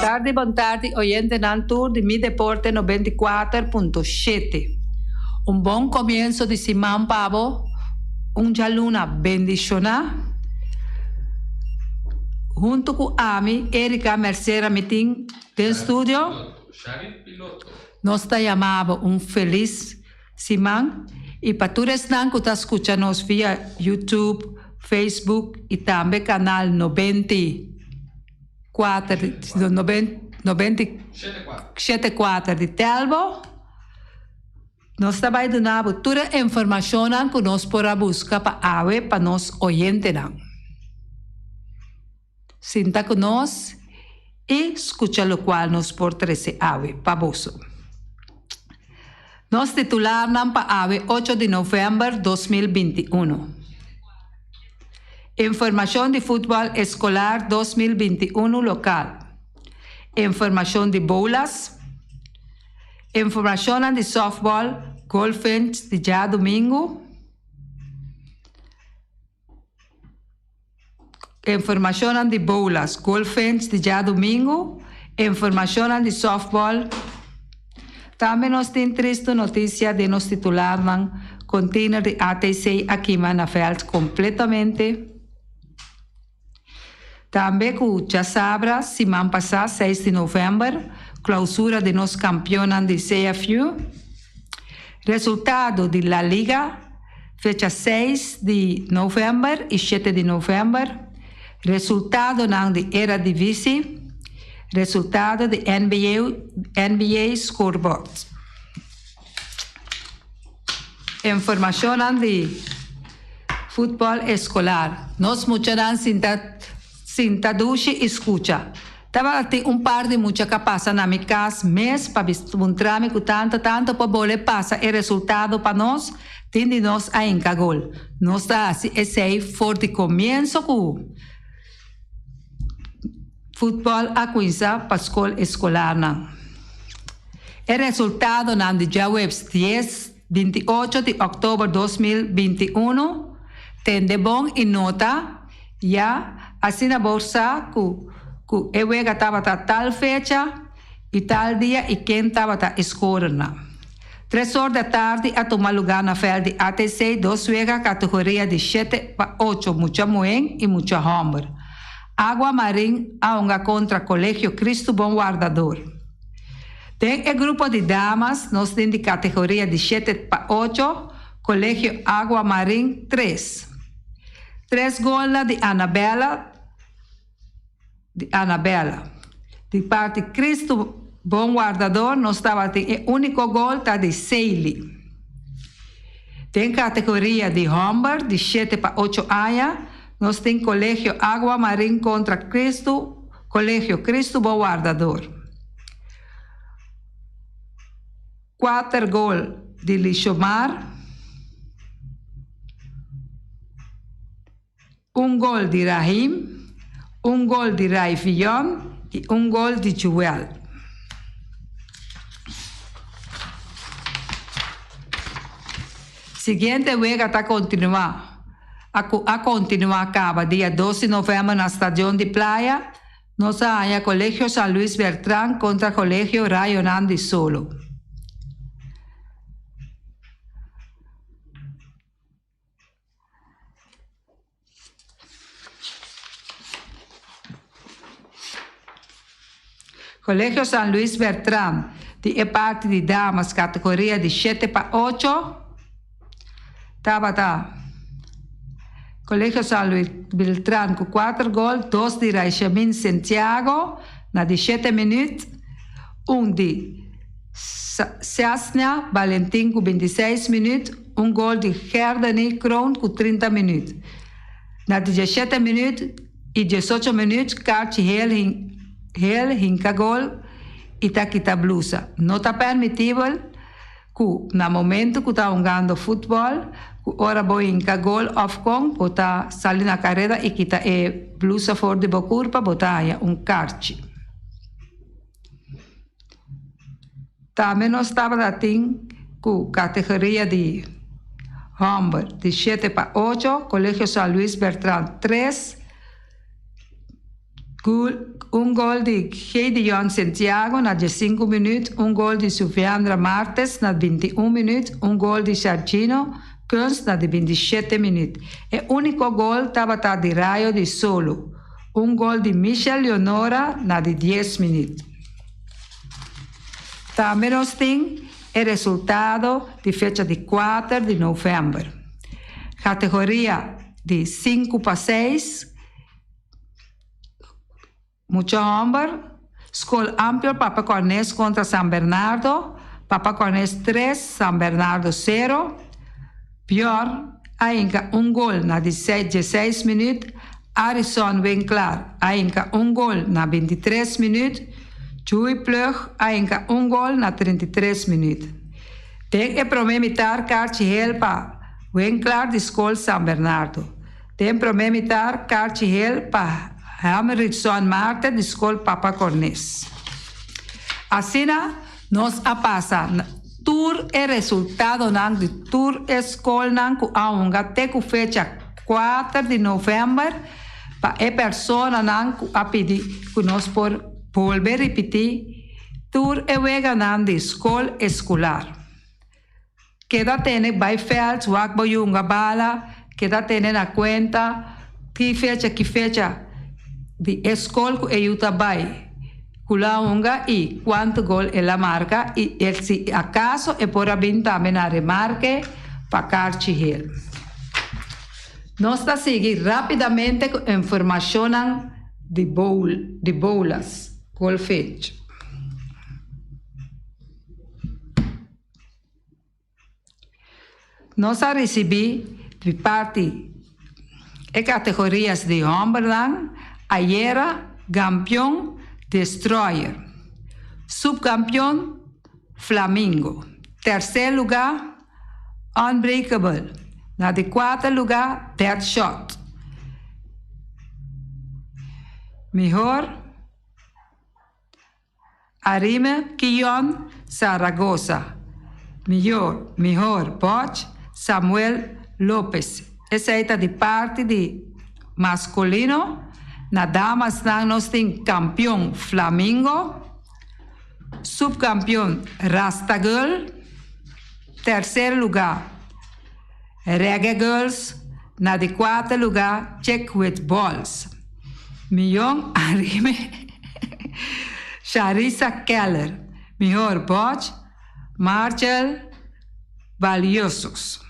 tardi, bon tardi oyentenan tur di Mi Deporte 94.7. Un bon comienso di siman pa bo, un djaluna bendiciona. Hunto cu ami, Erica Mercera mi tin den studio. Nos ta yama bo un feliz siman y pa tur esnan cu ta scucha nos via YouTube, Facebook y tambe canal 94 94 di Telbo, nos ta bay duna bo tur e informacionnan cu nos por a busca pa awe pa nos oyentenan. Sinta ku nos i skucha lokual nos por trese awe pa boso. Nos titularnan pa awe ocho di novèmber 2021. Informashon di futbòl eskolar 2021 lokal. Informashon di boulas. Informashonnan di sòftbòl Goldfinch di djadumingu. Informashonnan di boulas, Goldfinch di djadumingu, informashonnan di sòftbòl. Tambe nos tin tristu notisia den nos titularnan, Container di ATC a kima na vèlt kompletamente. Tambe ku djasabra siman pasá seis di novèmber, klousura di nos kampionnan di CFU. Resultado di La Liga, fecha seis di novèmber i shete di novèmber, resultadonan di Eredivisie, resultado di NBA, NBA scoreboard. Informashonnan di futbòl eskolar. Nos muchanan sinta sinta dushi i skucha. Tabata tin un par di mucha ka pasa na mi kas mes pa puntra mi ku tanto tanto por bole pasa e resultado pa nos, tin di nos a hinka gol. Nos ta hasi esei for di komienso ku futbòl a kuminsá pa skol eskolarnan. E resultadonan di djaweps dies 28 di òktober 2021 tende bon i nota ya asina bo sa ku ku e wega tabata tal fecha i tal dia i ken tabata e scorernan. Tres or di atardi a tuma lugá na vèlt di ATC dos wega kategoria di shete pa ocho mucha muhén i mucha hòmber. Agua Marin a hunga kontra Kolegio Kristu Bon Wardador. Den e grupo di damas nos tin di kategoria di shete pa ocho Kolegio Agua Marin tres. Tres golnan di Anabella di Anabella. Di parti Cristo Bon Wardador nos tabatin e unico gol ta di Seily. Den categoria di homber di shete pa ocho aña nos tin Colegio Agua Marin contra Cristo Colegio Cristo Bon Wardador. Cuater gol di Lishomar. Un gol di Rahim, un gol di Raivion i un gol di Joel. Siguiente wega ta kontinuá a ku a kontinuá kaba dia dos di novèmber na Stadion di Playa. Nos a haña Colegio San Luis Bertran kontra Colegio Rayonan di Solo. Colegio San Luis Bertran di e parti di damas categoria di shete pa ocho tabata Colegio San Luis Beltran cu cuater gol, dos di Raishamin Santiago na di shete minuut, un di Sasnia Balentin ku 26 minüt, un gol di Gerdany Kroon ku 30 minüt. Na 17 minüt i 18 minüt Karchi Hel Hel hinka gol i ta kita blusa. No ta permitibel ku na momentu ku ta hungando futbòl ku ora bo hinka gol òf kon bo ta sali na kareda i kita e blusa for di bo kurpa bo ta haña un karchi. Tambe nos tabata tin ku kategoria di hòmber di shete pa ocho, Colegio San Luis Bertran tres, Un gol di Gedeon Santiago na diesinku minüt, un gol di Suviandra Martes na 21 minüt, un gol di Shargino Kunst na di 27 minüt. E úniko gol tabata di Rayo di Solo, un gol di Michel Leonora na di 10 minüt. Tambe nos tin e resultado di fecha di 4 di novèmber. Kategoria di sinku pa seis. Mucha hòmber, Skol Amplio Papa Cornes kontra San Bernardo, Papa Cornes tres, San Bernardo sero. Bjorn a hinka un gol na di dieseis minüt, Arison Winklaar a hinka un gol na 23 minüt, Joey Plug a hinka un gol na 33 minüt. Den e promé mitar karchi hel pa Winklaar di Skol San Bernardo. Den promé mitar karchi hel pa Helmrichson Marte di Skol Papa Cornes. Asina nos a pasa tur e resultadonan di tur e skolnan ku a hunga te ku fecha 4 di novèmber pa e personanan ku a pidi ku nos por bolbe ripití tur e weganan di skol eskular. Keda tene bai veld wak bo yunga bala, keda tene na kuenta ki fecha ki fecha di e skol ku e yu ta bai ku la hunga i kuantu gol el a marka i el si akaso e por a bin tambe na remarke pa karchi hel. Nos ta sigui rapidamente ku informashonnan di bowl di boulas, golfech. Nos a risibí di parti e kategorias di hòmbernan ayera gampion Destroyer, supkampion Flamingo, terser lugá Unbreakable, na di kuater lugá Deadshot. Mihor. Arime Kion Zaragoza, Miyor, Mihor Boch, Samuel Lopez. Esei ta di parti di maskulino. Na damasnan nos tin kampion Flamingo, supkampion Rasta Girl, terser lugá Reggae Girls, na di kuater lugá Chick with Balls. Miyon Arime Sharissa Keller, Mihor Boch, Marchel Valiosos.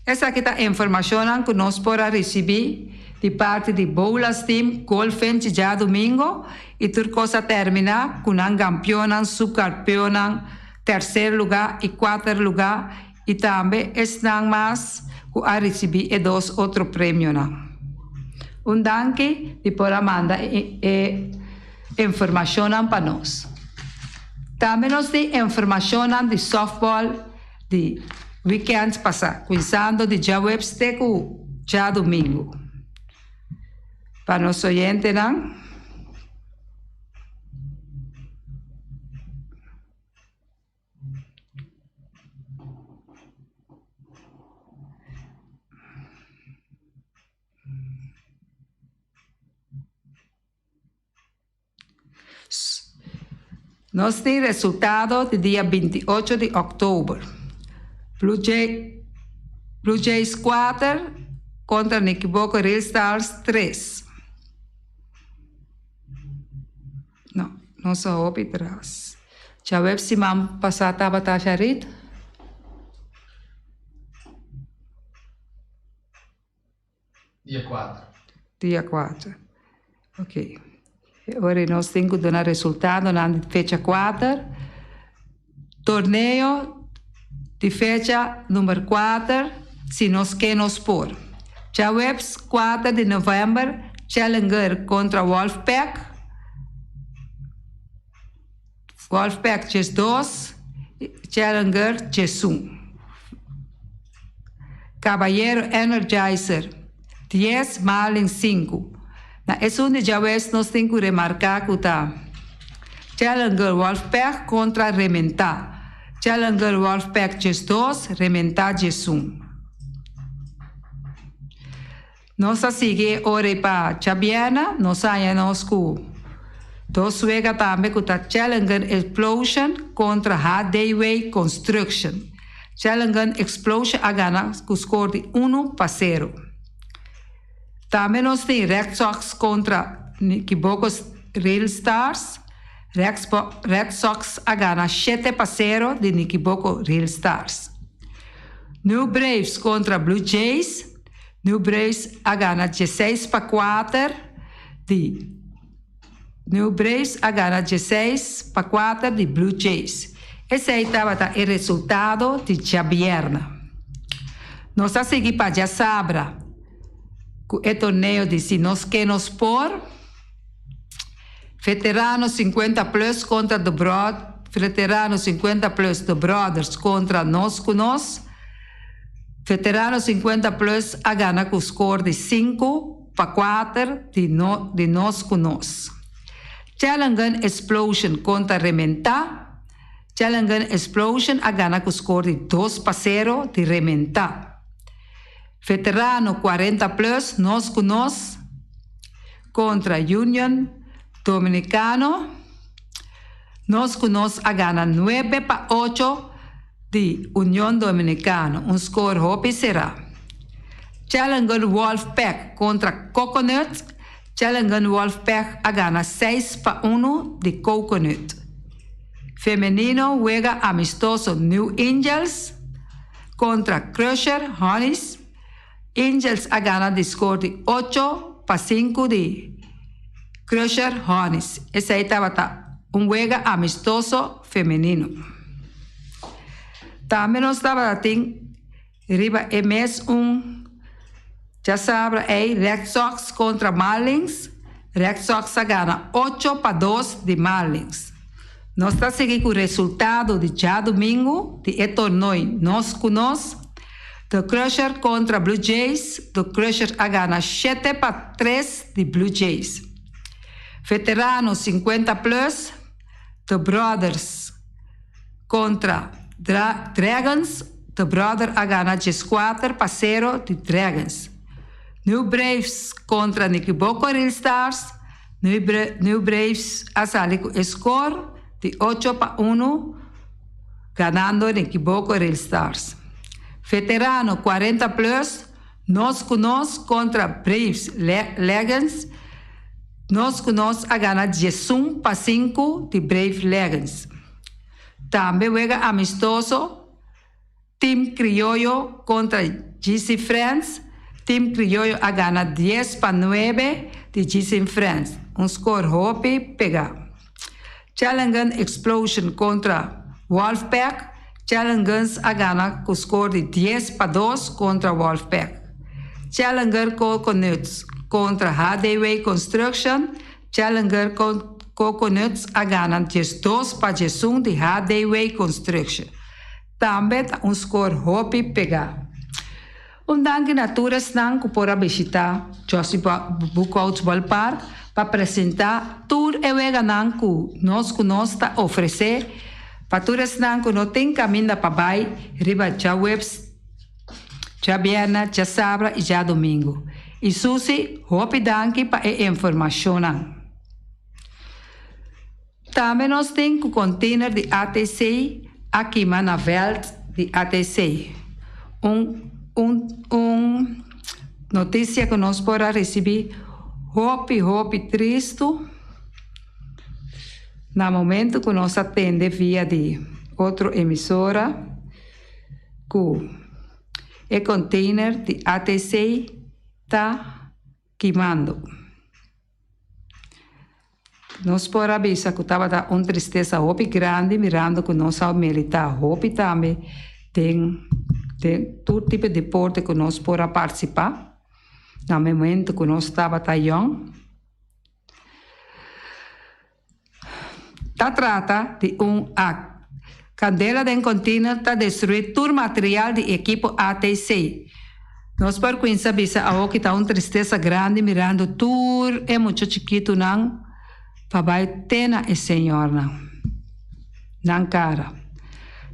Esaki ta informashonnan ku nos por a risibí di parti di Boulas Team Golfenchi djadumingo i tur kos a terminá ku nan gampionnan, supkarpionnan, terser lugá i kuater lugá i tambe esnan mas ku a risibí e dos otro premionan. Un danki di por a manda e informashonnan pa nos. Tambe nos tin informashonnan di sòftbòl di wikènt pasá, kuminsando di djaweps te ku djadumingu. Pa nos oyentenan. Nos tin resultado di dia 28 di òktober. Blue Jay, Blue Jays 4 kontra Nikiboko Real Stars 3. No, nos a hopi tras. Djaweps siman pasá tabata Sharit. Dia kuater. Dia kuater. Ok. E ora nos tin ku duna resultadonan di fecha kuater. Torneo di fecha number kuater, si nos ke nos por. Djaweps kuater di novèmber Challenger kontra Wolfpack. Wolfpack 12, Challenger 11. Caballero Energizer 10, Marlin 5. Na esun di djaweps nos tin ku remarká ku ta Challenger Wolfpack kontra Rementá. Challenger Wolfpack 12, Rementá 11. Nos a sigui e ora ei pa djabièrnè, nos a haña nos ku. Dos wega tambe ku ta Challenger Explosion kontra HDW Construction. Challenger Explosion a gana ku skor di unu pa sero. Tambe nos tin Red Sox kontra Nikiboko Real Stars. Red Sox a gana shete pa sero di Nikiboko Real Stars. New Braves kontra Blue Jays. New Braves a gana dieseis pa kuater di New Braves a gana dieseis pa kuater di Blue Jays. Esei tabata e resultado di djabièrnè. Nos a sigui pa djasabra ku e torneo di Si Nos Ke Nos Por. Veterano 50 Plus kontra The Bro Veterano 50 Plus The Brothers kontra Nos Ku Nos. Veterano 50 Plus a gana ku skor di sinku pa kuater di no di Nos Ku Nos. Challengen Explosion kontra Rementá. Challengen Explosion a gana ku skor di dos pa sero di Rementá. Veterano 40 Plus Nos Ku Nos kontra Union Dominicano. Nos Ku Nos a gana nuebe pa ocho di Union Dominicano, un skor hopi será. Challenger Wolfpack kontra Coconut. Challenger Wolfpack a gana seis pa unu di Coconut. Femenino wega amistoso New Angels kontra Crusher Honeys. Angels a gana di skor di ocho pa sinku di Crusher Honeys. Esei tabata un wega amistoso femenino. Tambe nos tabata tin riba e mes un djasabra ei Red Sox kontra Marlins. Red Sox a gana ocho pa dos di Marlins. Nos ta sigui ku resultado di djadumingu di e tornoi Nos ku Nos. The Crusher kontra Blue Jays, The Crusher a gana shete pa tres di Blue Jays. Veterano 50 plus, The Brothers kontra Dragons, The Brother a gana dieskuater pa sero di Dragons. New Braves kontra Nikiboko Real Stars, New Braves a sali ku e skor di ocho pa unu ganando Nikiboko Real Stars. Veterano 40 plus, Nos ku Nos kontra Braves Legends, Nos ku Nos a gana diesun pa sinku di Brave Legends. Tambe wega amistoso Team Krioyo kontra GC Friends, Team Krioyo a gana dies pa nuebe di GC Friends, un skor hopi pegá. Challengen Explosion kontra Wolfpack, Challengens a gana ku skor di dies pa dos kontra Wolfpack. Challenger Coconuts kontra HDW Construction, Challenger Coconuts a gana diesdos pa diesun di HDW Construction. Tambe ta un skor hopi pegá. Un danki na tur esnan ku por a bishitá Jossy Boekhouts Ballpark pa presentá tur e weganan ku Nos Ku Nos ta ofresé pa tur esnan ku no tin kaminda pa bai riba djaweps, djabièrnè, djasabra i djadumingu. I Susie, hopi danki pa e informashonnan. Tambe nos tin ku container di ATC a kima na veld di ATC. Un un un noticia ku nos por a ricibi hopi hopi tristu na momento ku nos a tende via di otro emisora ku e container di ATC ta kimando. Nos por a bisa ku tabata un tristesa hopi grandi mirando ku nos a militá hopi tambe den den tur tipo di deporte ku nos por a partisipá na momento ku nos tabata yòn. Ta trata di un a Kandela den kontiner ta destruí tur material di ekipo ATC. Nos por kuinsa bisa awoki ta un tristesa grandi mirando tur e mucha chikitunan pa bai te na e señornan. Nan kara.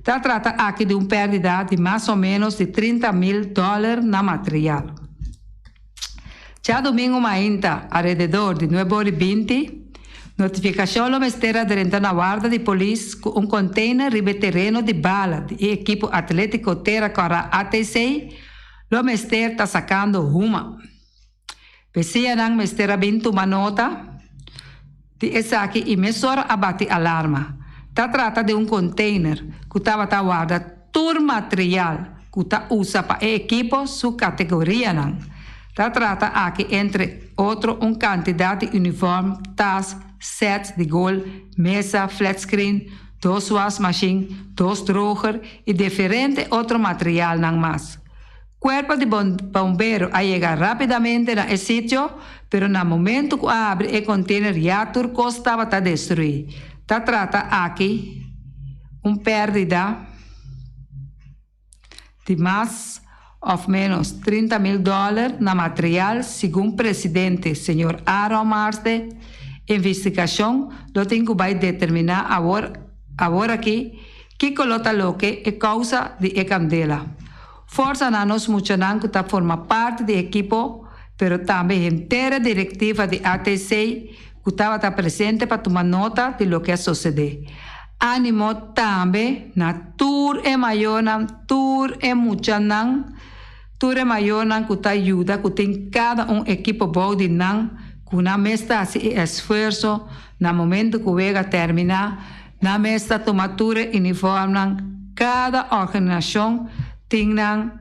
Ta trata aki di un pèrdida di mas o ménos di 30 mil dòler na material. Djadumingu mainta, alrededor di nuebe ora i binti, Notifikashon lo mester a drenta na warda di polis ku un konteiner riba e tereno di bala di e ekipo atlétiko Tera Kòrá ATC lo mester ta sakando huma. Besianan mester a bin tuma nota di esaki i mesora a bati alarma. Ta trata di un konteiner ku tabata warda tur material ku ta usa pa e ekipo su kategorianan. Ta trata aki entre otro un kantidat di uniform, tas, sèt di gol, mesa, flatscreen, dos wasmashin, dos droger i diferente otro materialnan mas. Cuerpo di bombero a yega rapidamente na e sitio, pero na momento cu a habri e container ya tur cos tabata destrui. Ta trata aki un perdida di mas of menos 30 mil dollar na material, segun presidente señor Aaron Marte. Investigacion lo tin cu bay determina awor awor aki kico lo ta loke e causa di e candela. Forsa na nos muchanan ku ta forma parti di ekipo, pero tambe henter e direktiva di ATC ku tabata presente pa tuma nota di loke a sosodé. Animo tambe na tur e mayornan, tur e muchanan, tur e mayornan ku ta yuda ku tin kada un ekipo bou di nan ku nan mes ta hasi e esfuerso na momento ku wega terminá, Nan mes ta tuma tur e uniformnan, kada organisashon tin nan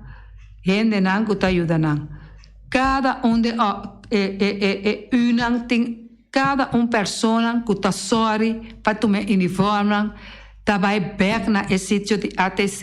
hendenan ku ta yuda nan. Kada un di e e e e unan tin kada un personan ku ta sòri pa tuma e uniformnan ta bai bèk na e sitio di ATC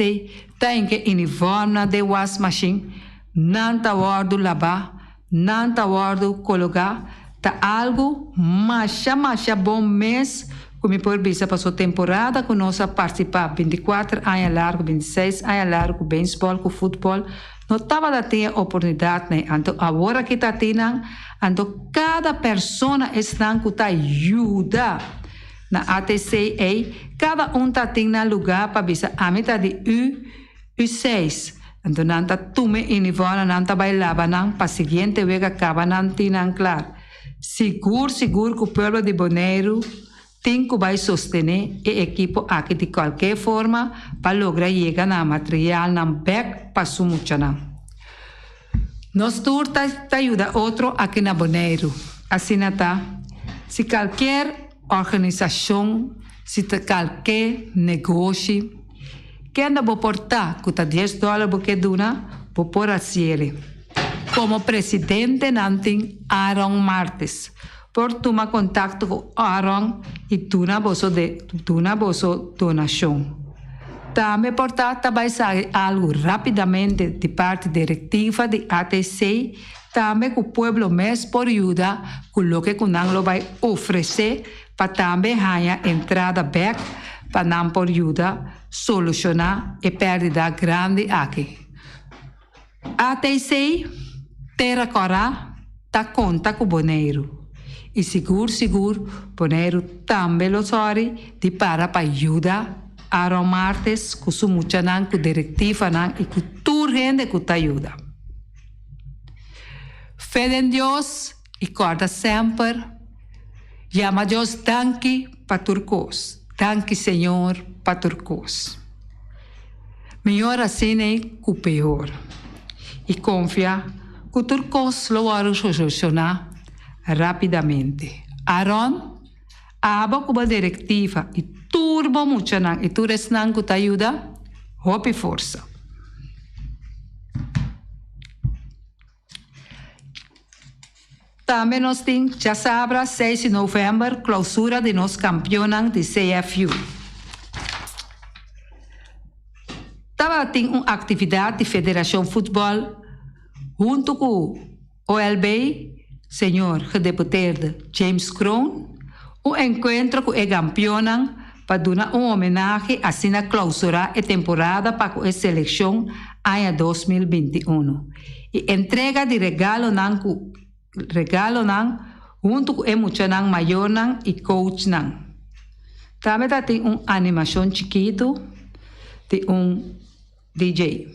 ta hinka e uniformnan den wasmashin, nan ta wòrdu labá, Nan ta wòrdu kologá ta algu masha masha bon mes ku mi por bisa paso temporada ku nos a partisipá 24 aña largu 26 aña largu ku beisbòl ku futbòl no tabata tin e oportunidat nei anto awor aki ta tin nan anto kada persona esnan ku ta yuda na ATC ei kada un ta tin nan lugá pa bisa ami ta di u U seis. Anto nan ta tuma e uniformnan, nan ta bai laba nan pa siguiente wega kaba nan tin nan klar. Sigur sigur ku pueblo di Boneiru tin ku bai sostené e ekipo aki di kualke forma pa logra yega na materialnan bèk pa su muchanan. Nos tur ta ta yuda otro aki na Boneiru. Asina ta, si kalker organisashon, si ta kalke negoshi, kende bo por ta ku ta dies dòler bo ke duna, bo por hasiele. Komo presidente nan tin Aaron Martes. Por tuma kontakto ku Aaron i duna boso de duna boso donashon. Tambe por ta ta bai sali algu rápidamente di parti direktiva di ATC, tambe ku pueblo mes por yuda ku loke ku nan lo bai ofresé pa tambe haña entrada bèk pa nan por yuda solushoná e pèrdida grandi aki. ATC Tera Kòrá ta konta ku Boneiru i sigur sigur Boneiru tambe lo sòri di para pa yuda Aaron Martes ku su muchanan ku direktivanan i ku tur hende ku ta yuda. Fe den Dios i kòrda semper yama Dios danki pa tur kos. Danki Señor pa tur kos. Mihor asina ku peor. I konfia ku tur kos lo wòrdu solushoná rápidamente. Aaron, abo ku bo direktiva i tur bo muchanan i tur esnan ku ta yuda, hopi forsa. Tambe nos tin djasabra seis di novèmber klousura di nos kampionnan di CFU. Tabatin un aktividat di Federashon Futbòl huntu ku OLB, señor gedeputeerde James Kroon, un enkuentro ku e kampionnan pa duna un homenahe asina klousurá e temporada pa ku e selekshon aña 2021 i entrega di regalonan ku regalonan huntu ku e muchanan mayornan i coachnan. Tambe ta tin un animashon chikitu di un DJ.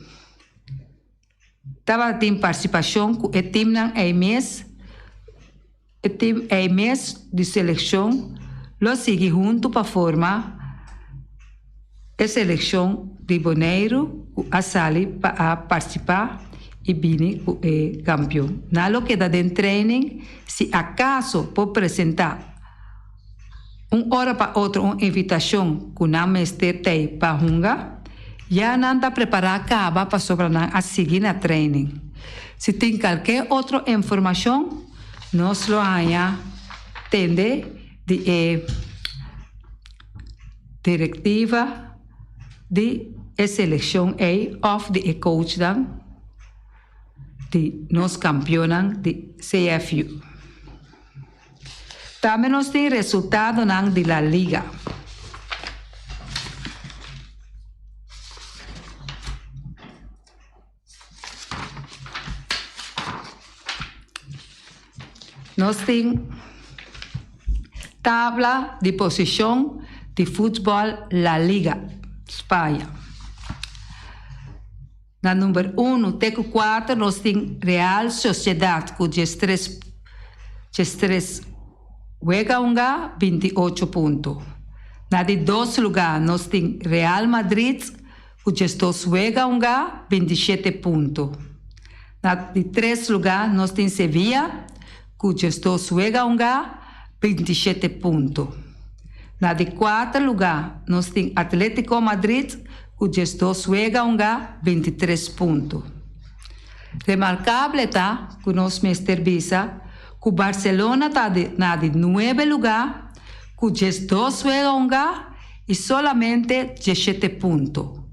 Tabatin partisipashon ku e timnan ei mes e tim ei mes di selekshon. Lo sigui huntu pa forma e selekshon di Boneiru ku a sali pa a partisipá i bini ku e kampion. Nan lo keda den training si akaso por presentá un ora pa otro un invitashon ku nan mester tei pa hunga. Ya nan ta prepará kaba pasobra nan a sigui na training. Si tin kalke otro informashon nos lo haña tende di e direktiva di e selekshon ei òf di e coachnan di nos kampionnan di CFU. Tambe nos tin resultadonan di La Liga. Nos tin tabla di posishon di futbòl La Liga, Spaña. Na number unu te ku kuater nos tin Real Sociedad ku diestres diestres wega hunga, 28 punto. Na di dos lugá nos tin Real Madrid Ku djesdos wega hungá, 27 punto. Na di tres lugá nos tin Sevilla ku djesdos wega hungá, 27 punto. Na di kuater lugá nos tin Atletico Madrid ku djesdos wega hungá, 23 punto. Remarkable ta ku nos mester bisa ku Barcelona ta na di nuebe lugá ku djesdos wega hungá i solamente diesshete punto.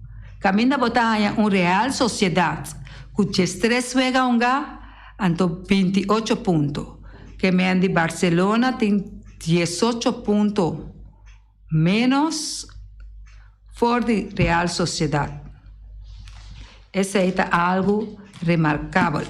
Kaminda bo ta haña un Real Sociedad ku diestres wega hungá, anto 28 punto. Ke men di Barcelona tin 18 punto ménos for di Real Sociedad. Esei ta algu remarkabel.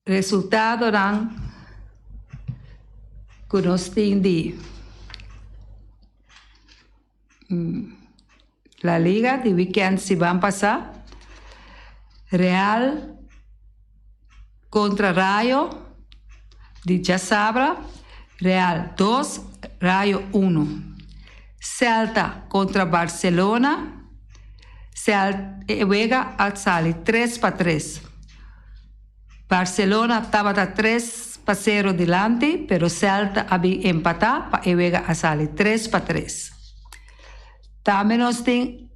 Resultadonan ku nos tin di La Liga di weekend siman pasá, Real kontra Rayo di djasabra, Real dos, Rayo uno. Celta kontra Barcelona, e wega a sali tres pa tres. Barcelona tabata tres pa sero dilanti, pero Celta a bin empatá pa e wega a sali tres pa tres. Tambe nos tin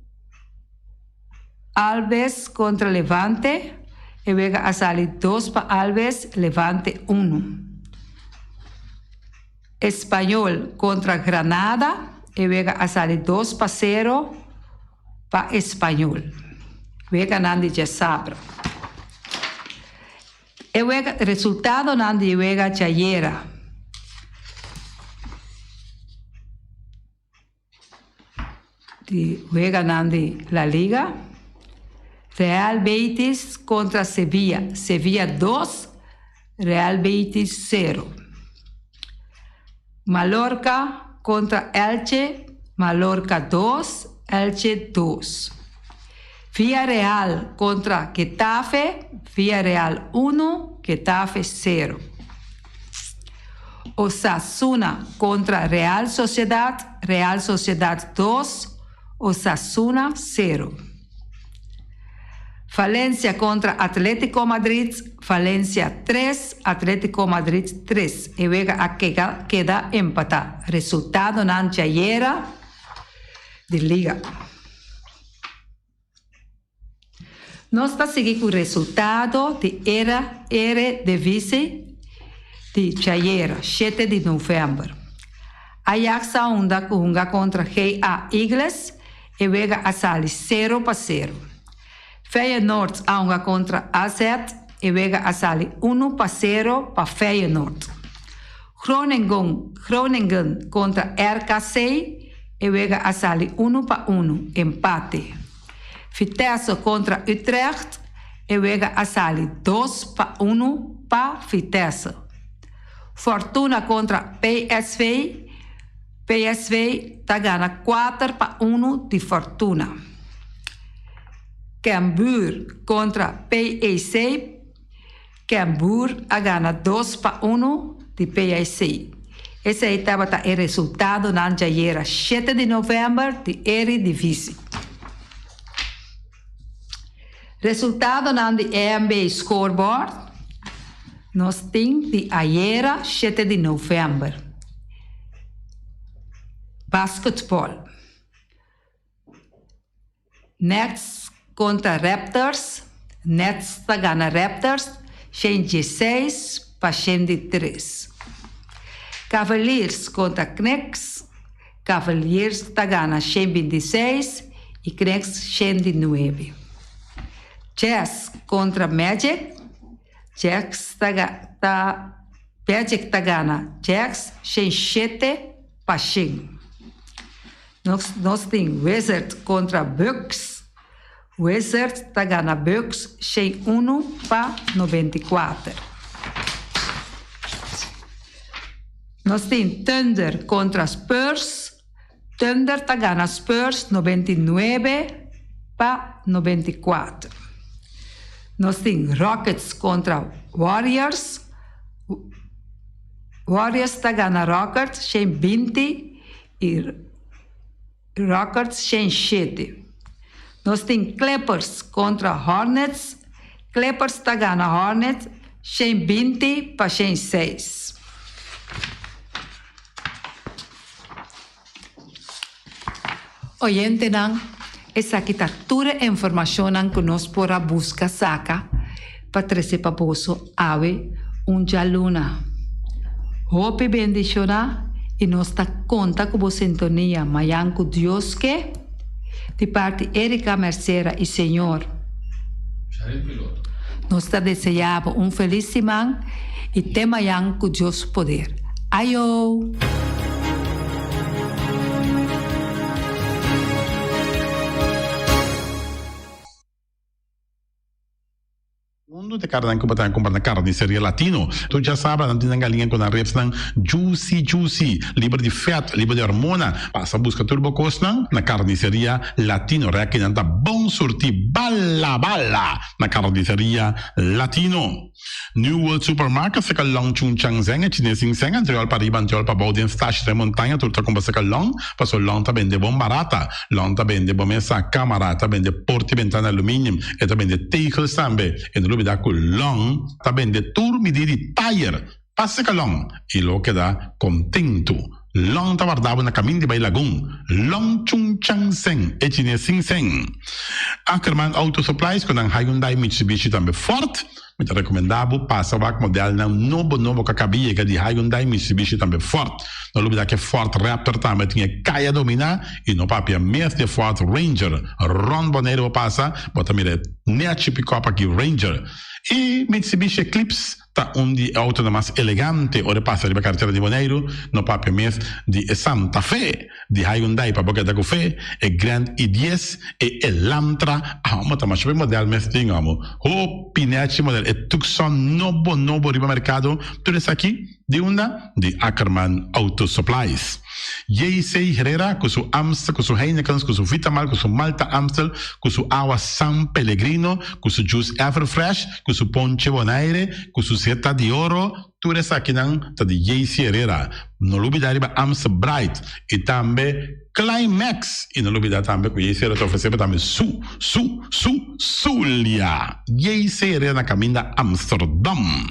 Alves kontra Levante, e wega a sali dos pa Alves, Levante unu. Espanyol kontra Granada, e wega a sali dos pa sero pa Espanyol. Weganan di djasabra. E wega, resultadonan di e wega djayera. Di weganan di La Liga, Real Betis kontra Sevilla, Sevilla dos, Real Betis sero. Mallorca kontra Elche, Mallorca dos, Elche dos. Villarreal kontra Getafe, Villarreal uno, Getafe sero. Osasuna kontra Real Sociedad, Real Sociedad dos, Osasuna sero. Valencia kontra Atletico Madrid, Valencia tres, Atletico Madrid tres. E wega a kega keda empatá. Resultadonan djayera di liga. Nos ta sigui ku resultado di era Eredivisie di djayera, shete di novèmber. Ajax a unda ku hunga kontra GA Eagles, e wega a sali sero pa sero. Feyenoord a hunga kontra AZ, e wega a sali unu pa sero pa Feyenoord. Groningen Groningen kontra RKC, e wega a sali unu pa unu, empate. Vitesse kontra Utrecht, E wega a sali dos pa unu pa Vitesse. Fortuna kontra PSV, PSV ta gana kuater pa unu di Fortuna. Cambuur kontra PEC, Cambuur a gana dos pa unu di PEC. Esei tabata e resultadonan djayera shete di novèmber di Eredivisie. Resultadonan di EMB scoreboard nos tin di ayera shete di novèmber. Basketball. Nets kontra Raptors, Nets ta gana Raptors shen dieseis pa shen di tres. Cavaliers kontra Knicks, Cavaliers ta gana shen bintiseis i Knicks shen di nuebe. Jazz kontra Magic, Jazz ta ta Magic ta gana Jazz shen shete pa shen. Nos nos tin Wizards kontra Bucks, Wizards ta gana Bucks shen unu pa 94. Nos tin Thunder kontra Spurs, Thunder ta gana Spurs 99 pa 94. Nos tin Rockets kontra Warriors, Warriors ta gana Rockets 120 i Rockets 107. Nos tin Clippers kontra Hornets, Clippers ta gana Hornets 120 pa 106. Oyentenan, esaki ta tur e informashonnan ku nos por a buska saka pa trese pa boso awe un djaluna. Hopi bendishoná i nos ta konta ku bo sintonia mayan ku Dios ke. Di parti Erika Mercera i señor. Sharil Piloto. Nos ta deseá bo un felis siman i te mayan ku Dios su poder. Ayo! Mundu te carnan cu bo ta cumpra na Carniceria Latino. Tur djasabra nan tin nan galiña cu nan ribsnan juicy juicy, liber di vet, liber di hormona. Pasa busca tur bo cosnan na Carniceria Latino. Reki nan ta bon surti bala bala na Carniceria Latino. New World Supermarket seka Long Chun Chang Zeng e Chines Sing Seng antriol pa riba antriol pa bou den stash den montaña tur ta cumpra seka Long paso Long ta bende bon barata. Long ta bende bo mesa, camara, ta bende porta y bentana aluminium, e ta bende tegels tambe. E no lubida cu Long ta bende tur midi di tayer. Pasa ca Long y lo keda contento. Long ta warda bo na camin di bay Lagun. Long Chung Chang Seng, e chines sin seng. Ackerman Auto Supplies cu nan Hyundai, Mitsubishi tambe Ford. Mi ta recomenda bo pasa wak modelnan nobo nobo cu a caba yega di Hyundai, Mitsubishi tambe Ford. No lubida cu e Ford Raptor tambe tin e caya domina y no papia mes di e Ford Ranger. Rond Bonaire bo pasa, bo ta mira e nechi pick-up aki Ranger. Y Mitsubishi Eclipse Ta un di e autonan mas elegante ora e pasa riba karetera di Boneiru, no papia mes di e Santa Fe di Hyundai pa bo keda ku fe, e Grand i dies, e Elantra, amo ta masha hopi model mes tin amo, hopi nechi model, e Tucson nobo nobo riba merkado, tur esaki di unda? Di Ackerman Auto Supplies. JC Herrera ku su Amstel, ku su Heinekens, ku su Vitamal, ku su Malta Amstel, ku su awa San Pellegrino, ku su juice Everfresh, ku su ponche Bonaire, ku su Zeta di Oro, tur esakinan ta di JC Herrera. No lubida riba Amstel Bright i tambe Climax. I no lubida tambe ku JC Herrera ta ofresé bo tambe su, su, su, Zulia. JC Herrera na kaminda Amsterdam.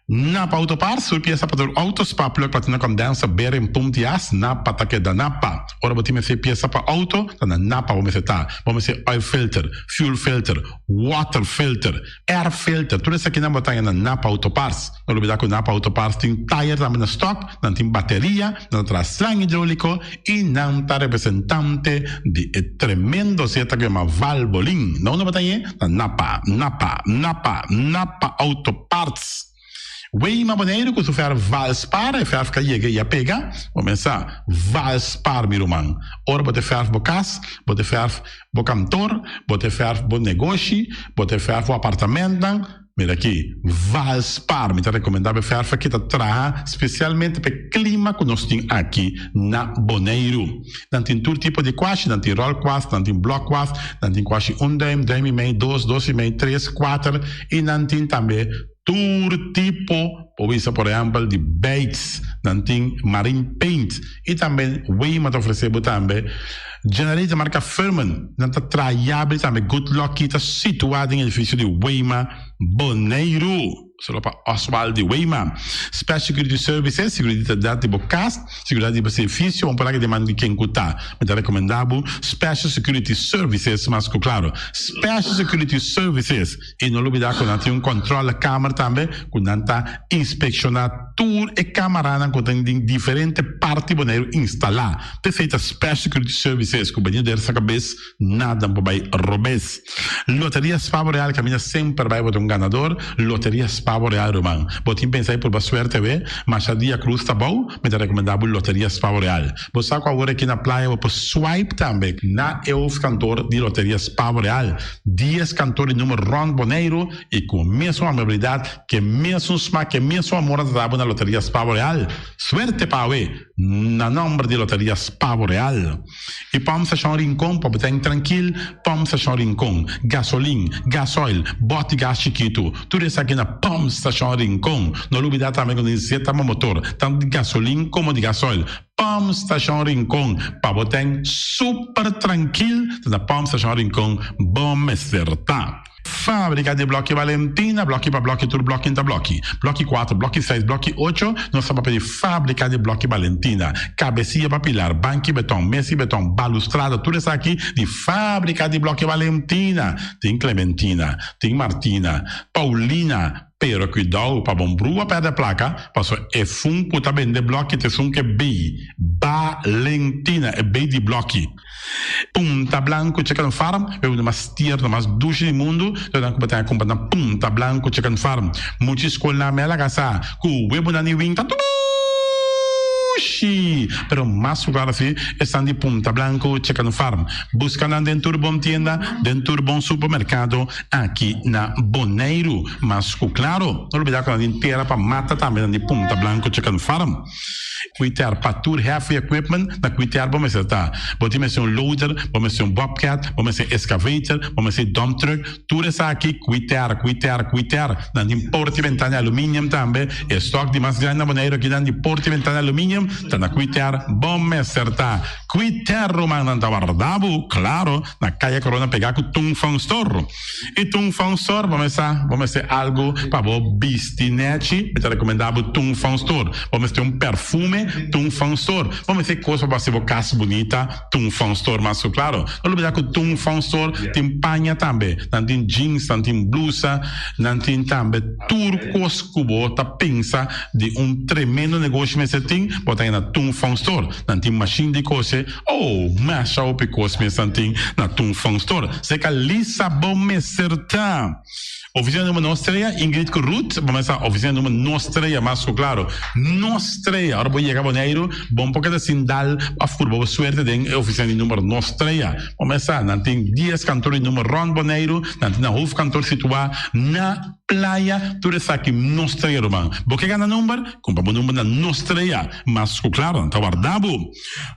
Napa Autoparts, tur piesa pa tur auto, spark plug, platina condenser, bearing, pump di as, Napa ta keda Napa. Ora bo tin mester piesa pa auto, ta na Napa bo mester ta. Bo mester oil filter, fuel filter, water filter, air filter, tur esakinan bo ta haña na Napa Autoparts. No lubida ku Napa Autoparts tin tayer tambe na stock, nan tin bateria, nan ta traha slang hidrolico y nan ta representante di e tremendo zeta ku yama Valvoline. Na unda bo ta hañ'e? Na Napa, Napa, Napa, Napa Autoparts. Weima Boneiru ku su fèrf Valspar, e fèrf ku a yega i a pega. Bo mester Valspar, mi ruman. Ora bo ta fèrf bo kas, bo ta fèrf bo kantor, bo ta fèrf bo negoshi, bo ta fèrf bo apartamentnan, mira aki, Valspar. Mi ta rekomendá bo e fèrf aki ta traha spesialmente pa e klima ku nos tin aki na Boneiru. Nan tin tur tipo di kuashi, nan tin ròlkuas, nan tin blòkkuas, nan tin kuashi un dùim, dùim i mei, dos, dos i mei, tres, kuater i nan tin tambe Tur tipo, por bisa por ehempel di baits, nan tin marine paint y tambe Wema ta ofrece bo tambe generator marca Firman, nan ta traha yabri tambe Good Lucky ta situa den edificio di Wema Boneiru. Solo pa Oswald di Wema. Special Security Services, seguridad di bo cas, seguridad di bo edificio, un por aki den man di ken cu ta. Mi ta recomenda bo Special Security Services mas cu claro. Special Security Services. I no lubidá ku nan tin un kòntròlekamer tambe ku nan ta inspekshoná tur e kamaranan ku tin den diferente parti Boneiru instalá. P'esei ta Special Security Services ku bini der sa kabes nada por bai robes. Loteria Spa Boreal kaminda semper bai bo ta un ganador. Loteria Spa Boreal ruman. Bo tin pensa di purba suerte awe? Masha dia krus ta bou, mi ta rekomendá bo Loteria Spa Boreal. Bo sa ku awor aki na playa bo por swipe tambe na e hoofdkantoor di Loteria Spa Boreal. Dies kantor di number rònt Boneiru i ku mesun amabilidat, ke mesun smak, ke mesun amor a trata bo na Loteria Spa Boreal. Suerte pa awe! Na nòmber di Loteria Spa Boreal. I Pòmp Stashon Rincon pa bo ta trankil, Pòmp Stashon Rincon, gasolin, gasoil, bòt di gas chikitu, tur esaki na Pòmp Stashon Rincon. No lubidá tambe ku nos zeta bo motor, tantu di gasolin komo di gasoil. Pump Station Rincon pa bo ten super trankil ta na Pump Station Rincon bo mester ta. Fabrica di bloki Valentina, bloki pa bloki tur bloki ta bloki. Bloki cuatro, bloki seis, bloki ocho, nos ta papia di Fabrica di bloki Valentina. Cabecia pa pilar, banki beton, mesi beton, balustrada, tur esaki di Fabrica di bloki Valentina. Tin Clementina, tin Martina, Paulina, Pero cuidao pa bon brua perde placa, paso esun cu ta bende bloki ta esun ke bay Balentina, e bay di bloki. Punta Blanco Chicken Farm, e uno mas tierno, mas dushi di mundu, ta nan cu bo ta cumpra na Punta Blanco Chicken Farm. Muchi scol na mela casa cu webonan di win ta dushi, pero mas cu claro si esnan di Punta Blanco Chicken Farm. Busca nan den tur bon tienda, den tur bon supermercado. Aki na Boneiru. Mas ku klaro, no lubidá ku nan tin tera pa mata tambe nan di Punta Blanco Chicken Farm. Kuiter pa tur heavy equipment, na kuiter bo mester ta. Bo tin mester un loader, bo mester un bobcat, bo mester excavator, bo mester dump truck, tur esaki kuiter, kuiter, kuiter. Nan tin porta i bentana di aluminium tambe. E stock di mas grandi na Boneiru aki nan di porta i bentana di aluminium ta na kuiter bo mester ta. Kuiter ruman nan ta warda bo, klaro. Na Kaya Corona pegá ku Tung Fong Store. I Tung Fong Store bo mester bo mester algu pa bo bisti nèchi, mi ta rekomendá bo Tung Fong Store. Bo mester un perfume, Tung Fong Store. Bo mester kos pa bo hasi bo kas bunita, Tung Fong Store mas ku klaro. No lubidá ku Tung Fong Store tin paña tambe. Nan tin jeans, nan tin blusa, nan tin tambe tur kos ku bo ta pensa di un tremendo negoshi mester tin, bo ta haña na Tung Fong Store. Nan tin mashin di kose. Oh, masha hopi kos mes nan tin na Tung Fong Store. Seka Lisa bo mester ta. Oficina numero nos trea, Ingrid ku Ruth, bo mester ta oficina numero nos trea, mas ku klaro. Nos trea. Ora bo yega Boneiru, bo no por keda sin dal of purba bo suerte den e oficina di numero nos trea. Bo mester sa, nan tin dies kantor di numero rond Boneiru, nan tin nan hoofdkantoor situa na Playa, tur esaki nos trea, ruman. Bo ke gana number? Kumpra bo number na nos trea. Mas ku klaro, nan ta warda bo.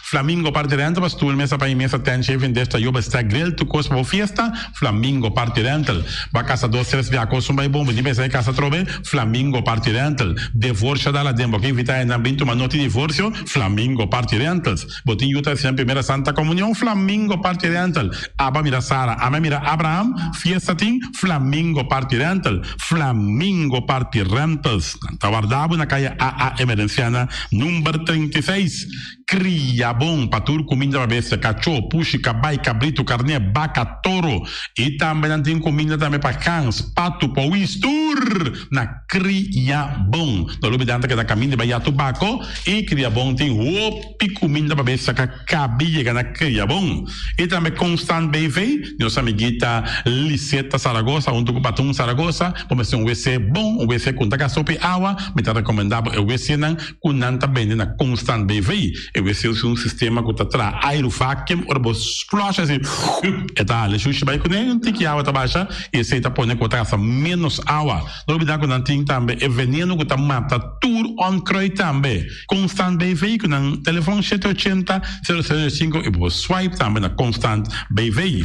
Flamingo Party Rental pa stoel, mesa pa mesa, tent, chafing dish, tayoba, stack, grill, tur kos pa bo fiesta, Flamingo Party Rental. Bo a kasa dos, tres bia kos un bai bon, bo tin pensa di kasa atrobe, Flamingo Party Rental. Devorsio dal aden, bo ke invita hendenan bin tuma noti divorsio, Flamingo Party Rentals. Bo tin yu ta hasi nan primera Santa Comunion, Flamingo Party Rental. Aba mira Sara, ame mira Abraham, fiesta tin, Flamingo Party Rental. Flamingo Party Rentals. Nan ta warda bo na kaya AA Emerenciana number 36. Kria bon pa tur kuminda pa bestia, kachó, pushi, kabai, kabritu, karné, baka, toro. I tambe nan tin kuminda tambe pa gans, patu, powis, tur na Kria Bon. No lubida nan ta keda kaminda bai Yatu Bako i Kria Bon tin hopi kuminda pa bestia ka kabi yega na Kria Bon. I tambe Constant BV, nos amiguita Liseta Zaragoza huntu ku Patun Zaragoza. Bo mester un wc bon, un wc ku no ta gasta hopi awa. Mi ta rekomendá bo e wcnan ku nan ta bende na Constant BV. E wc usa un sistema ku ta traha airu vacuum, ora bo flush asi e ta hala e shushi bai kuné, un tiki awa ta basha i esei ta pone ku bo ta gasta ménos awa. No olbidá ku nan tin tambe e veneno ku ta mata tur onkruid tambe. Constant BV ku nan telefòn shete ochenta, sero sero sinku i bo por swipe tambe na Constant BV.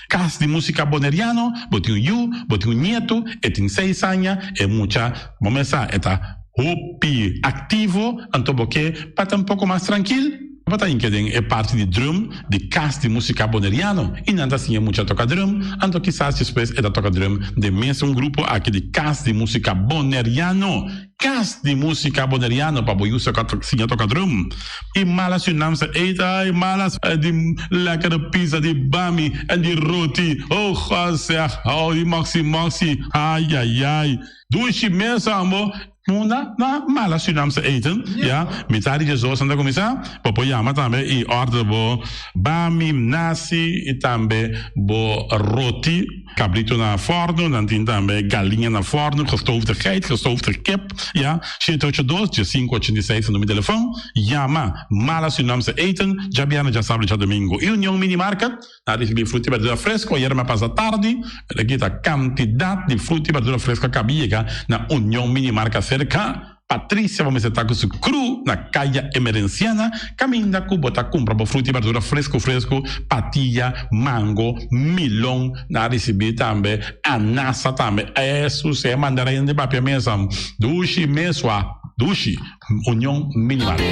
Kas di Músika Boneriano, bo tin un yu, bo tin un nietu, e tin seis aña, e mucha, bo mes sa, e ta hopi aktivo, anto bo ke pa ta un poko mas trankil, bo ta hinka den e parti di drum di Kas di Músika Boneriano i nan ta siña mucha toka drum, anto kisas despues e ta toka drum den mesun grupo aki di Kas di Músika Boneriano. Kas di Músika Boneriano pa bo yu siña toka drum. I mala Surinaamse eten, ai mala di lekkere pizza, di bami en di roti, oh God zeg, oh di moxi moxi, ai ai ai. Dushi mes ambo. Munda na mala Surinaamse eten, ya, mitad di djesdos nan ta kuminsá, bo por yama tambe i order bo bami, nasi i tambe bo roti, kabrito na fòrnu, nan tin tambe galiña na fòrnu, gestoofde geit, gestoofde kip, ya, shete ocho dos, diesinku ochenta i seis ta numero di telefòn, yama Mala Surinaamse Eten, djabièrnè, djasabra i djadumingu. I Union Mini Market. Na ricibi fruta y berdura fresco ayer me pasa tardi, pero aki ta cantidad di fruta y berdura fresco a caba yega na Union Mini Marca cerca Patricia bo mester ta cu su crew na Caya Emerenciana caminda cu bo ta cumpra bo fruta y berdura fresco fresco, patilla, mango, milon, na ricibi tambe anasa tambe, Jesus e mandarin di papia mesa dushi mesua dushi. Union Mini Marca.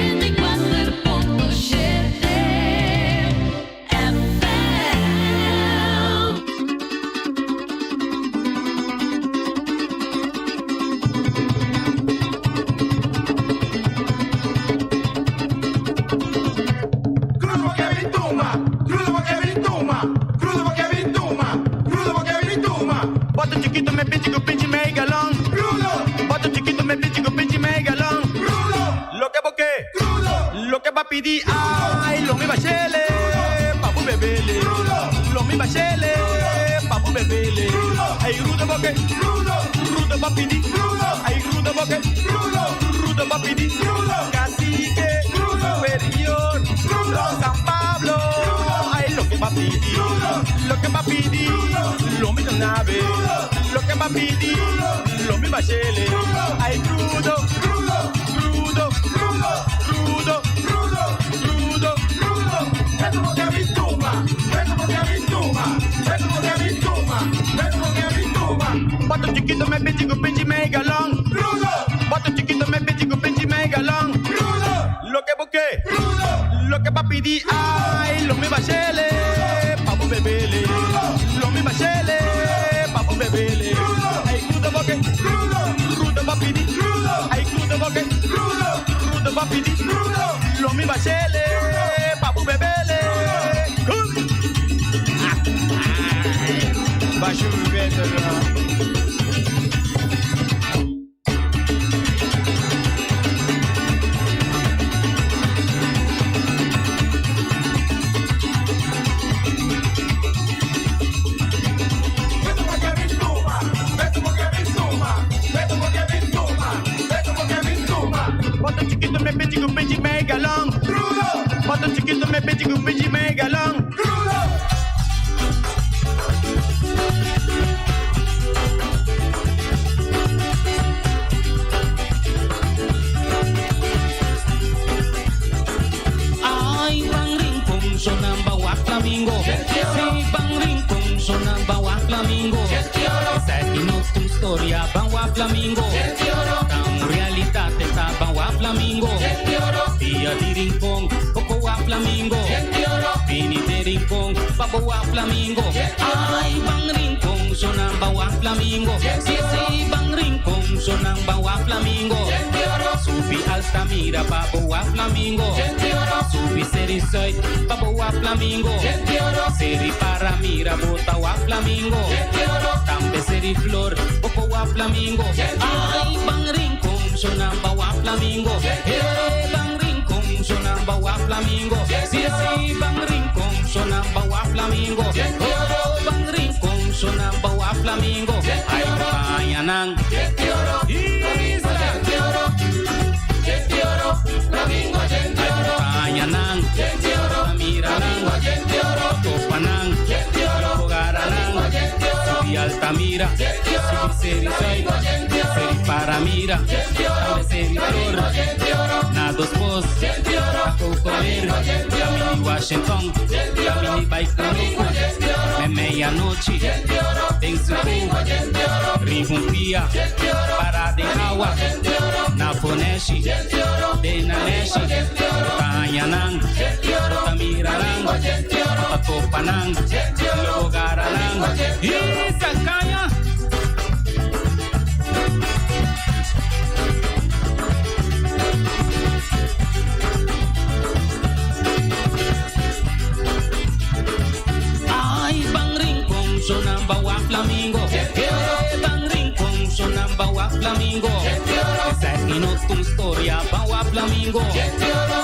Loke bo ke, loke bo a pidi, ai, lo mi bashele, pa bo bebele. Lo mi bashele, pa bo bebele. Ai, rudo bo ke, rudo bo a pidi, ai, rudo bo ke, rudo bo a pidi. Cacique, superior, San Pablo, ai, loke bo a pidi, loke bo a pidi, lo mi duna be. Loke bo a pidi, lo mi bashele, ai, rudo. Crudo, crudo, crudo, crudo, crudo, crudo. Esto porque a mi tuma, esto porque a mi tuma, esto porque a mi tuma, esto porque a mi tuma. Boto chiquito me pinchi ku pinchi megalon. Crudo. Boto chiquito me pinchi ku pinchi megalon. Crudo. Lo que busque. Crudo. Lo que pa pidi ay lo mi bashele. Pa bo bebele. Lo mi bashele. Pa bo bebele. Ay crudo porque. Crudo. Crudo pa pidi. Ay crudo porque crudo, crudo pa pidi crudo, lo mi bashele pa bu bebele. Bashu bebele. Boto chiquito me pinchi ku pinchi megalon. Boto chiquito me pinchi ku pinchi megalon. Ay, Ban Rincon, sonan bawa flamingo. Sí, Ban Rincon, sonan bawa flamingo. Esaki no ta un historia, ban wak flamingo. Ta un realidat, ta ban wak flamingo. Dia di Rincon, bo por wak flamingo. Bini te Rincon, pa bo wak flamingo. Ay, Ban Rincon, sonan bawa flamingo. Sí, sí, Ban Rincon, sonan bawa flamingo. Subi Altamira pa bo wak flamingo. Subi Seri Zuid pa bo wak flamingo. Seri Paramira bo ta wak flamingo. Tambe Seri Flor bo por wak flamingo. Ay, Ban Rincon, sonan ba wak flamingo. Hey, Ban Rincon, sonan ba wak flamingo. Sí, sí, Ban Rincon, sonan ba wak flamingo. Oh, Ban Rincon, sonan ba wak flamingo. Ay, paña. Tahañanan. Isla. Tahañanan. Miranan. Topanan. Logaranan. Subi Altamira. Subi Seri Soy. Seri Paramira. Tambe Seri Flor. Na dos pos. Cocoler. Camini Washington. Camini Baicunuco. Me meia-noite. Tem sucu. Ribumpia. Parada em água. Na Foneshi. Denaneshi. Tahañanan. Tamiranan. Tatopanan. Logaranan. Isacaña. Ay, bang rincón, sonamba wa flamingo. Eh, bang rincón, sonamba wa flamingo. Esa es no tu historia, ba wa flamingo.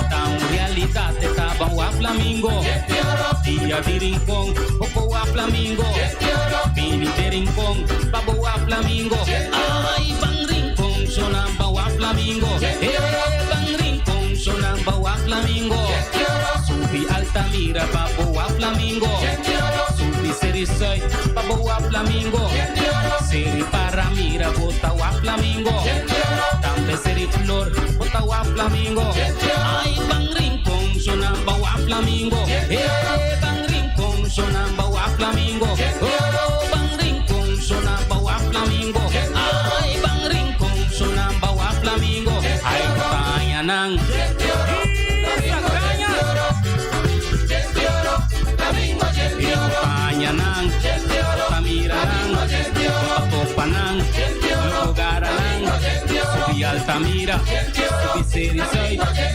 Ta un realidad, ta ba wa flamingo. Dia di rincón, poco wa flamingo. Bini de rincón, babo wa flamingo. Ay, bang rincón, sonamba wa flamingo. Eh, bang rincón, sonamba wa flamingo. Subi Altamira, babo wa flamingo. Subi Seri Soy, babo wa flamingo. Seri Paramira, bota wa flamingo. Tambe Seri Flor, bota wa flamingo. Ay, bang rincón, sonamba wa flamingo. Eh, bang rincón, sonamba wa flamingo. Oh, bang rincón, sonamba wa flamingo. Ay, bang rincón, sonamba wa flamingo. Ay, tayanang. Pañanang, Tamiranang, Topanang, Logaranang, Subi Altamira, Subi Seri Soy,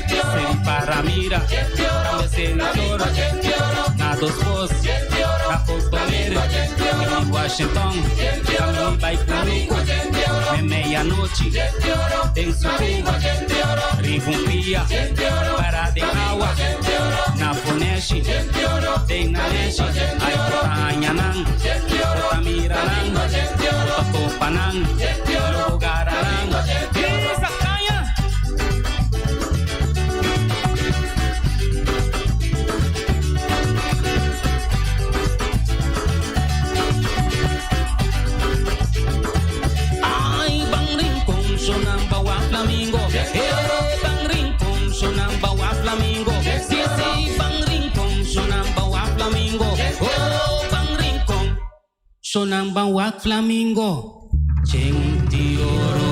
Seri Paramira, Tambe Seri Flor, Na dos Pos, Na Cotoner, Camini Washington, Camini Baicunuco, Me Meia-Noite, Tem Sucu, Ribumpia, Parada em Água, Na Foneshi, Tem na Neshi, Ay Tañanang, Tamiranang, Topanang, Logaranang, Isacaña! Ay, bang rincón, sonamba wa flamingo. Eh, bang rincón, sonamba wa flamingo. Sí, sí, bang rincón, sonamba wa flamingo. Oh, bang rincón, sonamba wa flamingo. Gente oro.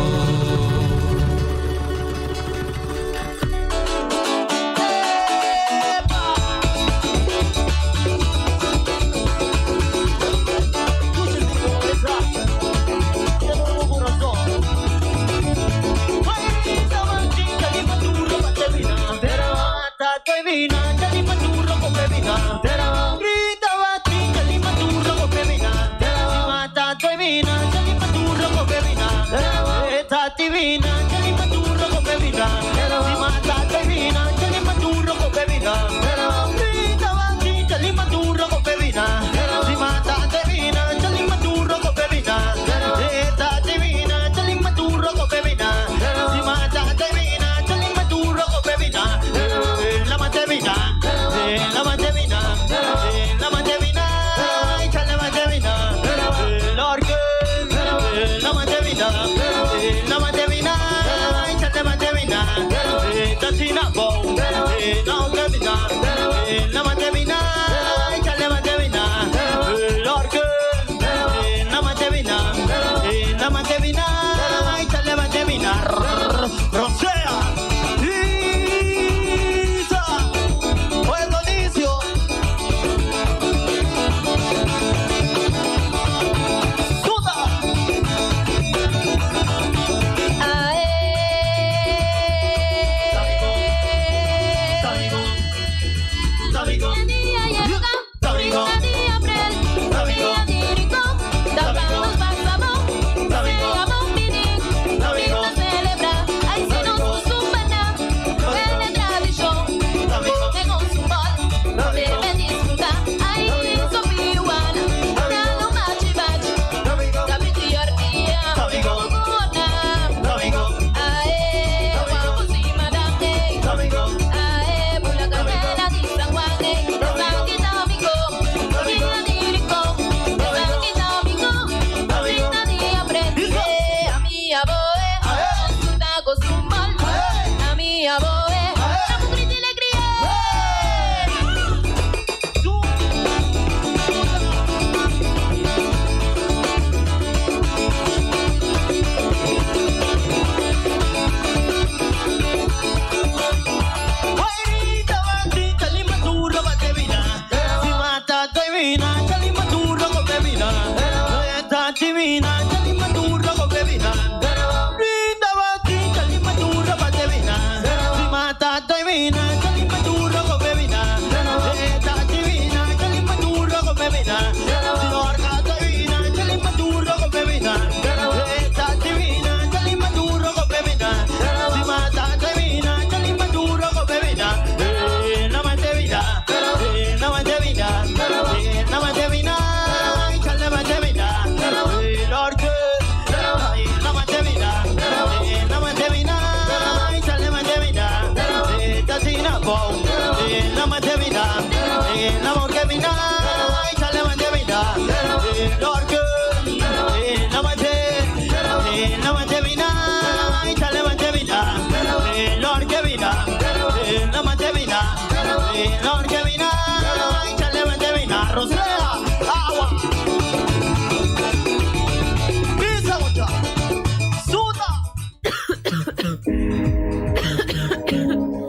Grita,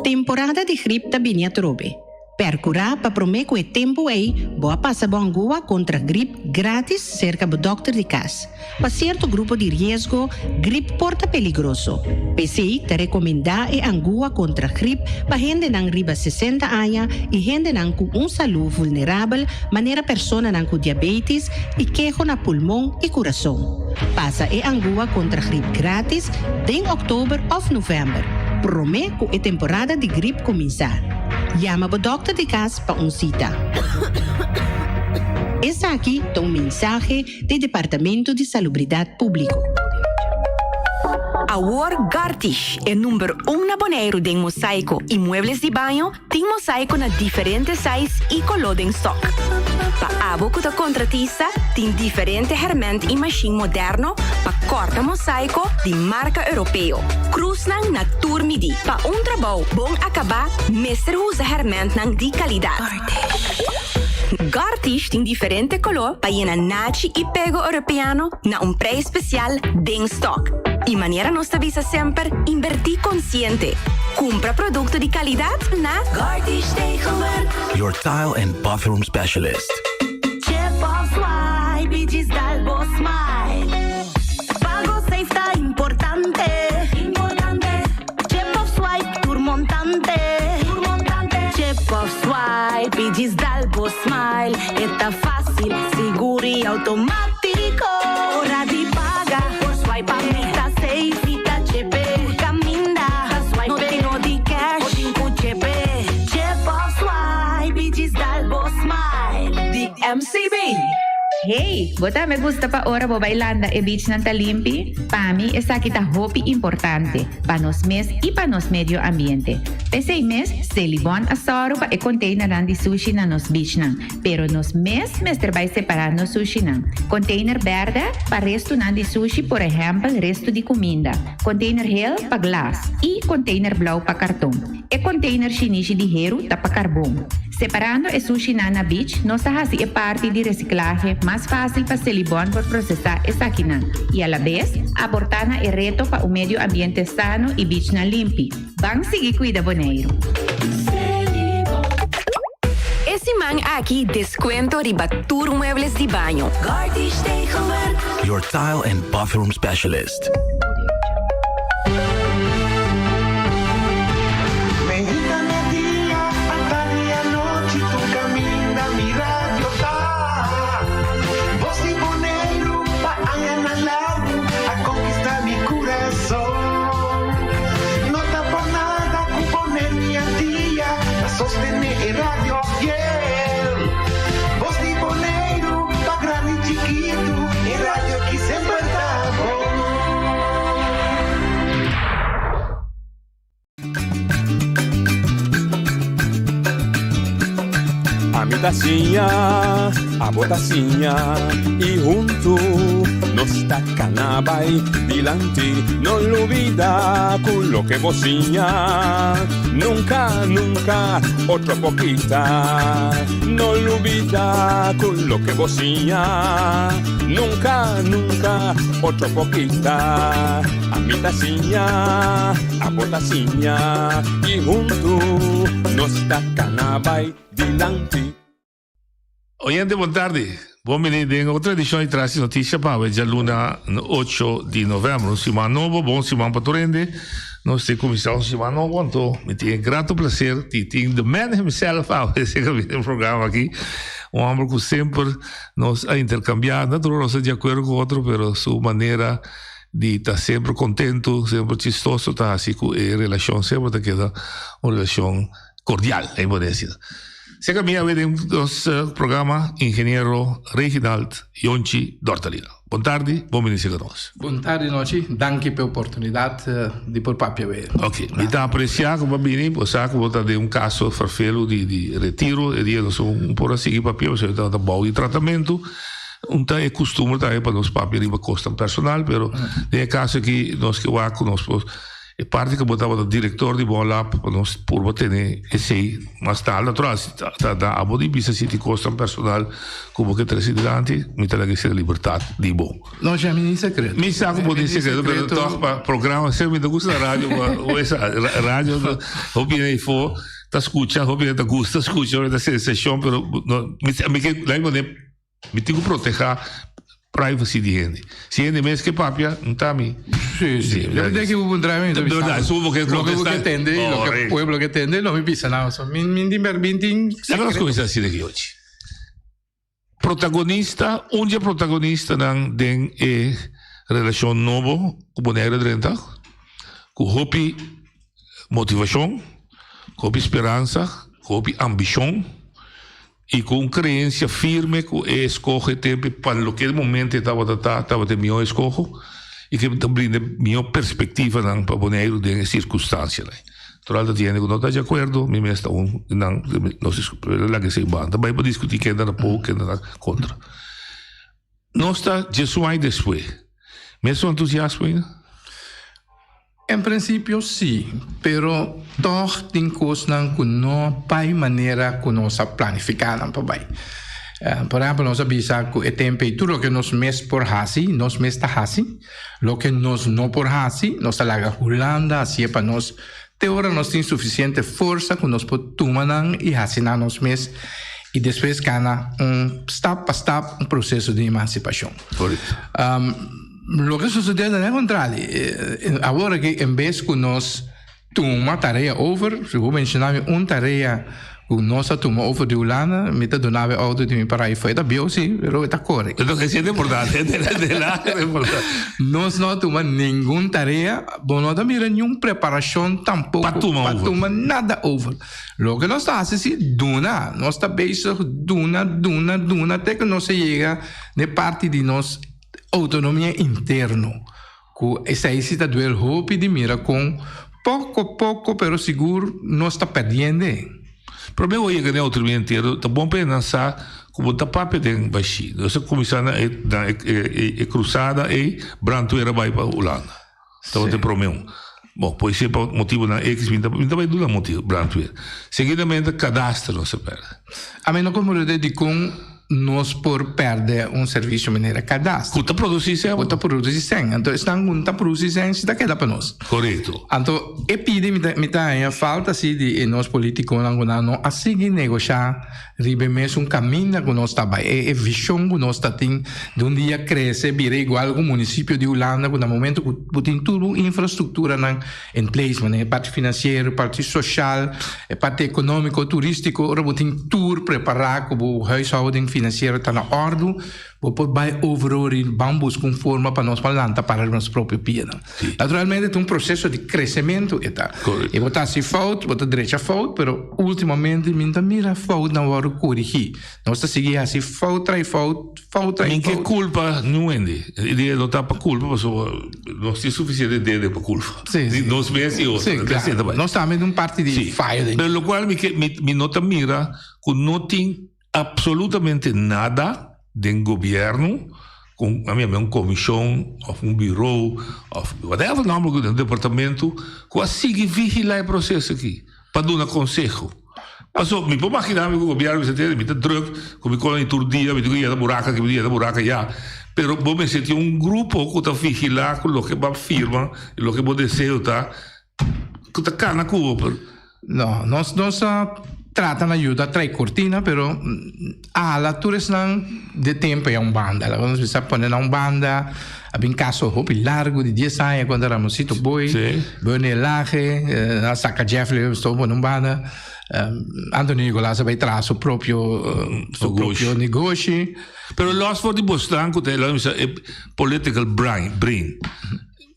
Temporada di grip ta bini atrobe. Percura pa prome cu e tempo ey bo a pasa bo angua contra grip gratis cerca bo dokter di cas. Pa cierto grupo di riesgo, grip por ta peligroso. P'esey ta recomenda e angua contra grip pa hendenan riba 60 aña y hendenan cu un salud vulnerabel manera personanan cu diabetes y keho na pulmon y curason. Pasa e angua contra grip gratis den october of november, prome cu e temporada di grip cuminsa. Yama bo dokter di cas pa un cita. Esaki ta un mensahe di Departamento di Salubridad Publico. Awor Gartish, e number un na Boneiru den mosaiko y muebles di baño, tin mosaiko na diferente size y coló den stock. Pa abo cu ta contratista, tin diferente herment y machine moderno pa corta mosaiko di marca Europeo. Cruznan na tur midi. Pa un trabou bon acaba, mester usa hermentnan di calidad. Gartish tin diferente color pa yena nachi y pego Europeano na un prijs special den stock. Y manera nos ta bisa semper, inverti consciente. Cumpra producto di calidad na Gartish Tegelwerk. Your tile and bathroom specialist. Chip of swipe, digital bo smile. Pago safe ta importante. Importante. Chip of swipe, tur montante. Tur montante. Chip of swipe, digital bo smile. Ta facil, sigur y automatico. Ora di paga, por swipe mi ta safe, mi ta chip. Caminda, swipe no tin di cash, o tin cu chip. Chip of swipe, digital bo smile. Di MCB. Hey, bo tambe gusta pa ora bo bay landa e beach nan ta limpi? Pa mi, esaki ta hopi importante, pa nos mes y pa nos medio ambiente. P'esey mes, Selibon a sòru pa e containernan di sushi na nos beachnan, pero nos mes mester bay separa nos sushinan. Container berde pa restonan di sushi, por ehempel resto di cuminda, container hel pa glas y container blauw pa carton. E container shinishi di heru ta pa carbon. Separando e sushinan na beach, nos ta haci e parti di reciclahe mas facil pa Selibon por procesa esakinan y a la bes aporta na e reto pa un medio ambiente sano y beachnan limpi. Ban sigui cuida Boneiru! E siman aki descuento riba tur muebles di baño. Your tile and bathroom specialist. Ami ta siña, abo ta siña y hunto nos ta cana bay dilanti. No lubida cu loke bo siña nunca, nunca otro por kita. No lubida cu loke bo siña nunca, nunca otro por kita. Ami ta siña, abo ta siña y hunto nos ta cana bay dilanti. Oyente, bon tardi. Bon bini den otro edishon di Tras di Notisia pa awe djaluna ocho di novèmber. Un siman nobo, bon siman pa tur hende. Nos tin kuminsá un siman nobo, anto mi tin e grato plaser di tin the man himself awe serka mi den programa aki. Un hòmber ku semper nos a interkambiá, no tur ora nos ta di akuerdo ku otro, pero su manera di ta semper kontentu, semper chistoso ta hasi ku e relashon semper ta keda un relashon kordial, e por desi. Serka mi awe den nos programa Ingeniero Reginald Yonchi Dortalina. Bon tardi, bon bini serka nos. Bon tardi Nochi, danki p'e oportunidat di por papia awe. Ok, mi ta apresia ku bo a bini, bo sa ku bo ta den un kaso ferfelu di di retiro, e dia nos un por a sigui papia pasobra bo tabata bou di tratamentu. Un ta e kustumber tambe pa nos papia riba kosnan personal, pero den e kaso aki nos ke wak ku nos por E parti ku bo tabata direktor di Bon Lab pa nos purba tene esei mas tal. Natural, si ta na abo di bisa si tin kosnan personal ku bo ke trese dilanti, mi ta laga esei libertat di bo. No, sha mi tin sekreto. Mi sa ku bo tin sekreto, pero tòg pa programa semper mi ta gusta na radio pa bo esa radio hopi hende afó ta skucha, hopi hende ta gusta skucha, hopi hende ta sensashon, pero mi ke laga mi pone. Mi tin ku protehá privacy di hende. Si hende mes ke papia, no ta mi. Sí, sí. Yo te ke bu puntra mi, mi sa. Su bo ke Lo ke bu ke tende i lo ke pueblo ke tende, lo mi bisa nan. So mi mi tin mi tin Laga nos kuminsá asina aki ochi. Protagonista, un dje protagonistanan den e relashon nobo ku Bonaire drenta, ku hopi motivashon, ku hopi speransa, ku hopi ambishon. I ku un kreensia firme ku e eskoho e tempu pa loke e momento e tabata ta, tabata e mihó eskoho i ke ta brinda e mihó perspektivanan pa Boneiru den e sirkunstansianan. Natural ta tin hende ku no ta di akuerdo, mi mes ta un di nan, nos laga esei banda bai pa diskutí ken ta na pou, ken ta na kontra. Nos ta djesun aña despues, mesun entusiasmo ainda? En prinsipio sí, pero tòg tin kosnan ku no bai manera ku nos a planifiká nan pa bai. Por ehèmpel, nos a bisa ku e tempu ei tur loke nos mes por hasi, nos mes ta hasi. Loke nos no por hasi, nos ta laga Hulanda hasié pa nos te ora nos tin sufisiente forsa ku nos por tuma nan i hasi nan nos mes i despues gana un stap pa stap un proseso di emansipashon. Loke sosodé ta den kontrali. Awor aki en bes ku nos tuma tarea over, si bo menshoná mi un tarea ku nos a tuma over di Hulanda, mi ta duna bo e outo di mi para ei for. E ta bieu si, pero e ta kore. Esei ta importante, e ta importante. Nos no a tuma ningun tarea, bo no ta mira niun preparashon tampoko pa tuma pa tuma nada over. Loke nos ta hasi si duna, nos ta bezig duna, duna, duna te ku nos a yega n'e parti di nos Autonomia interno, ku esei si ta duel hopi di mira kon poko poko pero sigur nos ta perdiende. Prome bo yega den autonomia interno ta bon pa e nan sa ku bo ta papia den bashí. Nos a kuminsá na e na e krusada ei brandweer a bai pa Hulanda. Tabata e prome un. Bon, por esei pa motibunan X mi ta mi ta bai duna motibu brandweer. Seguidamente kadaster nos a pèrdè. Ami no komprende dikon nos por pèrdè un servisio manera kadaster. Ku ta produsí sèn. Ku ta produsí sèn. Anto esnan ku no ta produsí sèn si ta keda pa nos. Korekto. Anto e pidi mi ta mi ta haña falta si di e nos politikonan ku nan no a sigui negoshá Riba e mesun kaminda ku nos ta bai, e vishon ku nos ta tin di un dia krese bira igual ku munisipio di Hulanda ku na momento ku bo tin tur bo infrastrukturanan in place, manera e parti finansiero, e parti soshal, e parti ekonómiko, turístiko, ora bo tin tur prepará ku bo huishouding finansiero ta na òrdu, Bo por bai overal i ban buska un forma pa nos por lanta para riba nos propio pianan. Naturalmente ta un proseso di kresementu e ta. I bo ta hasi fout, bo ta drecha fout, pero ultimamente mi no ta mira foutnan wòrdu korigí. Nos ta sigui hasi fout trai fout, fout trai Min ke fout. kulpa niun hende. E dia no ta pa kulpa pasobra nos tin sufisiente dede pa kulpa. Sí, sí. Nos mes i otro. Sí, klaro. Nos tambe ta un parti di fayo den. Pero lokual mi ke mi no ta mira ku no tin Absolutamente nada den gobierno con a mi un comision of un bureau of whatever nomber cu un departamento cu a sigui vigila e proceso aki pa duna conseho. Paso mi por magina mi cu gobierno bisa tende mi ta druk cu mi cola di tur dia mi tin cu yena buraca aki mi tin cu yena buraca aya pero bo mester tin un grupo cu ta vigila cu loke bo a firma y loke bo deseo ta cu ta cana cu bo. No, nos nos a. trata na yuda trae cortina, pero ala tur esnan de tempo ya un banda. Laga nos bisa pone na un banda. A bin caso hopi largo di dies aña contra Ramoncito Boy, Bernie Elhage, a saca Jeffrey Williams pone un banda. Anthony Nicolaas a bay traha su propio su propio negoshi. Pero los for di bosnan cu ta e political brain.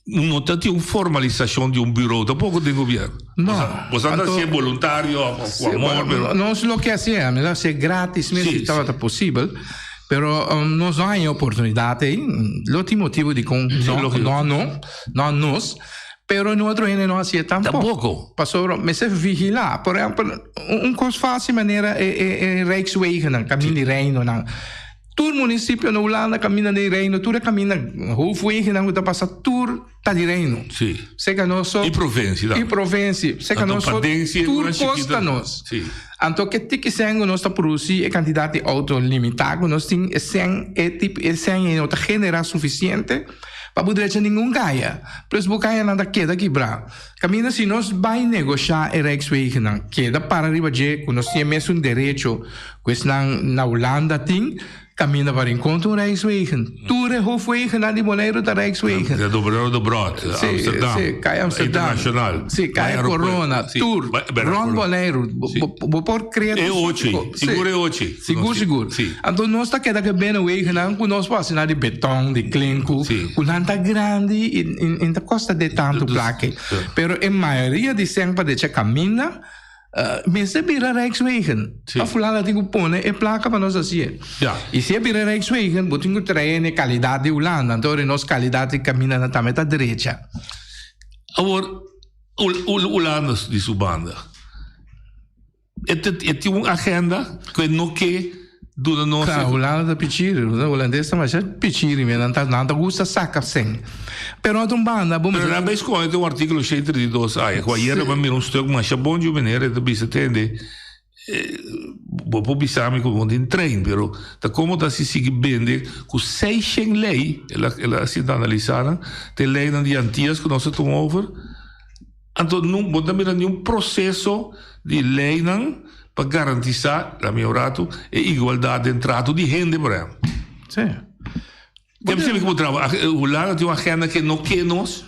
No ta tin un formalisacion di un bureau tampoco den gobierno. No. Boso ta hacié boluntario of cu amor, pero. Nos lo ke hacié, mi lo hacié gratis mes si tabata posibel, pero nos no haña e oportunidad ey. Lo tin motibo dicon no, no no, no nos, pero no otro hende no hacié tampoco. Tampoco. Pasobra mester vigila. Por ehempel, un cos facil manera e Rijkswegennan, caminda di Reinonan. Tur municipio na Hulanda caminda den Reino, tur e caminda hoofdwegennan cu ta pasa tur ta di Reino. Sí. Seca nos so. Y provincia tambe. Y provincia. Seca nos so tur cos ta nos. Sí. Anto ke tiki sen cu nos ta produci e cantidad di auto limita cu nos tin e sen e tipo e sen ei no ta genera suficiente pa bo drecha ningun caya. Plus bo cayanan ta keda kibra. Caminda si nos bay negosha e Rijkswegennan keda para riba dje cu nos tin e mesun derecho Ku esnan na Hulanda tin kaminda pa rinkontra un Rijkswegen. Tur e hoofdwegennan di Boneiru ta Rijkswegen. De Dobrodo Brod, Amsterdam. Sí, sí, Kaya Amsterdam. Internacional. Sí, Kaya Corona, tur, rond Boneiru. Bo por krea E ochi, sigur e ochi. Sigur, sigur. Anto nos ta keda ku e binnenwegennan ku nos por hasi nan di beton, di klinku, ku nan ta grandi i ta kosta de tantu plaka. Pero e mayoria di sèn pa decha kaminda. Mester bira Rijkswegen. Sí. Of Hulanda tin ku pone e plaka pa nos hasié. Ja. I si e bira Rijkswegen, bo tin ku trae e kalidat di Hulanda. Anto ora nos kalidat di kamindanan tambe ta drecha. Awor, Hulanda di su banda, e tin un agenda ku e no ke duna nos. Claro, Hulanda ta pichiri. Hulandes ta masha pichiri mi. Nan ta, nan ta gusta saca sen. Pero otro banda, bo Pero nan bay scoge den un articulo 132 aya. Cu ayer bo mira un stuk masha bon dju meneer, e ta bisa tende, bo por bisa mi cu bo tin trein, pero ta como ta si sigui bende cu seishen ley, el a, el a sinta analisa nan, te leynan di Antillas cu nos a tuma over. Anto no bo ta mira niun proseso di leynan pa garantisa, la mi un ratu, e igualdat den trato di hende, por ehempel. Sí. Ke posible ku bo traba? Hulanda tin un agenda ke no ke nos.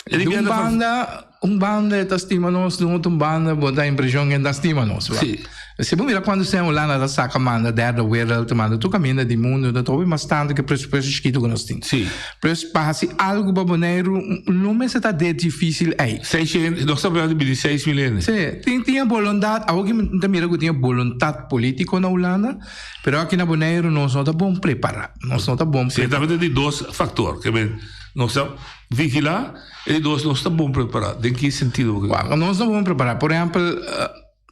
Di un banda, un banda e ta stima nos, di un otro banda bo ta impresion ke e ta stima nos. Sí. Si bo mira cuando esei Hulanda ta saca manda derde wereld, ta manda tur caminda di mundo, ta hopi mas tanto ke presupuesto chikito ku nos tin. Sí. Pues pa haci algo pa Boneiru no mester ta de dificil ei. Seis hende, nos ta hablando di 6.000 hende. Sí, tin tin e boluntad, awor ki mi ta mira ku tin e boluntad politico na Hulanda, pero aki na Boneiru nos no ta bon prepara, nos no ta bon Sí, prepara. tambe ta di dos factor, ke men nos ta vigila, e di dos nos ta bon prepara. Den ki sentido bo ke? Wak, nos ta bon prepara. Por ehempel,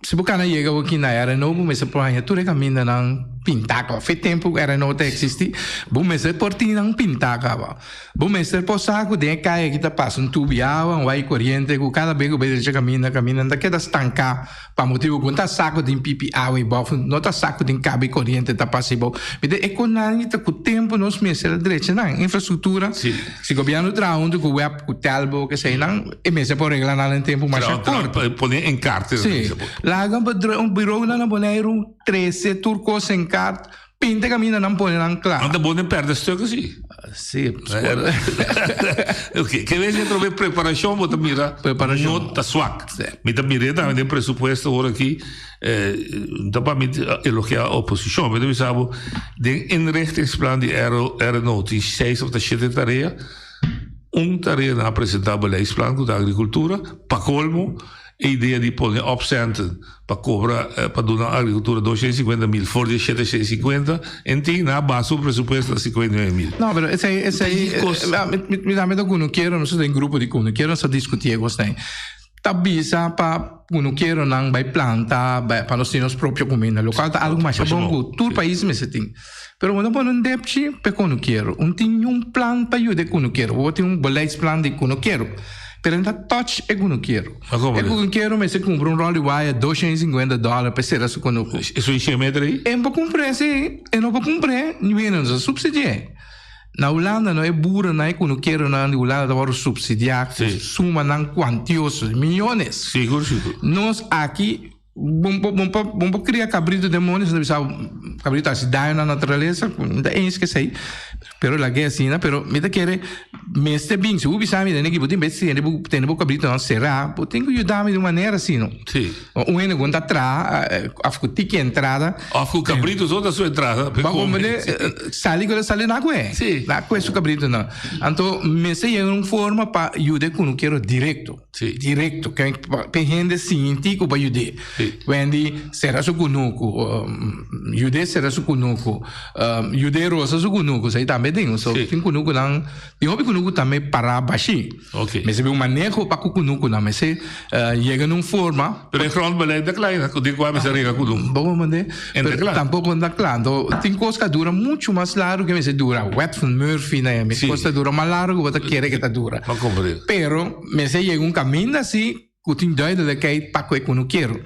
Si bo kana yega awor aki na RNO bo mester por haña tur e kamindanan pintá kaba. Fe tempu ku RNO ta eksistí, bo mester por tin nan pintá kaba. Bo mester por sa ku den e kaya aki ta pasa un tubi awa, un wai koriente ku kada bes ku bo drecha kaminda, kaminda ta keda stanká pa motibu ku no ta sa ku tin pipi awa ei bou, no ta sa ku tin kabi koriente ta pasa ei bou. Mi ta e konan ta ku tempu nos mester a drecha nan infrastruktura. Si gobièrnu traha huntu ku web, ku Telbo, keseinan, e mester por regla nan den tempu masha korto. Pone en kaart. Sí. Laga un bureaunan na Boneiru trese tur kos en kaart, pinta kaminda nan pone nan kla. Nan ta bon den pèrdè stuk así. Sí. Oké, ke bes dentro di preparashon bo ta mira Preparashon. no ta swak. Sí. Mi ta mir'é tambe den presupuesto ora aki, no ta pa mi elogiá oposishon, mi ta bisa bo den inrichtingsplan di RNO tin seis òf ta shete tarea. Un tarea nan a presenta beleidsplan cu ta agricultura, pa colmo e idea di pone opcenten pa cobra pa duna agricultura 250 mil for di e 750 en tin nan a basa un presupuesto na 59 mil. No, pero esey, esey, mi tambe ta cunuquero, nos ta den grupo di cunuquero, nos ta discuti e cosnan. Ta bisa pa cunuqueronan bay planta pa nos tin nos propio cuminda, locual ta algo masha bon cu tur pais mester tin. Pero bo no pone un depchi pa e cunuquero, un tin un plan pa yuda e cunuquero, bo tin un beleidsplan di cunuquero, pero no ta touch e cunuquero. E cunuquero mester cumpra un rol di waya 250 dollar pa e cera su cunucu. Esun e cien meter ey? E no por cumpra esey, e no por cumpra, ni weno no ta subsidi'e. Na Hulanda no e burennan, e kunukeronan di Hulanda ta wòrdu supsidiá ku sumanan kuantioso, miyones. Sigur, sigur. Nos aki. Bon bo bon pa bon pa kria kabritu den mondi, esei ta bisa kabritu ta hasi daño na naturalesa, mi ta eens ku esei, pero lag'é asina, pero mi ta kere mester bin, si bo bisa mi den aki bo tin bes tene bo tene bo kabritunan será, bo tin ku yuda mi di un manera asina. Sí. Un hende ku ta traha òf ku tiki entrada. Òf ku kabritu so ta su entrada. Bo komprende? Sali ku el a sali na kue. Sí. Na kue su kabritunan. Anto mester yega un forma pa yuda e kunukero direkto. Sí. Direkto. Ke pa hende sinti ku bo a yud'é. Sí. Wendy sera su kunuku, yud'é sera su kunuku, yud'é rosa su kunuku, esei tambe tin. So Sí. tin kunukunan, tin hopi kunuku tambe pará bashí. Oké. Mester bin un maneho pa ku kunukunan, mester yega na un forma. Pero e grondbeleid ta kla ainda, ku di kua mester rega kunuku. Bo comprende? En ta Pero kla. tampoko no ta kla. Anto tin kos ku a dura muchu mas largu ke mester dura. Wet van Murphy na e Sí. kos ta dura mas largu ku bo ta kere ke ta dura. Bo comprende. Pero mester yega un kaminda si ku tin duidelijkheid pa ku e kunukero.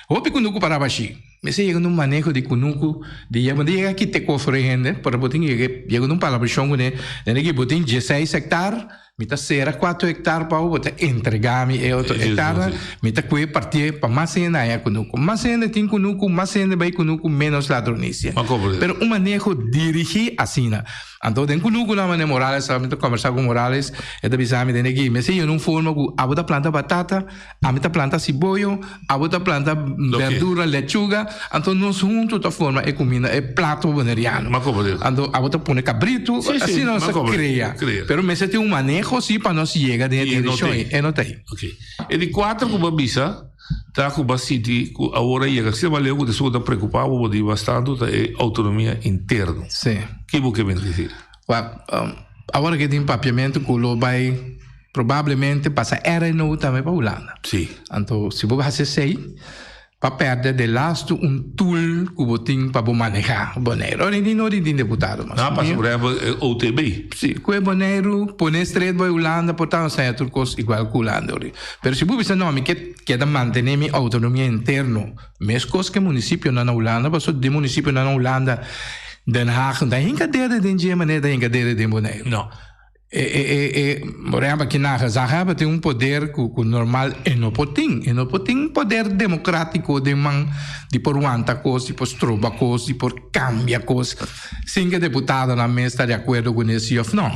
Hopi kunuku para bashí. Mester yega na un maneho di kunuku di yega bo yega kita e kos for e hende, pero bo tin yega yega na un palabrashon kuné. Den aki bo tin dieseis hektar, mi ta sera kuater hektar pa bo, bo ta entrega mi e otro hektarnan, mi ta kue partié pa mas hende haña kunuku. Mas hende tin kunuku, mas hende bai kunuku, ménos ladronisia. Pero un maneho dirigí asina. Anto den kunukunan manera Morales mi ta kombersá ku Morales, e ta bisa mi den aki, mester yena un forma ku abo ta planta batata, ami ta planta siboyo, abo ta planta berdura, lechuga, anto nos huntu ta forma e kuminda, e plato boneriano. Anto abo ta pone kabritu, asina nos ta krea. Pero mester tin un maneho si pa nos yega den e direkshon ei, e no ta ei. E di kuater ku bo a bisa. Ta ku bo a sinti ku awor a yega asina leu ku ta esun ku ta preokupá bo bo di mas tantu ta e outonomia interno. Sí. Ki bo ke mester disi? Wak, awor ke tin papiamentu ku lo bai probablemente pasa RNO tambe pa Hulanda. Sí. Anto si bo hasi esei, pa pèrdè de lastu un tool ku bo tin pa bo manehá Boneiru. Ora di no tin deputado mas. No, pasa por ehèmpel e OTB. Sí, ku e Boneiru pone stret bai Hulanda por ta nos haña tur kos igual ku Hulanda. Pero si bo bisa no, mi ke keda mantene mi autonomia interno, meskos ke munisipionan na Hulanda, pasobra di munisipionan na Hulanda, Den Haag no ta hinka dede den dje manera ta hinka dede den Boneiru. No. E, e, e, e, por ehempel, aki na gezaghebber tin un poder ku, ku normal e no por tin. E no por tin poder demokratiko den man di por wanta kos, di por stroba kos, di por kambia kos, sin ke deputadonan mes ta di akuerdo kuné si òf no.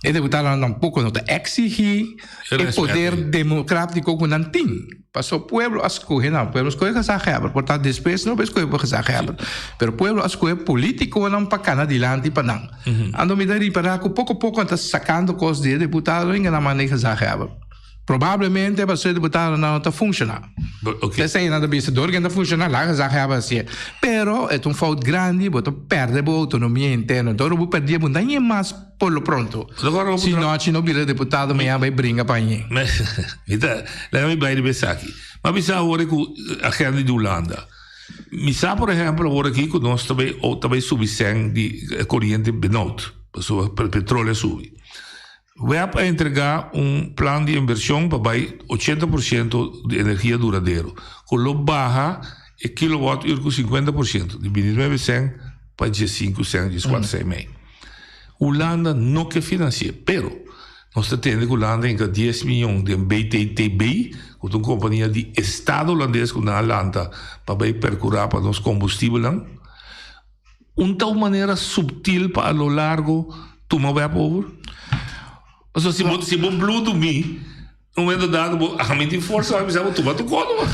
E deputadonan tampoko no ta eksigí e poder democrático ku nan tin. Paso pueblo a skohe nan, pueblo a skohe gezaghebber, por ta despues no por skohe pa gezaghebber, pero pueblo a skohe politiconan pa kana dilanti pa nan. Anto mi ta ripara ku poko poko nan ta sakando kos di e deputado i nan manda e gezaghebber. Probablemente paso e deputadonan no ta funshoná. Esei nan ta bisa dor ku nan ta funshoná laga gezaghebber hasié. Pero e ta un fout grandi, bo ta pèrdè bo outonomia interno. Dor bo pèrdè bo no ta haña mas. Por lo pronto. Si nochi no bira deputado mañana bai bringa pa añe. Mi ta laga mi bai riba esaki. Mi a bisa awor ku agenda di Hulanda. Mi sa por ehempel awor aki ku nos ta bai ta bai subi sèn di koriente benout pasobra petroleo a subi. Web a entrega un plan di invershon pa bai ochenta por siento di energia duradero ku lo baha e kilowatt ur ku 50%, di 29 cent pa 15 cent, 14 cent y mei. Hulanda no ke finansi'é, pero nos ta tende ku Hulanda hinka 10 miyon den BTTB, ku ta un kompania di estado hulandes ku nan a lanta pa bai perkurá pa nos kombustibelnan. Un ta un manera subtil pa a lo largo tuma web over? Pasobra si bo si bo bludu mi. Un momento dado bo a mi tin forsa mi bisa bo tuma tu kono.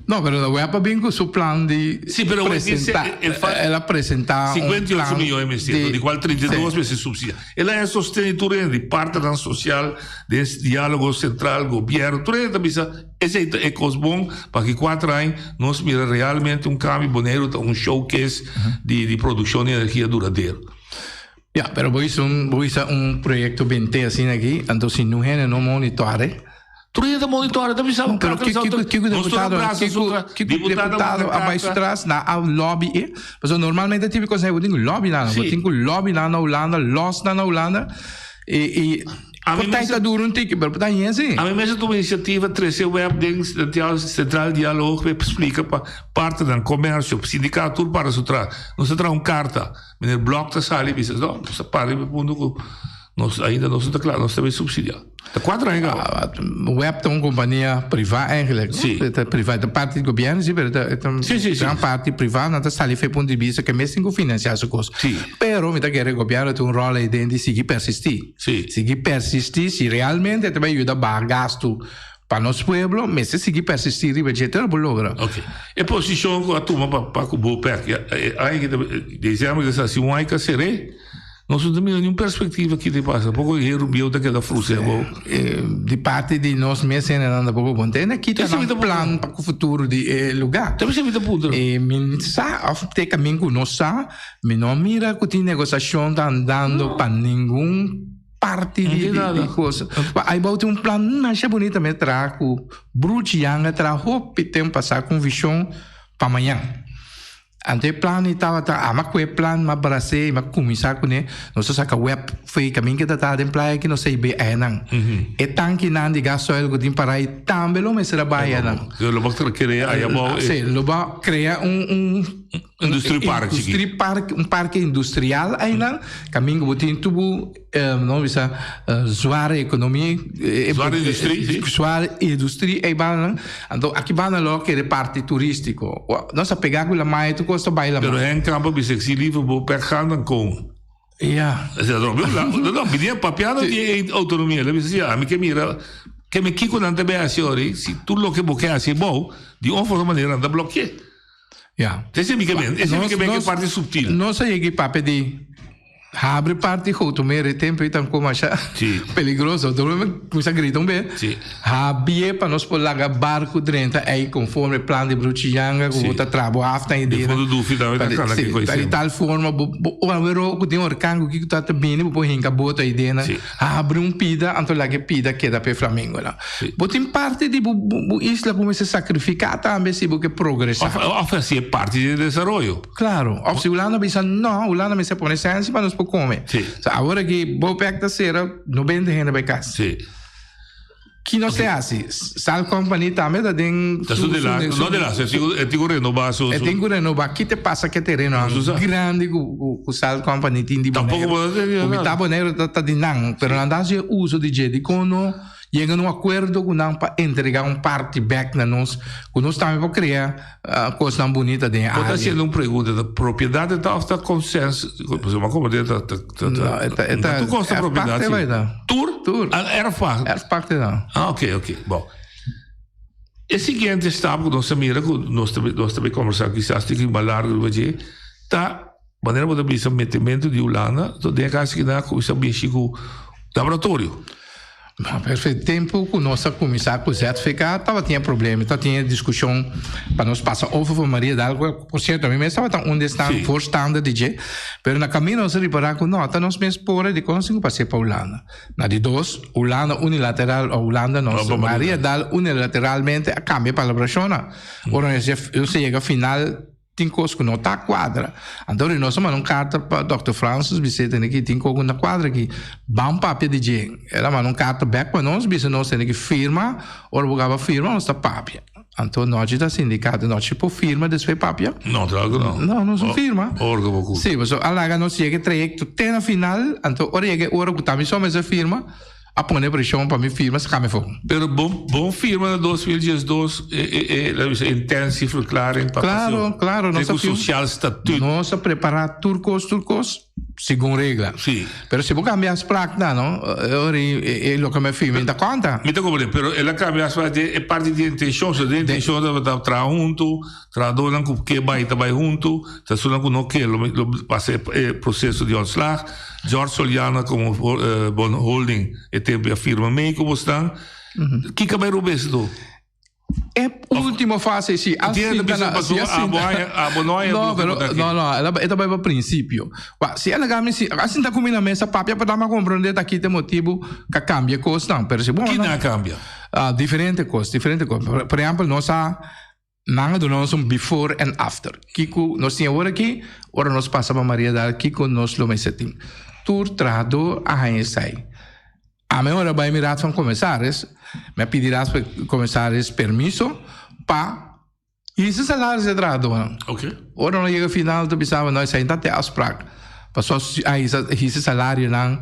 No, pero la web a bin ku su plan di Sí, pero presenta. El a presenta un 58 plan miljoen mester, di di cual 32 Sí. mester subsidia. El a sostene tur hende, di partnernan social, den dialogo central, gobierno, tur hende ta bisa esey ta e cos bon pa aki cuater aña nos mira realmente un cambio. Boneiru ta un showcase di di produccion di energia duradero. Ya, pero bo hizo un, bo hizo un proyecto bente asina aki, anto si nu hende no monitore. Tur hende ta monitore, ta bisa un Pero carta, kiko, bisa otro. kiko Nos tur deputado, abraza kiko, su tra- kiko diputado deputado manda a bai su carta. tras na a lobby e. Pasobra normalmente típico esei bo tin ku lobby nan, bo Sí. tin ku lobby nan na Hulanda, los nan na Hulanda i i A mi por ta mester- ta dura un tiki, pero por ta hien si. A mi mester tuma iniciativa trece web den Central Dialoog pe splica pa partnernan, comercio, sindicato tur para su tras. Nos ta traha un carta. Meneer Blok ta sali y bisa, no, nos ta para riba e punto cu Nos ainda nos no ta kla, nos ta bay subsidia. Ta kuater aña kaba. Web ta un kompania privá eigenlijk. Sí. E ta privá, e ta parti di gobièrnu sí, pero e ta e ta un Sí, sí, sí. gran parti privá. Nan ta sali for e punto di bista ke mes tin ku finansiá su kos. Sí. Pero mi ta kere gobièrnu tin un ròl ei den di sigui persistí. Sí. Sigui persistí si realmente e ta bay yuda baha gastu pa nos pueblo, mester sigui persistí riba dje te lo por logra. Ok. E posishon ku a tuma pa pa ku Bopec, ya e aña ki ta desèmber ki ta sa si un aña ka ser'é. Nos no ta mira niun perspectiva ki ta pasa. Poko e heru bieu ta keda frustra abou. Di parti di nos mes hendenan tampoco bon tende kita nan plan pa ku futuro di e lugar. Ta bisa mi ta puntra. E mi sa of te kamin ku nos sa, mi no a mira ku tin negosiashon ta andando pa ningun parti di di kos. Pa aibou tin un plan masha bunita mi a traha ku Bruchi Yang a traha hopi tempu pasa ku un vishon pa mañan. Anto e plan ei tabata, ama ku e plan m'a bras'é i m'a kuminsá kuné, nos a saka wèp fo'i e kamin ke ta traha den playa aki nos a hib'é einan. E tankinan di gasoil ku tin pará ei tambe lo mester a bai einan. Lo bo krea ei abou e. Sí, lo bo krea un un. Industrie park chikí. Industrie park, un parke industrial einan, kamin ku bo tin tur bo. No bisa zware economie. Zware industrie, si. Zware industrie ei banda nan. Anto aki banda lo kere parti turistico. Nos a pega cu lamai e tur cos ta bai lamai. Pero hen kamp a bisa si liever bo pek gaan dan komen. Ja. No, no, binia papiando di e autonomia. Le bisa si ami ke mira ke mi kiko nan ta bay haci ori si tur loke bo ke haci bou di un of otro manera nan ta bloke. Ja. Ese mi ke men, ese mi ke men ke parti subtil. Nos a yega e papia di Habri parti Gotomer e tempo ei tampoco masha peligroso. Tur mi cuminsa grita un be. Habie pa nos por laga barco drenta ei conforme plan di Bruchi Yanga cu bo ta traha bo hafnan ei dena. Pa di tal forma bo bo awero cu tin orkan cu kico ta ta bini bo por hinca boto ei dena. Habri un pida anto laga e pida keda pa e flamingonan. Bo tin parti di bo bo isla cu mester sacrifica tambe si bo ke progresa. Of haci e parti di e desaroyo. Claro, of si Hulanda bisa no, Hulanda mester pone sensi pa nos por come. Sí. So awor aki Bopec ta cera, no bende hende bay cas. Sí. Ki nos te haci? Sal Company tambe ta den Ta su de la, no de la, e tin cu renoba su. E tin cu renoba. Ki te pasa cu e tereno grandi cu cu Sal Company tin di Boneiru? Tampoco bo ta Cu mitad Boneiru ta di nan, pero nan ta haci e uso di dje. Dicon no yega na un acuerdo cu nan pa entrega un parti bek na nos, cu nos tambe por crea Kosnan bunita den e área. Bo ta hasiendo un pregunta, ta propiedat e ta òf ta konsens? Pasobra mi a komprendé ta ta ta No, e ta e ta tur kos ta propiedat si. Tur? Tur. Erfpacht? Erfpacht e ta. Ah oke oke bon. E siguiente stap ku nos ta mira ku nos ta nos ta bai kombersá kisas tin mas largu riba dje ta manera bo ta bisa metementu di Hulanda den e kas aki nan a kuminsá bishi ku laboratorio. Perfecto. Tempu ku nos a kuminsá ku ZVK tabatin e problema, tabatin e diskushon pa nos pasa over pa Maria Hidalgo. Por sierto, mi mes tabata un di esnan voorstander di dje, pero na kaminda nos a ripará ku no, ta nos mes pore dikon nos tin ku pas'é pa Hulanda. Na di dos, Hulanda unilateral, o Hulanda nos, Maria Hidalgo unilateralmente a kambia e palabrashonnan. Ora nos a yega final. Tin kos ku no ta kuadra. Anto di nos a manda un karta pa Dòkter Francis bis'é tene ki tin kos ku no ta kuadra aki. Ban papia di dje. El a manda un karta bèk pa nos bisa nos tene ki firma. Ora bo kaba firma nos ta papia. Anto nochi ta sindikato nochi por firma despues papia? No, klaro ku no. No, nos no firma. Ora ku bo ku. Sí, pasobra a laga nos yega e trayekto te na final. Anto ora yega e ora ku ta mi so mester firma. A pone preshon pa mi firma saka mi afó. Pero bo bon firma na 2012 e e e laat bisa intentieverklaring pa Claro, claro, nos a firma. Sociaal statuut. Nos a prepara tur kos, tur kos segun regla. Sí. Pero si bo cambia afspraak nan, no, ora e loke mi a firma ta konta. Mi ta comprende, pero el a cambia afspraak den e parti di intencion, so den intencion tabata traha hunto, trahadornan ku ke bai ta bai hunto, esunnan ku no ke lo lo pasa e proseso di ontslag. George Soliana komo bon holding e tempu a firma mei ku bosnan. Kiko a bai robes anto? E ultimo fase si a sinta na si a sinta Abo no a No pero no no e ta bai pa prinsipio. Wak si a laga mi si a sinta ku mi na mesa papia pa dam a komprende ta kita e motibu ka kambia kosnan pero si bo Kina a kambia? Diferente kos diferente kos. Por ehempel nos a Nan a duna nos un before and after. Kiko nos tin awor aki, ora nos pasa pa Maria Dal, kiko nos lo mester tin. Tur trahadó a haña esei. Ami ora bai mi Raad van Commissaris, mi a pidi Raad van Commissaris permiso pa hisa salaris di e trahadónan. Ora nos yega final ta bisaba no esei ta te afspraak. Pasobra a hisa salarionan.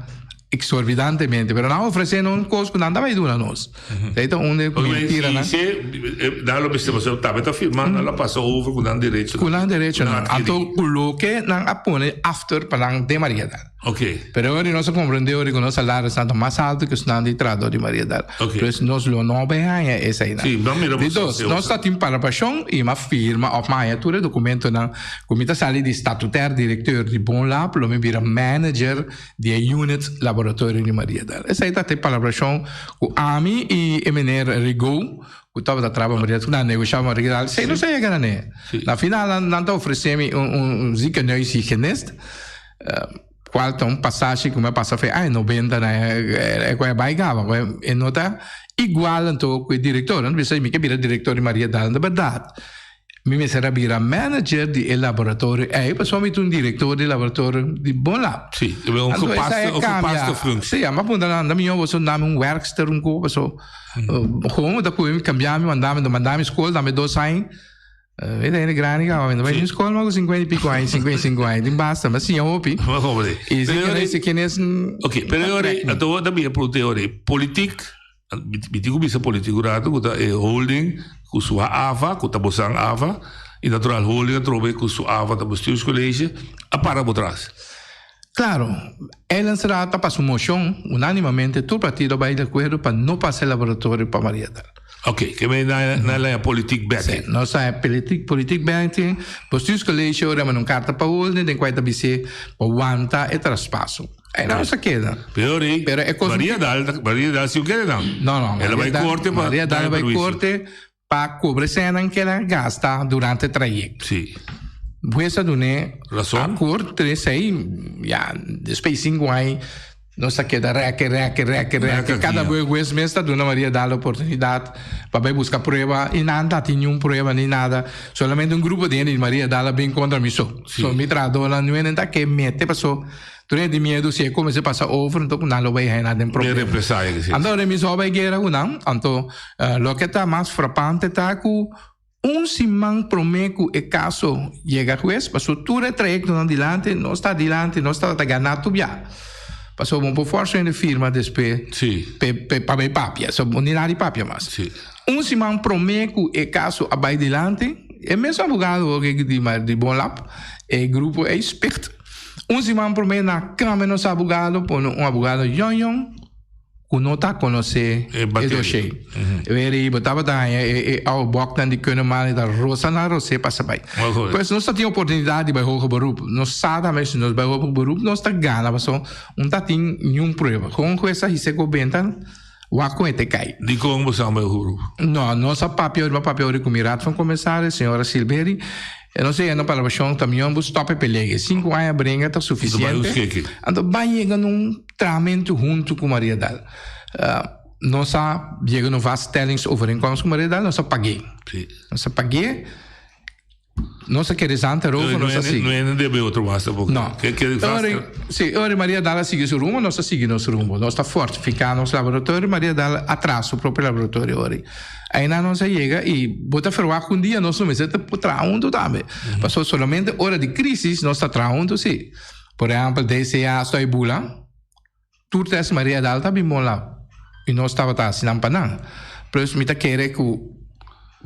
Exorbitantemente, pero nan a ofrece nos un cos cu nan ta bay duna nos. Esey ta un de mentiranan. Si e nan lo mester pasobra tambe ta firma, nan lo pasa over cu nan derechonan. Cu nan derechonan. Anto cu loke nan a pone after pa nan den Mariadal. Ok. Pero ora nos a comprende ora cu nos salarisnan ta mas alto cu esnan di trahador di Mariadal. Ok. Dus nos lo no bay haña eseynan. Si, nan mira Di boso dos, haci nos ta tin palabracion y m'a firma of m'a haña tur e documentonan cu mi ta sali di statutair directeur di Bonlab lo mi bira manager di e unit laboratorio di Mariadal. Esei ta e palabrashon ku ami i e meneer Rigaud, ku tabata traha pa Mariadal, ku nan a negoshá pa Mariadal, esei nos a yega na ne. Na final nan nan ta ofresé mi un un ziekenhuishygiënist, kual ta un pasashi ku mi a pasa for e aña nobenta na e ku a bai kaba, ku e no ta igual anto ku e direktor. Nan ta bisa mi ke bira direktor di Mariadal, ta bèrdat. Mi mester a bira manager di e laboratorio ei pasobra mi ta un director di laboratorio di Bonlab. Sí, e un Anto gepaste, esei a un cambia. gepaste functie. Sí, a puntra nan, mi boso dame un werkster un ko paso gewoon bo ta koe mi cambia mi manda mi manda mi school dame dos aña. Mi ta hende grandi caba mi no bai ni school mas ku cincuenta y pico aña, 55 aña, tin basta, mi a siña hopi. Maar gewoon meneer. Y si Pero ken ori- si ken es Oké, pero ori, anto ta bira pregunta ori, politiek Mi tin ku bisa politiko rato ku ta e holding ku su ava, ku ta bosan ava, i natural holding atrobe ku su ava ta bestuurscollege, a para bo tras. Claro, Eilandsraad a pasa un mocion unanimamente, tur partido a bay di acuerdo pa no pasa e laboratorio pa Mariadal. Ok, ke men na na laña politiek backing. Sí, nos a politiek politiek backing, bestuurscollege ora manda un carta pa holding den cual ta bis'é pa wanta e traspaso. Ei nan sa keda. Pero ey, Pero e cos Maria Dal, Maria Dal si keda nan. No, no. Ela bai corte pa Maria Dal daño bai perhuicio. corte pa cobra eseinan que ela gasta durante e trayecto. Sí. Hues a dun'é Razon. akkoord, tres ei, ya, despues cinco aña nos ta keda reke, reke, reke, reke. Reke Cada aquí, bes hues mes ta duna Maria Dal oportunidad pa bai busca prueba y nan ta tin niun prueba ni nada. Solamente un grupo di hende di Maria Dal a bin contra mi so. Sí. So mi trahadornan nuenen ta ke mete paso Tur e di miedu si e kuminsá pasa over, anto ku nan lo bai haña den Den problema. represalia ke si. Anto ora mi so bai guera ku nan, anto loke ta mas frapante ta ku un siman promé ku e kaso yega hues, pasobra tur e trayektonan dilanti nos ta dilanti, nos tabata ganá tur bia. Pasobra bo por fòrsa hende firma despues Sí. pe pe pa bai papia, so bo ni nada di papia mas. Sí. Un siman promé ku e kaso a bai dilanti, e mes abogado di di Bonlab, e grupo ei spicht. Un siman promé na kambia nos abogado pone un abogado yon yon ku no ta konosé E e materia. doshé. Weri bo tabata haña e e oude bòknan di Kunneman e ta rosa na rosé pasa bai. Wel goed. Pues nos ta tin oportunidat di bai hoger beroep. Nos sa tambe si nos bai hoger beroep nos ta gana pasobra un ta tin niun prueba. Kon hues a hise ku benta wak kon e te kai. Dikon bo sa bai hoger beroep? No, nos a papia ori, bo a papia ori ku mi raad van commissaris, señora Silveri. E no sey na palabrashon ta mion bo stop e pelea. E sinku aña bringa ta sufisiente. Anto ban yega na un tramentu huntu ku Maria Dal. Nos a yega na un vaststellingsovereenkomst ku Maria Dal, nos a pag'é. Nos a pag'é. Nos a kere zanta erover, nos a sigui. No hende debe otro mas tampoco. No. Si, ora Maria Dal a sigui su rumbo, nos a sigui nos rumbo. Nos ta fortifiká nos laboratorio, Maria Dal a traha su propio laboratorio ora. Einan nos a yega y bo ta ferwagt cu un dia nos lo mester ta por traha hunto tambe. Pasobra solamente ora di crisis nos ta traha hunto si. Por ehempel DCA stoi bula, tur test Maria Dal ta bin bon lab y nos tabata haci nan pa nan. Plus mi ta kere cu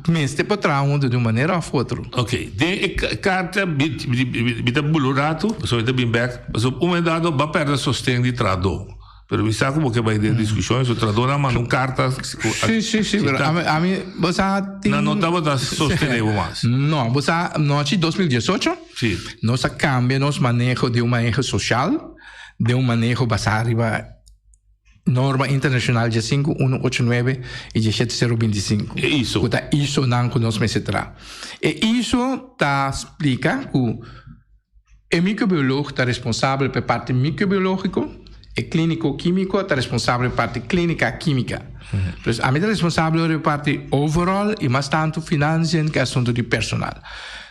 mester por traha hunto di un manera of otro. Ok, den e carta mi ta bula un rato, pasobra mi ta bin bek, pasobra un momento dado bo a perde sosten di trahador. Pero mi sa ku bo ke bai den diskushon, so tradónan manda un karta. Sí, sí, sí, pero ami, ami, bo sa tin. Nan no tabata sostené bo mas. No, bo sa, nochi 2018, Sí. nos a kambia nos maneho di un maneho sosial den un maneho basá riba norma internashonal 15189 i 17025. E ISO. Ku ta ISOnan ku nos mester traha. E ISO ta splika ku. E microbioloog ta responsabel pa e parti microbiologico, e clinico quimico ta responsabel pa e parti clinica quimica. Dus ami ta responsabel ora e parti overall y mas tanto financiën cu e asunto di personal.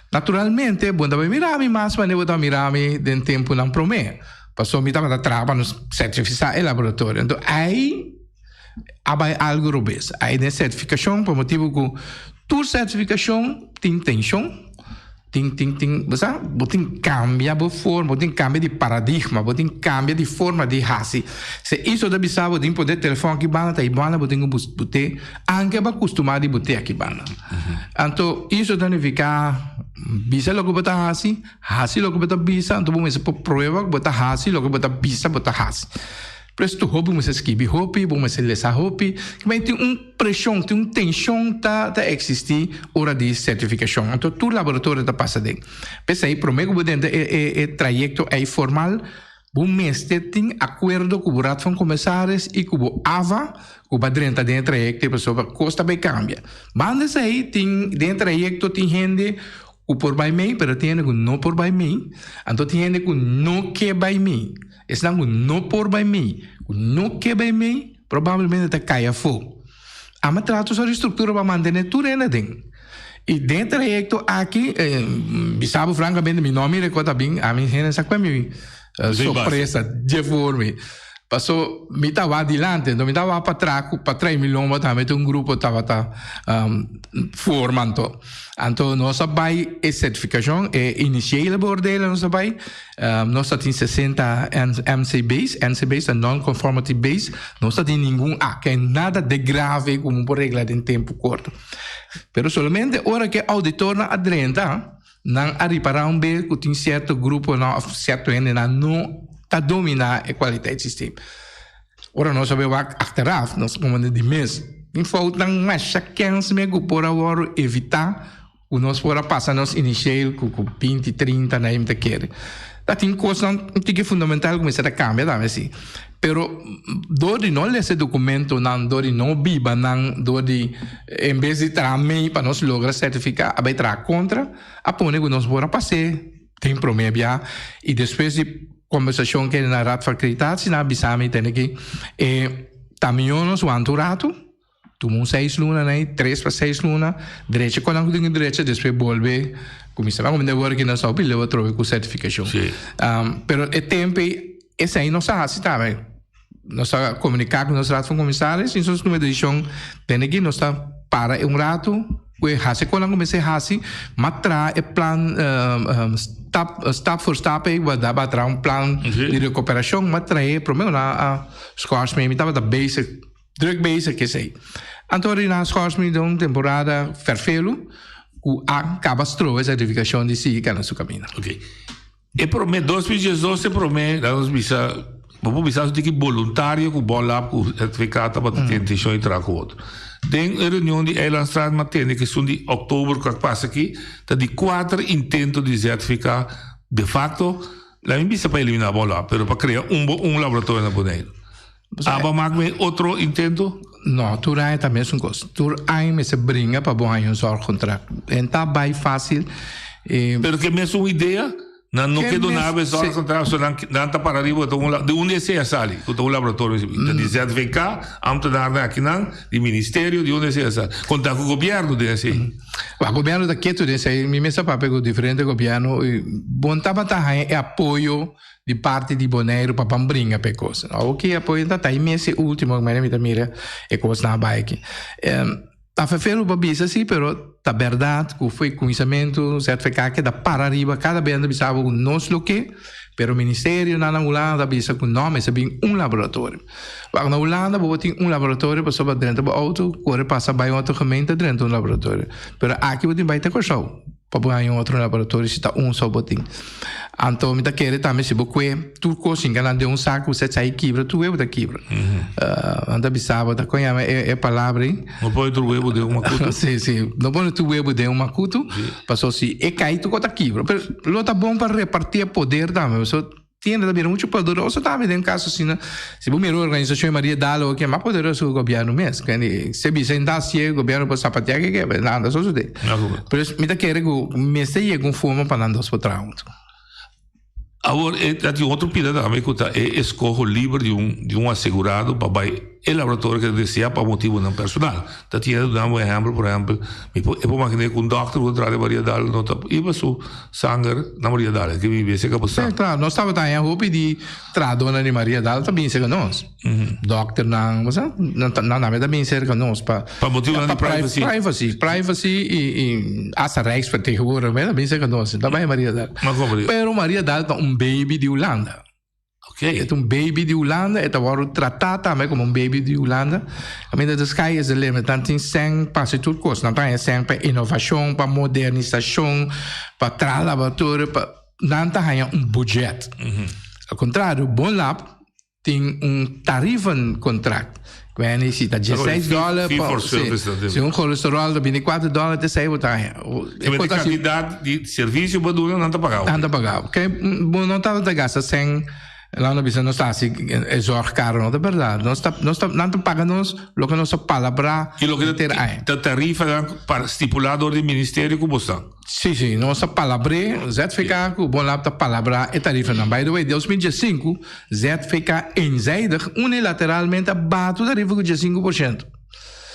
Naturalmente bo no ta bay mira mi mas manera bo ta mira mi den temponan prome, pasobra mi tabata traha pa nos certifica e laboratorio. Enton ey a bay algo robes. Ey den certificacion pa motibo cu tur certificacion tin tension. Tin tin tin bo sa bo tin cambia bo forma bo tin cambia di paradigma bo tin cambia di forma di haci se iso ta bisa bo tin pone telefon aki banda ta e banda bo tin cu bute anke bo a custuma di bute aki banda anto iso ta nifica bisa loke bo ta haci haci loke bo ta bisa anto bo mester por prueba cu bo ta haci loke bo ta bisa bo ta haci. Pues tu hopi mester skibi hopi, bo mester lesa hopi. Kibai tin un preshon, tin un tenshon ta ta eksistí ora di sertifikashon. Anto tur laboratorio ta pasa den. P'esei promé ku bo drenta e e e trayekto ei formal, bo mester tin akuerdo ku bo Raad van Commissaris i ku bo AVA ku bo a drenta den e trayekto ei pasobra kos ta bai kambia. Banda esei tin den e trayekto tin hende ku por bai mei pero tin hende ku no por bai mei. Anto tin hende ku no ke bai mei. Esnan ku no por bai mei, ku no ke bai mei, probablemente ta kai afó. Ama trato so di struktura pa mantené tur hende aden. I den e trayekto aki, bisa bo frankamente, mi no a mira ku ta bin, ami hende sa kue mi sorpresa dje for mi. Paso mi tawa dilanti, anto mi tawa patras, ku patras mi lomba tambe tin un grupo tabata forma anto. Anto nos a bai e sertifikashon, e initiële beoordeling nos a bai. Nos ta tin 60 NCB's, NCB's ta non-conformity base, nos ta tin ningun A, ke nada de grave ku bo por regla den tempu korto. Pero solamente ora ku e ouditornan a drenta, nan a ripará un bes ku tin sierto gruponan òf sierto hendenan no ta dominá e kwaliteitssysteem. Ora nos a bai wak achteraf, nos a komprendé di mes tin foutnan masha kens me ku por a wòrdu evitá. Ku nos por a pasa nos initieel ku ku binti, trinta na him ta kere. Ta tin kosnan un tiki fundamental ku mester ta kambia tambe si. Pero dor di no lesa e dokumentonan, dor di no biba nan, dor di en bes di traha mei pa nos logra sertifiká a bai traha kontra, a pone ku nos por a pas'é den promé bia i despues di kombersashon kende na Raad van Acreditatie nan a bisa mi tende ki e ta mihó nos wanta un ratu. Tuma un seis luna na ei, tres pa seis luna, drecha konan ku tin ku drecha, despues bolbe kuminsá. Nan kuminda wòrdu kina sa hopi leu atrobe ku sertifikashon. Pero e tempu ei, esei nos a hasi tambe. Nos a komuniká ku nos Raad van Commissaris i nos tuma e desishon, tende aki nos ta para un ratu ku e hasi konan ku mester hasi, ma traha e plan stap stap voor stap ei, bo a traha un plan di rekuperashon, ma trahe promé nan a skòrs mi, mi tabata bezig. Druk bezig esei. Anto Rina schors mi den un temporada ferfelu ku a kaba strobe sertifikashon di sigui kana su kaminda. Ok. E prome 2012 e prome laat nos bisa bo por bisa su tiki boluntario ku bon lab ku sertifikat tabata tin intenshon di traha ku otro. Den e reunion di Eilandstraat mi a tende ku esun di oktober ku a pasa aki ta di kuater intento di zertifika de facto laat mi bisa pa elimina bon lab pero pa krea un un laboratorio na Boneiru. Aba mak me otro intento? No, tur aña ta mesun kos. Tur aña mester bringa pa bo haña un zorgcontract. En ta bai fácil. Pero ke mesun idea? Nan no ke duna bo e zorgcontract, so nan nan ta para riba ta un di unda esei a sali ku ta un laboratorio ta di ZVK, ambtenaarnan akinan, di ministerio, di unda esei a sali. Konta ku gobièrnu den esei. Wak, gobièrnu ta ketu den esei. Mi mes a papia ku diferente gobièrnu i bo no tabata haña e apoyo Di parti di Boneiru pa ban bringa pa e kos. Awor ki apoyo ta ta e mes e ultimo ku mi ta mira e kosnan a bai aki. Ta ferfelu pa bisa si pero ta bèrdat ku foi kuminsamentu ZVK keda para riba kada bes nan ta bisa bo ku nos lo ke pero ministerionan na Hulanda ta bisa ku no mester bin un laboratorio. Wak na Hulanda bo por tin un laboratorio pasobra drenta bo outo kore pasa bai un otro gemeente drenta un laboratorio pero aki bo tin bai te Kòrsou. Pa bo haña un otro laboratorio si ta un so bo tin. Anto mi ta kere tambe si bo kue tur kos hinka nan den un saku set sai kibra tur webu ta kibra. Nan ta bisa bo ta kon yama e e palabra ei. No pone tur webu den un makutu. Si si no pone tur webu den un makutu paso si e kai tur kos ta kibra. Pero lo ta bon pa reparti e poder tambe paso Tienda ta bira mucho poderoso tambe den caso asina. Si bo mira organisacion di Maria Dalo oke mas poderoso cu gobierno mes. Kende se bisa en das sie gobierno por zapatea ke ke, pero nada sosode. Pero mi ta kere cu mester yega un forma pa nan dos por traha hunto. Awor e ta tin otro pida tambe cu ta e escoho liber di un di un asegurado pa bay. e laboratorio ku ta desea pa motibunan personal. Ta tin hende duna un ehèmpel, por ehèmpel, mi por e por imaginé ku un dòkter ku ta traha den Mariadal no ta hiba su sanger na Mariadal, e ke bibi esei ka bo sa. Sí, klaro, nos tabata haña hopi di trahadónan di Mariadal ta bin serka nos. Dòkternan, bo sa, nan ta nan tambe ta bin serka nos pa Pa motibunan di privacy. Privacy, privacy i i asta Rijksvertegenwoordiger ta bin serka nos, ta bai Mariadal. Pero Mariadal ta un baby di Hulanda. Okay. E ta un baby di Hulanda, e ta wòrdu tratá tambe komo un baby di Hulanda. Kaminda the sky is the limit. Nan tin sèn pa hasi tur kos. Nan ta haña sèn pa inovashon, pa modernisashon, pa traha laboratorio, pa nan ta haña un budget. Al kontrario, Bonlab tin un tarievencontract. Kweni si ta dieseis dòler Fee for service si, si un cholesterol ta bini kuater dòler te sei bo ta haña. E Kende kantidat di servisio bo duna nan ta paga bo. Nan ta paga bo. Ke bo no tabata gasta sèn laat nos bisa nos ta hasi e zorg karo no ta bèrdat. Nos ta nos ta nan ta paga nos loke nos a palabrá I loke henter aña. ta tarifanan pa stipulá dor di ministerio ku bo sta. Sí, sí, nos a palabr'é, ZVK ku Bonlab ta palabrá e tarifanan. By the way, 2015, ZVK eenzijdig, unilateralmente a baha tur tarifa ku 15%.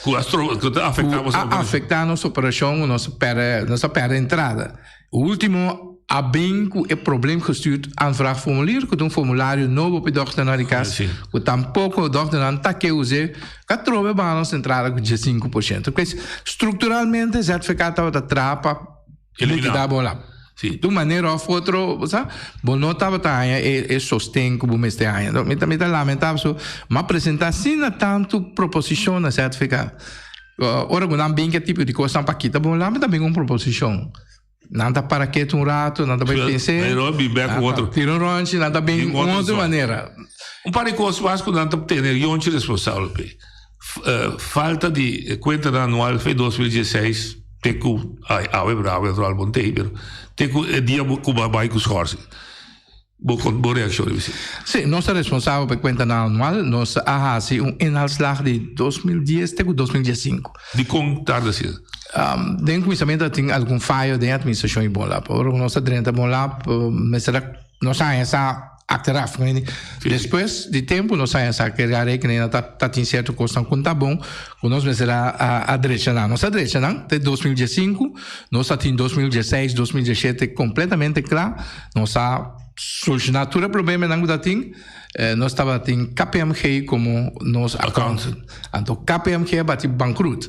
Ku a stro, ku ta afektá boso operashon. Ku a afektá nos operashon, ku nos a pèrdè, nos a pèrdè entrada. Último a bin ku e probleemgestuurd aanvraagformulier, ku ta un formulario nobo pa e dòkternan di kas, ku tampoko dòkternan ta ke us'é. Ka trobe baha nos entrada ku 15%. Pues, strukturalmente ZVK tabata traha pa likidá bo lab. Sí. Di un manera òf otro, bo sa, bo no tabata haña e e sosten ku bo mester haña. Mi ta mi ta lamentá pasobra mi a presentá asina tantu proposishon na ZVK. Ora ku nan bin ku e tipo di kosnan pa kita bo lab, mi ta bin ku un proposishon. Nan ta para ketu un rato, nan ta bai pens'é. Pero bin bek ku otro. Tira un rònchi, nan ta bin un otro manera. Un par di kos mas ku nan ta tene yonchi responsabel p'e. Falta di kuentanan anual fe 2016 te ku, ai awe pero awe natural bon tei, pero te ku e dia ku bo a bai ku schorsing. Bo kon bo reakshon riba esei? Sí, nos ta responsabel pa e kuentanan anual. Nos a hasi un inhaalslag di 2010 te ku 2015. Dikon tarda asina? Den kuminsamentu a tin algun fayo den atministrashon di Bonlab. Ora ku nos a drenta Bonlab mester a nos a haña sa achteraf. Despues di tempu nos a haña sa ku e rekening ta ta tin sierto kosnan ku no ta bon ku nos mester a a drecha nan. Nos a drecha nan te 2015. Nos a tin 2016, 2017 kompletamente kla. Nos a solushoná tur e problemanan ku ta tin. Nos tabatin KPMG komo nos accountant. Anto KPMG a bati bankrut.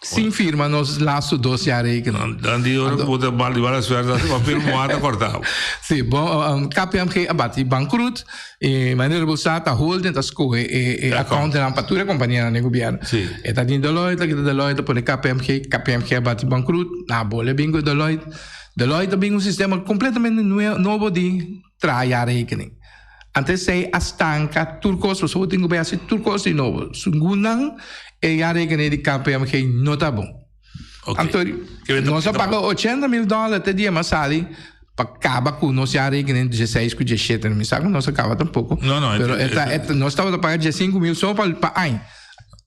Sin firma nos laatste dos jaar rekening. Dan di ora ku bo ta bal di mala suerte asi papel moa ta kortá. Si, bon, KPMG a bati bankrut i manera bo sa ta holding ta skohe e accountantnan pa tur e kompanianan den gobièrnu. E ta tin Deloitte, a kita Deloitte a pone KPMG, KPMG a bati bankrut, nan a bole bin ku Deloitte. Deloitte a bin un sistema completamente nobo di traha jaarrekening. Antes esei a stanka tur kos, pasobra bo tin ku bai hasi tur kos di nobo. Segun nan e jaarrekening di KPMG no ta bon. Anto nos a paga 80 mil dòler te dia mas sali pa kaba ku nos jaarrekening dieseis ku diesshete. Mi sa ku nos a kaba tampoko. Pero e ta nos tabata paga diesinku mil so pa aña.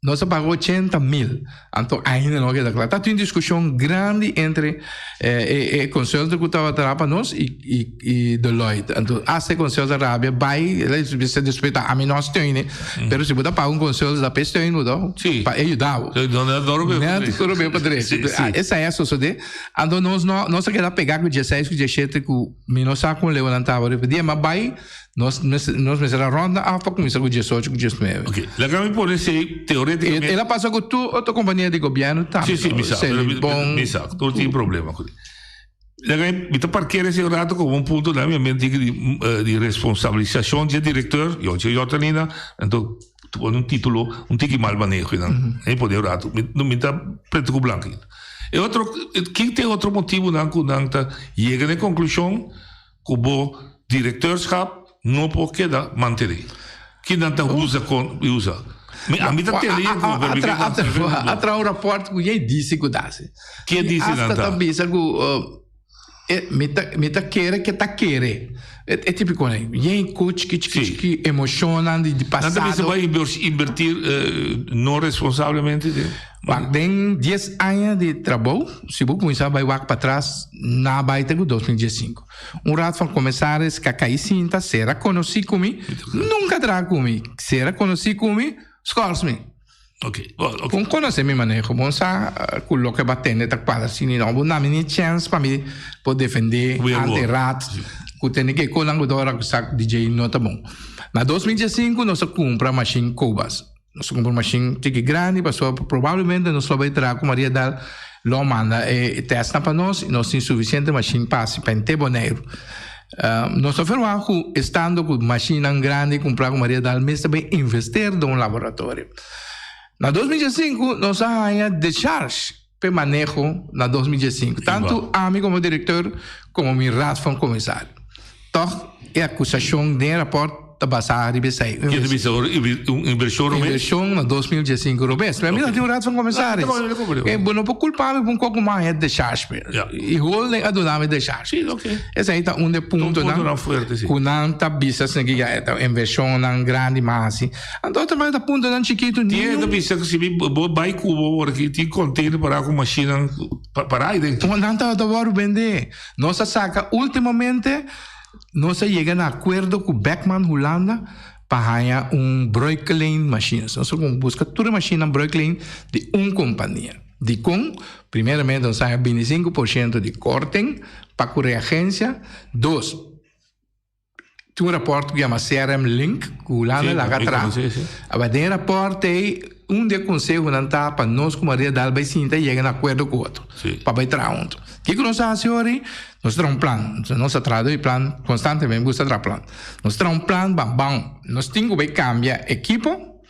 Nos a paga 80 mil. Anto ainda no a keda kla. Ta tin diskushon grandi entre e e consultor ku tabata traha pa nos i i i Deloitte. Anto asta e consultor rabia bai el a bisa despues ta ami no a steun e. Pero si bo ta paga un consultor ta p'e steun bo to pa e yuda bo. Net ora bo pa drecha. Esei a sosode. Anto nos no nos a keda pega ku dieseis ku diesshete ku mi no sa kon leu nan tabata riba dia. Mi a bai Nos mester nos mester a ronda af pa kuminsá ku diesocho ku diesnuebe. Oké, laga mi pone esei teorétikamente. El a pasa ku tur otro kompania di gobièrnu tambe. Sí, sí, mi sa, pero mi, mi sa, tur tin problema ku Laga mi, mi ta parkera esei un rato komo un punto na mi mente di, di responsabilisashon di e direkteur, Yonchi Jordanina, anto tu pone un título, un tiki mal maneho einan, mi pone un rato, mi, mi ta pretu ku blanku. E otro, kin ta e otro motibunan ku nan ta yega na e konklushon Ku bo direkteurschap no por keda mantené. Ki nan ta usa kon usa? Mi a mi ta tende yen ku pero mi ke nan sa A traha un rapòrt ku yen disi ku ta hasi. Ke disi nan ta? Asta ta bisa ku e mi ta mi ta kere ke ta kere. E tipiko nan. Yen ku chiki chiki chiki emoshonnan di pasado. Nan ta bisa bai invertir no responsablemente den. Wak den dies aña di trabou, si bo kuminsá bai wak patras, na bai te ku 2015. Un Raad van Commissaris ka kai sinta, sera konosí ku mi, nunka traha ku mi, sera konosí ku mi, skòrs mi. Ok, bon, ok. Bon konosé mi maneho, bon sa ku loke bo a tende ta kuadra si ni no. Bo na mi ni chèns pa mi por defendé ante Raad ku tende ke konan ku ta ora ku sa ku DJ no ta bon. Na 2015 nos a kumpra mashin Cobas. Nos a kumpra un mashin tiki grandi pasobra probablemente nos lo bai traha ku Maria Dal lo manda e tèstnan pa nos i nos tin sufisiente mashin pa hasi pa henter Boneiru. Nos ta ferwagt ku estando ku mashinnan grandi kumprá ku Maria Dal mes ta bai invester den un laboratorio. Na 2015 nos a haña decharge p'e maneho na 2015, tantu ami komo direktor komo mi Raad van Commissaris. Tòg e akusashon den e rapòrt ta basá riba esei. Ke ta bisa ora un invershon robes? Invershon na 2015 robes. Pero mi no tin un Raad van Commissaris. Bo no por kulpa mi pa un kos ku mi a haña decharge pe. I holding a duna mi decharge. Esei ta un di e puntonan ku nan ta bisa esaki ya e ta invershonnan grandi mas hasi. Anto otro manera ta puntonan chikitu. Tin hende ta bisa ku si bo bai Cuba awor aki tin container pará ku mashinnan pará aden. Nan tabata wòrdu bendé. Nos a saka últimamente. Nos a yega na akuerdo ku Beckman Hulanda pa haña un Breukelen machines. Nos a buska tur e mashinnan Breukelen di un kompania. Dikon? Primeramente nos a haña bintisinko por shento di korting pa ku reagensia. Dos, tin un rapòrt ku yama CRM Link ku Hulanda laga traha. Aba den e rapòrt ei un di e konsehonan ta pa nos ku Maria Dal bai sinta i yega na akuerdo ku otro pa bai traha huntu. Kiko nos a hasi ora ei? Nos traha un plan. Nos a traha di plan konstantemente, mi gusta traha plan. Nos traha un plan ban ban. Nos tin ku bai kambia ekipo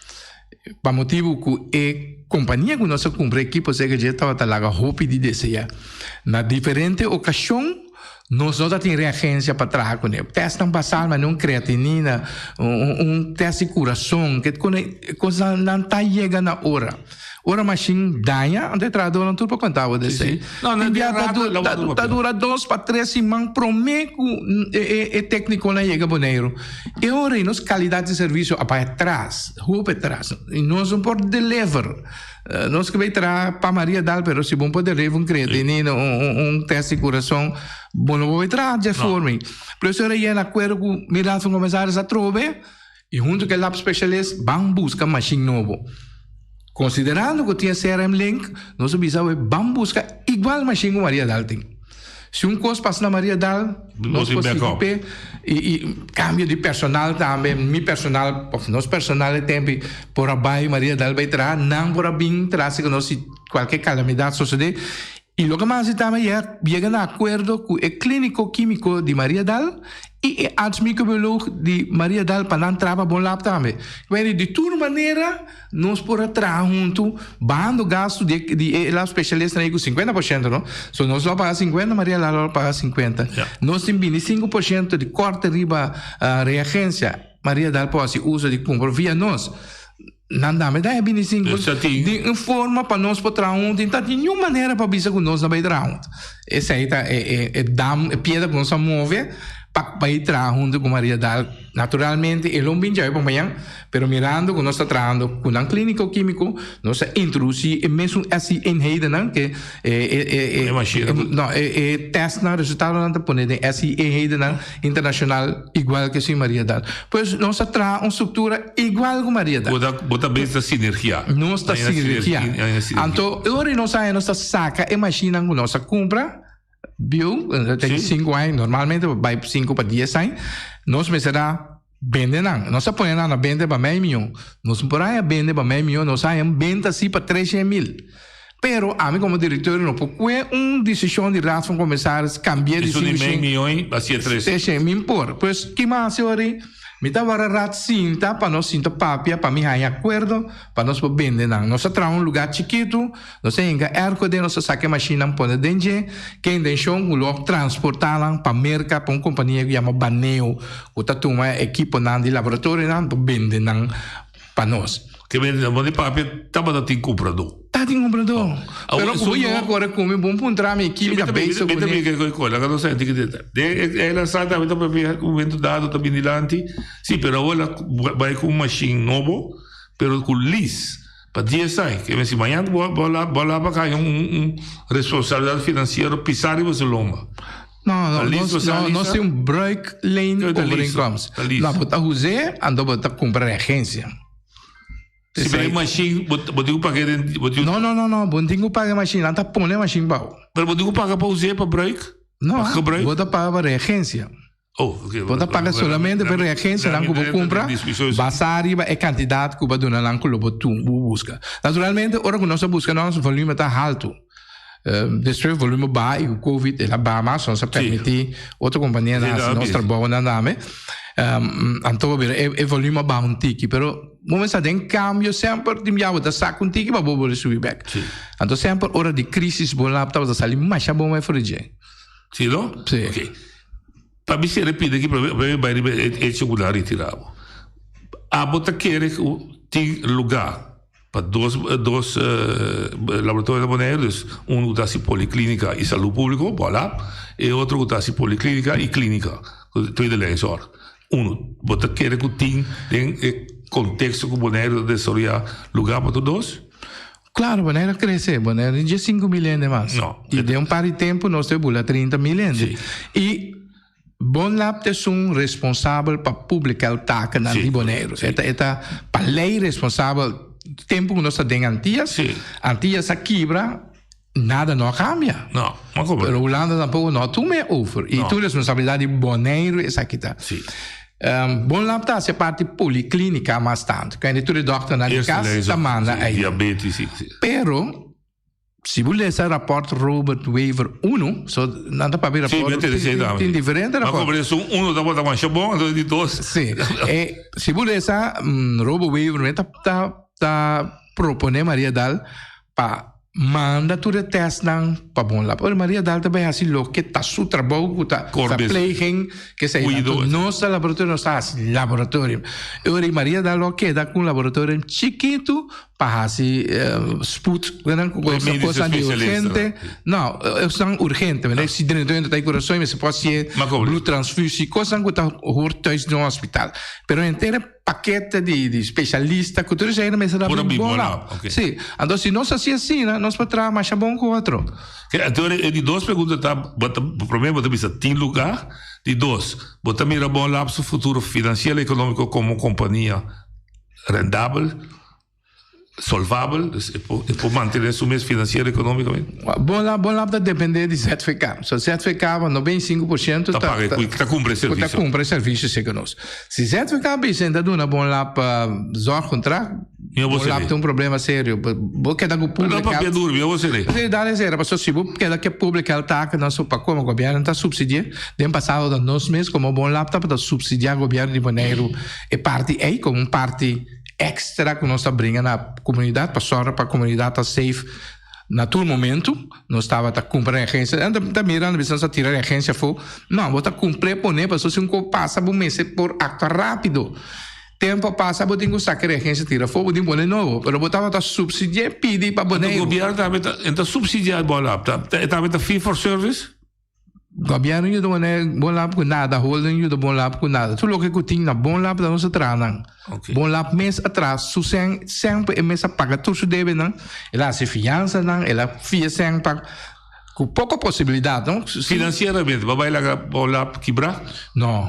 pa motibu ku e kompania ku nos a kumpra ekipo seka dje tabata laga hopi di deseá. Na diferente okashon nos no ta tin reagensia pa traha kuné. Tèstnan basal manera un kreatinina, un tèst di kurason, ke kosnan nan ta yega na ora. Ora mashin daña, anto e trahadornan tur por konta bo desei. Tin bia ta dura dos pa tres siman promé ku e téknikonan yega Boneiru. E ora ei nos kalidat di servisio a bai atras, hopi atras. I nos no por deliver. Nos ke bai traha pa Maria Dal, pero si bo no por deliver un kreatinina, un tèst di kurason, bo no por bai traha dje forma ei. Por eso ora yega na akuerdo ku mi Raad van Commissaris atrobe. I huntu ku e lab specialist ban buska mashin nobo. Konsiderando ku tin e CRM link, nos a bisa awe ban buska igual mashin ku Maria Dal tin. Si un kos pasa na Maria Dal, nos por sigui p'e i i kambio di personal tambe, mi personal òf nos personal e tempu por a bai Maria Dal bai traha, nan por a bin traha si ku nos si kualke kalamidat sosodé. I loke mas di tambe ya yega na akuerdo ku e kliniko kimiko di Mariadal i e arts mikrobioloog di Mariadal pa nan traha pa bon lab tambe. Kmeri di tur manera nos por a traha huntu bahando gastu di di e lab spesialistanan ei ku 50% no. So nos lo a paga 50, Mariadal lo a paga 50. Nos tin 25% di kòrte riba reagensia. Mariadal por hasi uso di kumpra via nos. Nan dame ta e bini sin di un forma pa nos por traha huntu. I ta tin niun manera pa bisa ku nos no bai traha huntu. Esei ta e e dam, e piedra ku nos a move pa bai traha huntu ku Maria Dal. Naturalmente e lo bin djawe pa mañan, pero mirando ku nos ta trahando ku nan kliniko kimiko, nos a introdusí e mesun SI-eenhedennan ke e e e no e e tèstnan, resultadonan ta pone den SI-eenhedennan internashonal igual ke si Maria Dal. Pues nos a traha un struktura igual ku Maria Dal. Bo ta bo ta bes ta sinergia. Nos ta sinergia. Anto e ora nos haña nos ta saka e mashinnan ku nos a kumpra bieu, ta di sinku aña, normalmente bai sinku pa dies aña, nos mester a bende nan. Nos a pone nan na benta pa mei mion. Nos no por haña bende pa mei mion, nos haña un benta si pa treshen mil. Pero ami komo direktor no por kue un desishon di Raad van Commissaris kambia di Esun di mei mion a sier tres. Treshen mil por. Pues ki mas hasi ora ei? Mi ta wara Raad sinta pa nos sinta papia pa mi haña akuerdo pa nos por bende nan. Nos a traha un lugá chikitu, nos a hinka airco den, nos a saka e mashinnan pone den dje ke intenshon ku lo transportá nan pa Merka pa un kompania ku yama Baneo ku ta tuma ekiponan di laboratorionan pa bende nan pa nos. Ke men bo di papia tabata tin kumpradó. Ta tin kumpradó. Pero ku bo yega kore ku mi, bo puntra mi ki mi ta bezig kuné. Mi ta bin ke koi, laga nos senti ki ta. Den e lansa tambe ta papia un momento dado ta bin dilanti. Si, pero awor la bai ku un mashin nobo, pero ku lease. Pa dies aña. Ke men si mañan bo bo la bo la pa un un responsabilidat finansiero pisá riba su lomba. No, no, nos, no, nos tin un bruikleen overeenkomst. No, bo ta us'é, anto bo ta kumpra reagensia. Si pero e machine, bo, bo tin ku paga den, bo tin No, no, no, no, bo no tin ku paga e machine, nan ta pone e machine pa bo. Pero bo tin ku paga pa us'é, pa bruik? No, Pa gebruik? bo ta paga pa reagensia. Oh, oké. Bo ta paga solamente pa reagensianan ku bo kumpra, basá riba e kantidat ku bo a duna nan ku lo bo tun, bo buska. Naturalmente, ora ku nos a buska nos volume ta haltu. Despues volume baha i ku covid el a baha mas, nos a permití otro kompanianan hasi nos trabounan tambe. Anto bo bira e volume a baha un tiki, pero bo mester den kambio semper tin bia bo ta sak un tiki pa bo bolbe subi bèk. Anto semper ora di krisis bo lap tabata sali masha bon for di dje. Si no? Si. Ok. Pa mi sere pidi aki pa mi bai riba e hecho ku nan a retira bo. Abo ta kere ku tin lugá pa dos dos laboratorio na Boneiru, dus unu ku ta hasi poliklinika i salú públiko, Bolab, e otro ku ta hasi poliklinika i klinika, tweede lijnzorg. Unu, bo ta kere ku tin den e konteksto ku Boneiru ta desaroyá lugá pa tur dos? Claro, Bonaire a crece. Bonaire tin 5 mil hende mas. No. Y den un par di tempo nos ta bula 30 mil hende. Sí. Y Bonlab ta esun responsabel pa publica el takennan Sí, di Boneiru. sí. E ta, e ta pa ley responsabel. Tempo cu nos ta den Antillas, Sí. Antillas a kibra, nada no a cambia. No, no a cambia. Pero Hulanda tampoco no a tuma e over. Y No. tur responsabilidad di Boneiru esaki ta. Sí. Bonlab ta hasi parti poliklinika mas tantu. Kende tur e dòkternan di kas ta manda ei. Diabetes, si, si. Pero, si bo lesa rapòrt Robert Wever unu, so nan ta papia rapòrt, tin, tin diferente rapòrt. Ma komo esun unu tabata masha bon, anto di dos. Si. E, si bo lesa Robert Wever ta, ta, ta propone Maria Dal pa manda tur e testnan pa Bonlab. Ora Maria Dal ta bai hasi loke ta su trabou ku ta verpleging, kesei. Kuido. Anto nos ta laboratorio, nos ta hasi laboratorio. E ora Maria Dal lo a keda ku un laboratorio chikitu pa hasi spoed, kosanan di urgente. No, esnan urgente, si drenta ta e kurason mester por hasié bloedtransfusie, kosnan ku ta hoort thuis den un hospital. Pero henter e pakete di di specialista cu tur esei mester a bin bon lado. Si, anto si nos haci asina nos por traha masha bon cu otro. Anto e di dos pregunta ta, bo ta, prome bo ta bisa tin luga, di dos, bo ta mira Bon Lab su futuro financiero y economico como compania rendabel? Solvabel, dus e por, e por mantené su mes financiero económicamente. Bon Lab, Bon Lab ta dependé di ZVK. So ZVK pa 95% Ta paga e kui, ta kumpra e servisio. Ta kumpra e servisio serka nos. Si ZVK bisa ta duna Bon Lab zorgcontract, Mihó bo Bon Lab ser'é. tin un problema serio. Bo keda ku Pero public no papia health. duro, mihó bo ser'é. Sí, dale sera, pasobra si bo keda ku e public health takennan so pa komo gobièrnu ta supsidi'é, den pasado ta nos mes komo Bon Lab tabata supsidiá gobièrnu di Boneiru e parti ei komo un parti Extra ku nos ta bringa na komunidat pa sòru pa komunidat ta safe na tur momentu. Nos tabata kumpra reagensia. Nan ta mira nan bisa nos ta tira reagensia afó. No, bo ta kumpr'é pon'é pasobra si un kos pasa bo mester por aktua rápido. Tempu a pasa bo tin ku saka e reagensia tira afó bo tin pone nobo. Pero bo tabata supsidi'é pidi pa Anto Boneiru. gobièrnu tambe ta e ta supsidiá e bòlap. Ta e tambe ta fee for service? Gobièrnu yuda wanneer Bon Lab ku nada, holding yuda Bon Lab ku nada. Tur loke ku tin na Bon Lab ta nos a traha nan. Bon Lab mes a traha su sèn, sèn pa e mes a paga tur su debenan, el a hasi fiansanan, el a fia sèn pa ku poko posibilidat, no? Finansieramente, bo a bai laga Bon Lab kibrá? No,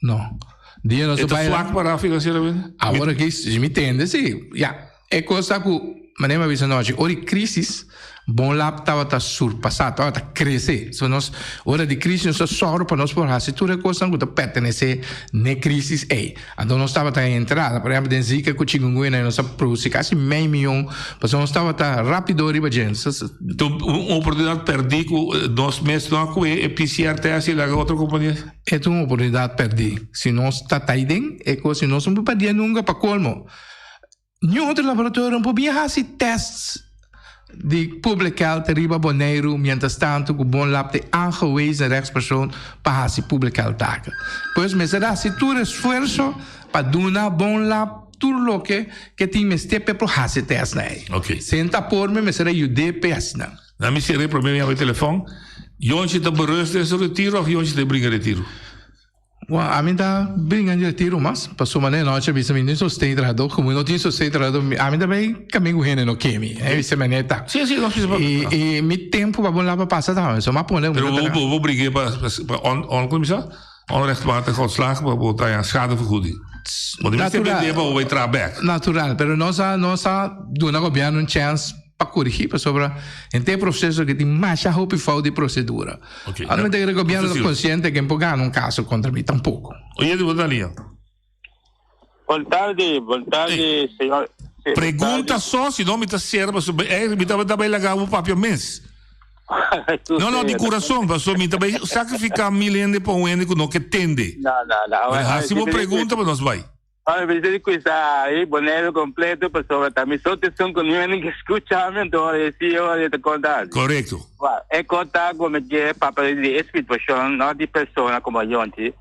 no. Dia nos E a ta bai. swak pará finansieramente? Awor aki, si mi tende, si. Ya. E kos ta ku, manera mi a bisa anochi, ora di krísis, Bon Lab tabata surpasá, tabata krese. So nos, ora di krísis nos ta sòru pa nos por hasi tur e kosnan ku ta pertenesé n'e krísis ei. Anto nos tabata entrada, por ehèmpel den Zika ku chikungunya nos a produsí kasi mei mion, pasobra nos tabata rápido riba dje. Enton un oportunidat pèrdí ku nos mes no a kohe e PCR test i laga otro kompania? E ta un oportunidat pèrdí. Si nos ta ta aiden, e kos si nos no por pèrdí nunka pa kolmo. Niun otro laboratorio no por bin hasi tests di public health riba Boneiru mientras tanto ku Bon Lab ta e aangewezen rechtspersoon pa hasi public health taken. Pues mester hasi tur esfuerso pa duna Bon Lab tur loke ke tin mester p'e por hasi testnan ei. Ok. Senta por mi mester a yud'é p'e hasi nan. Na mi sera e prome mi habri telefon, Yonchi ta berust den su retiro of Yonchi ta bringa retiro? Well, ami ta bringa di retiro mas, pasobra manera nochi a bisa mi no tin sosten trahadó, komo no tin sosten trahadó, ami ta bai kaminda ku hende no ke mi, e bisa manera ta. Sí, sí, nos bisa. I, i mi tempu pa bon laba pasa tambe, so m'a pone. Pero bo, bo, bo bring'é pa, pa on, on, kon bisa? Onrechtmatig ontslag, pa bo ta haña schadevergoeding. Bo no mester bend'é pa bo bai traha bèk. Natural, pero nos a, nos a duna gobièrnu un chèns pa korigí pasobra henter e proseso aki tin masha hopi fout di prosedura. Ok. Ora mi ta kere gobièrnu ta konsiente ke no por gana un kaso kontra mi tampoko. Oye di bo ta lia. Bon tardi, bon tardi señor. Sí, bon Pregunta tardi. so, si no mi ta sera pasobra eh mi tabata bai laga bo papia mes. No, no, di kurason, pasobra mi ta bai sakrifiká mil hende pa un hende ku no ke tende. No, no, no. Bueno, hasi bo pregunta pa nos bai. Ora mi di cuisa ahí Boneiru completo pasobra ta mi so tesun cu niun hende ke scucha mi anto ora e si ora e ta conta asi. Correcto. Well, e conta cu mi ke papia di e situacion no di persona como Yonchi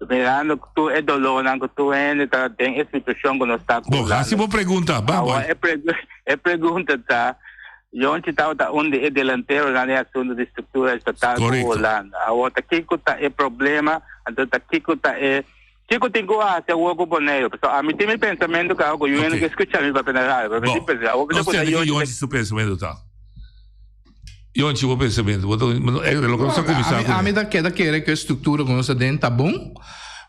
mirando tur e dolornan cu tur hende ta den e situacion cu nos ta Bon, hasi bo pregunta, ba Awor boy. e e pregunta ta Yonchi tabata un di e delanteronan den e asunto di structura estatal cu Correcto. Hulanda. Awor ta kico ta e problema anto ta kico ta e Kiko tin ku hasi awor ku Boneiru? Pasobra ami tin mi pensamentu kaba ku yu hende ke skucha mi papia na radio, pero mi tin pensa awor Nos ku ta tende ki Yonchi Yonchi su pensamentu ta. Yonchi bo pensamentu, bo ta e loke nos a kuminsá kuné. Ami ta keda kere ku e struktura ku nos ta den ta bon,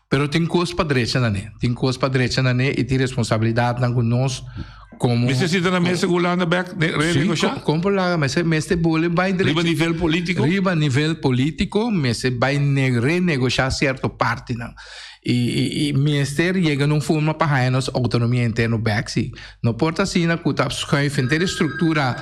pero tin kos pa drecha na ne. Tin kos pa drecha na ne i tin responsabilidatnan ku nos komo. Mester sinta na mesa ku Hulanda bèk renegoshá? Sí, kon por laga mester mester bole bai drecha. Riba nivel polítiko? Riba nivel polítiko mester bai renegoshá sierto partinan. I i mester yega na un forma pa haña nos outonomia interno bèk sí. No por ta asina ku ta schuif henter e struktura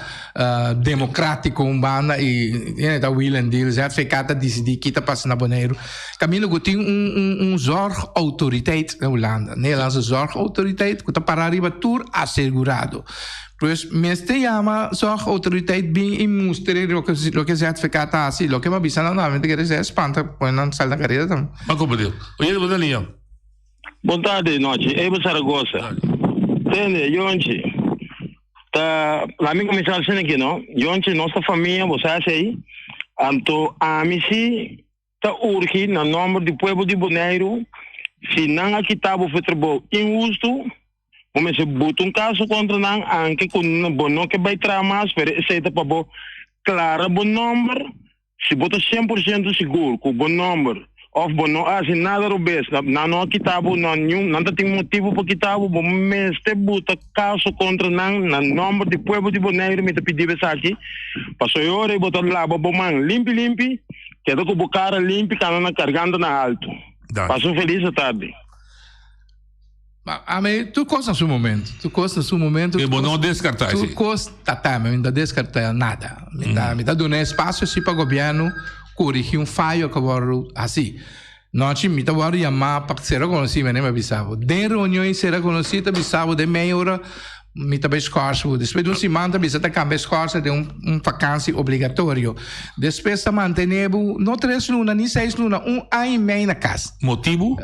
demokrátiko un banda i hende ta wheel and deal. ZVK ta disidí ki ta pasa na Boneiru. Kaminda ku tin un un un zorgautoriteit na Hulanda, Nederlandse Zorgautoriteit, ku ta pará riba tur asegurado. Pues mester yama zorgautoriteit bin i mustra loke loke ZVK ta hasi. Loke mi a bisa nan tambe ta kere ser spanta pone nan sal na kareda tambe. Ma komo Dios. Oye, bo ta liña. Bon tardi nochi, Abel Zaragoza. Tende, Yonchi, ta laat mi kuminsá asina aki no. Yonchi, nos ta famia, bo sa esei. Anto ami si ta urgi na nòmber di pueblo di Boneiru, si nan a kita bo for trabou inhustu, bo mester buta un kaso kontra nan, anke ku bo no ke bai traha mas, pero esei ta pa bo klara bo nòmber. Si bo ta shen por shento sigur ku bo nòmber òf bo no a hasi nada robes, nan no a kita bo, no niun, nan ta tin motibu pa kita bo, bo mester buta kaso kontra nan na nòmber di pueblo di Boneiru. Mi ta pidi bo esaki, pasobra e ora ei bo ta laba bo man limpi limpi, keda ku bo kara limpi, kana na karganta na haltu. Pasa un felis atardi. Ma ami tur kos na su momento, tur kos na su momento. Pero bo no deskartá esei? Tur kos ta ta, mi no ta deskartá nada. Mi ta mi ta duna espasio si pa gobièrnu korigí un fayo ku a wòrdu hasí. Nochi mi ta wòrdu yamá pa sera konosí, mi a nima bisa bo. Den reunion i sera konosí ta bisa bo den meia ora mi ta bai skòrs bo. Despues di un siman ta bisa ta kambia e skòrs den un fakansi obligatorio. Despues ta mantené bo no tres luna ni seis luna, un aña i mei na kas. Motibu?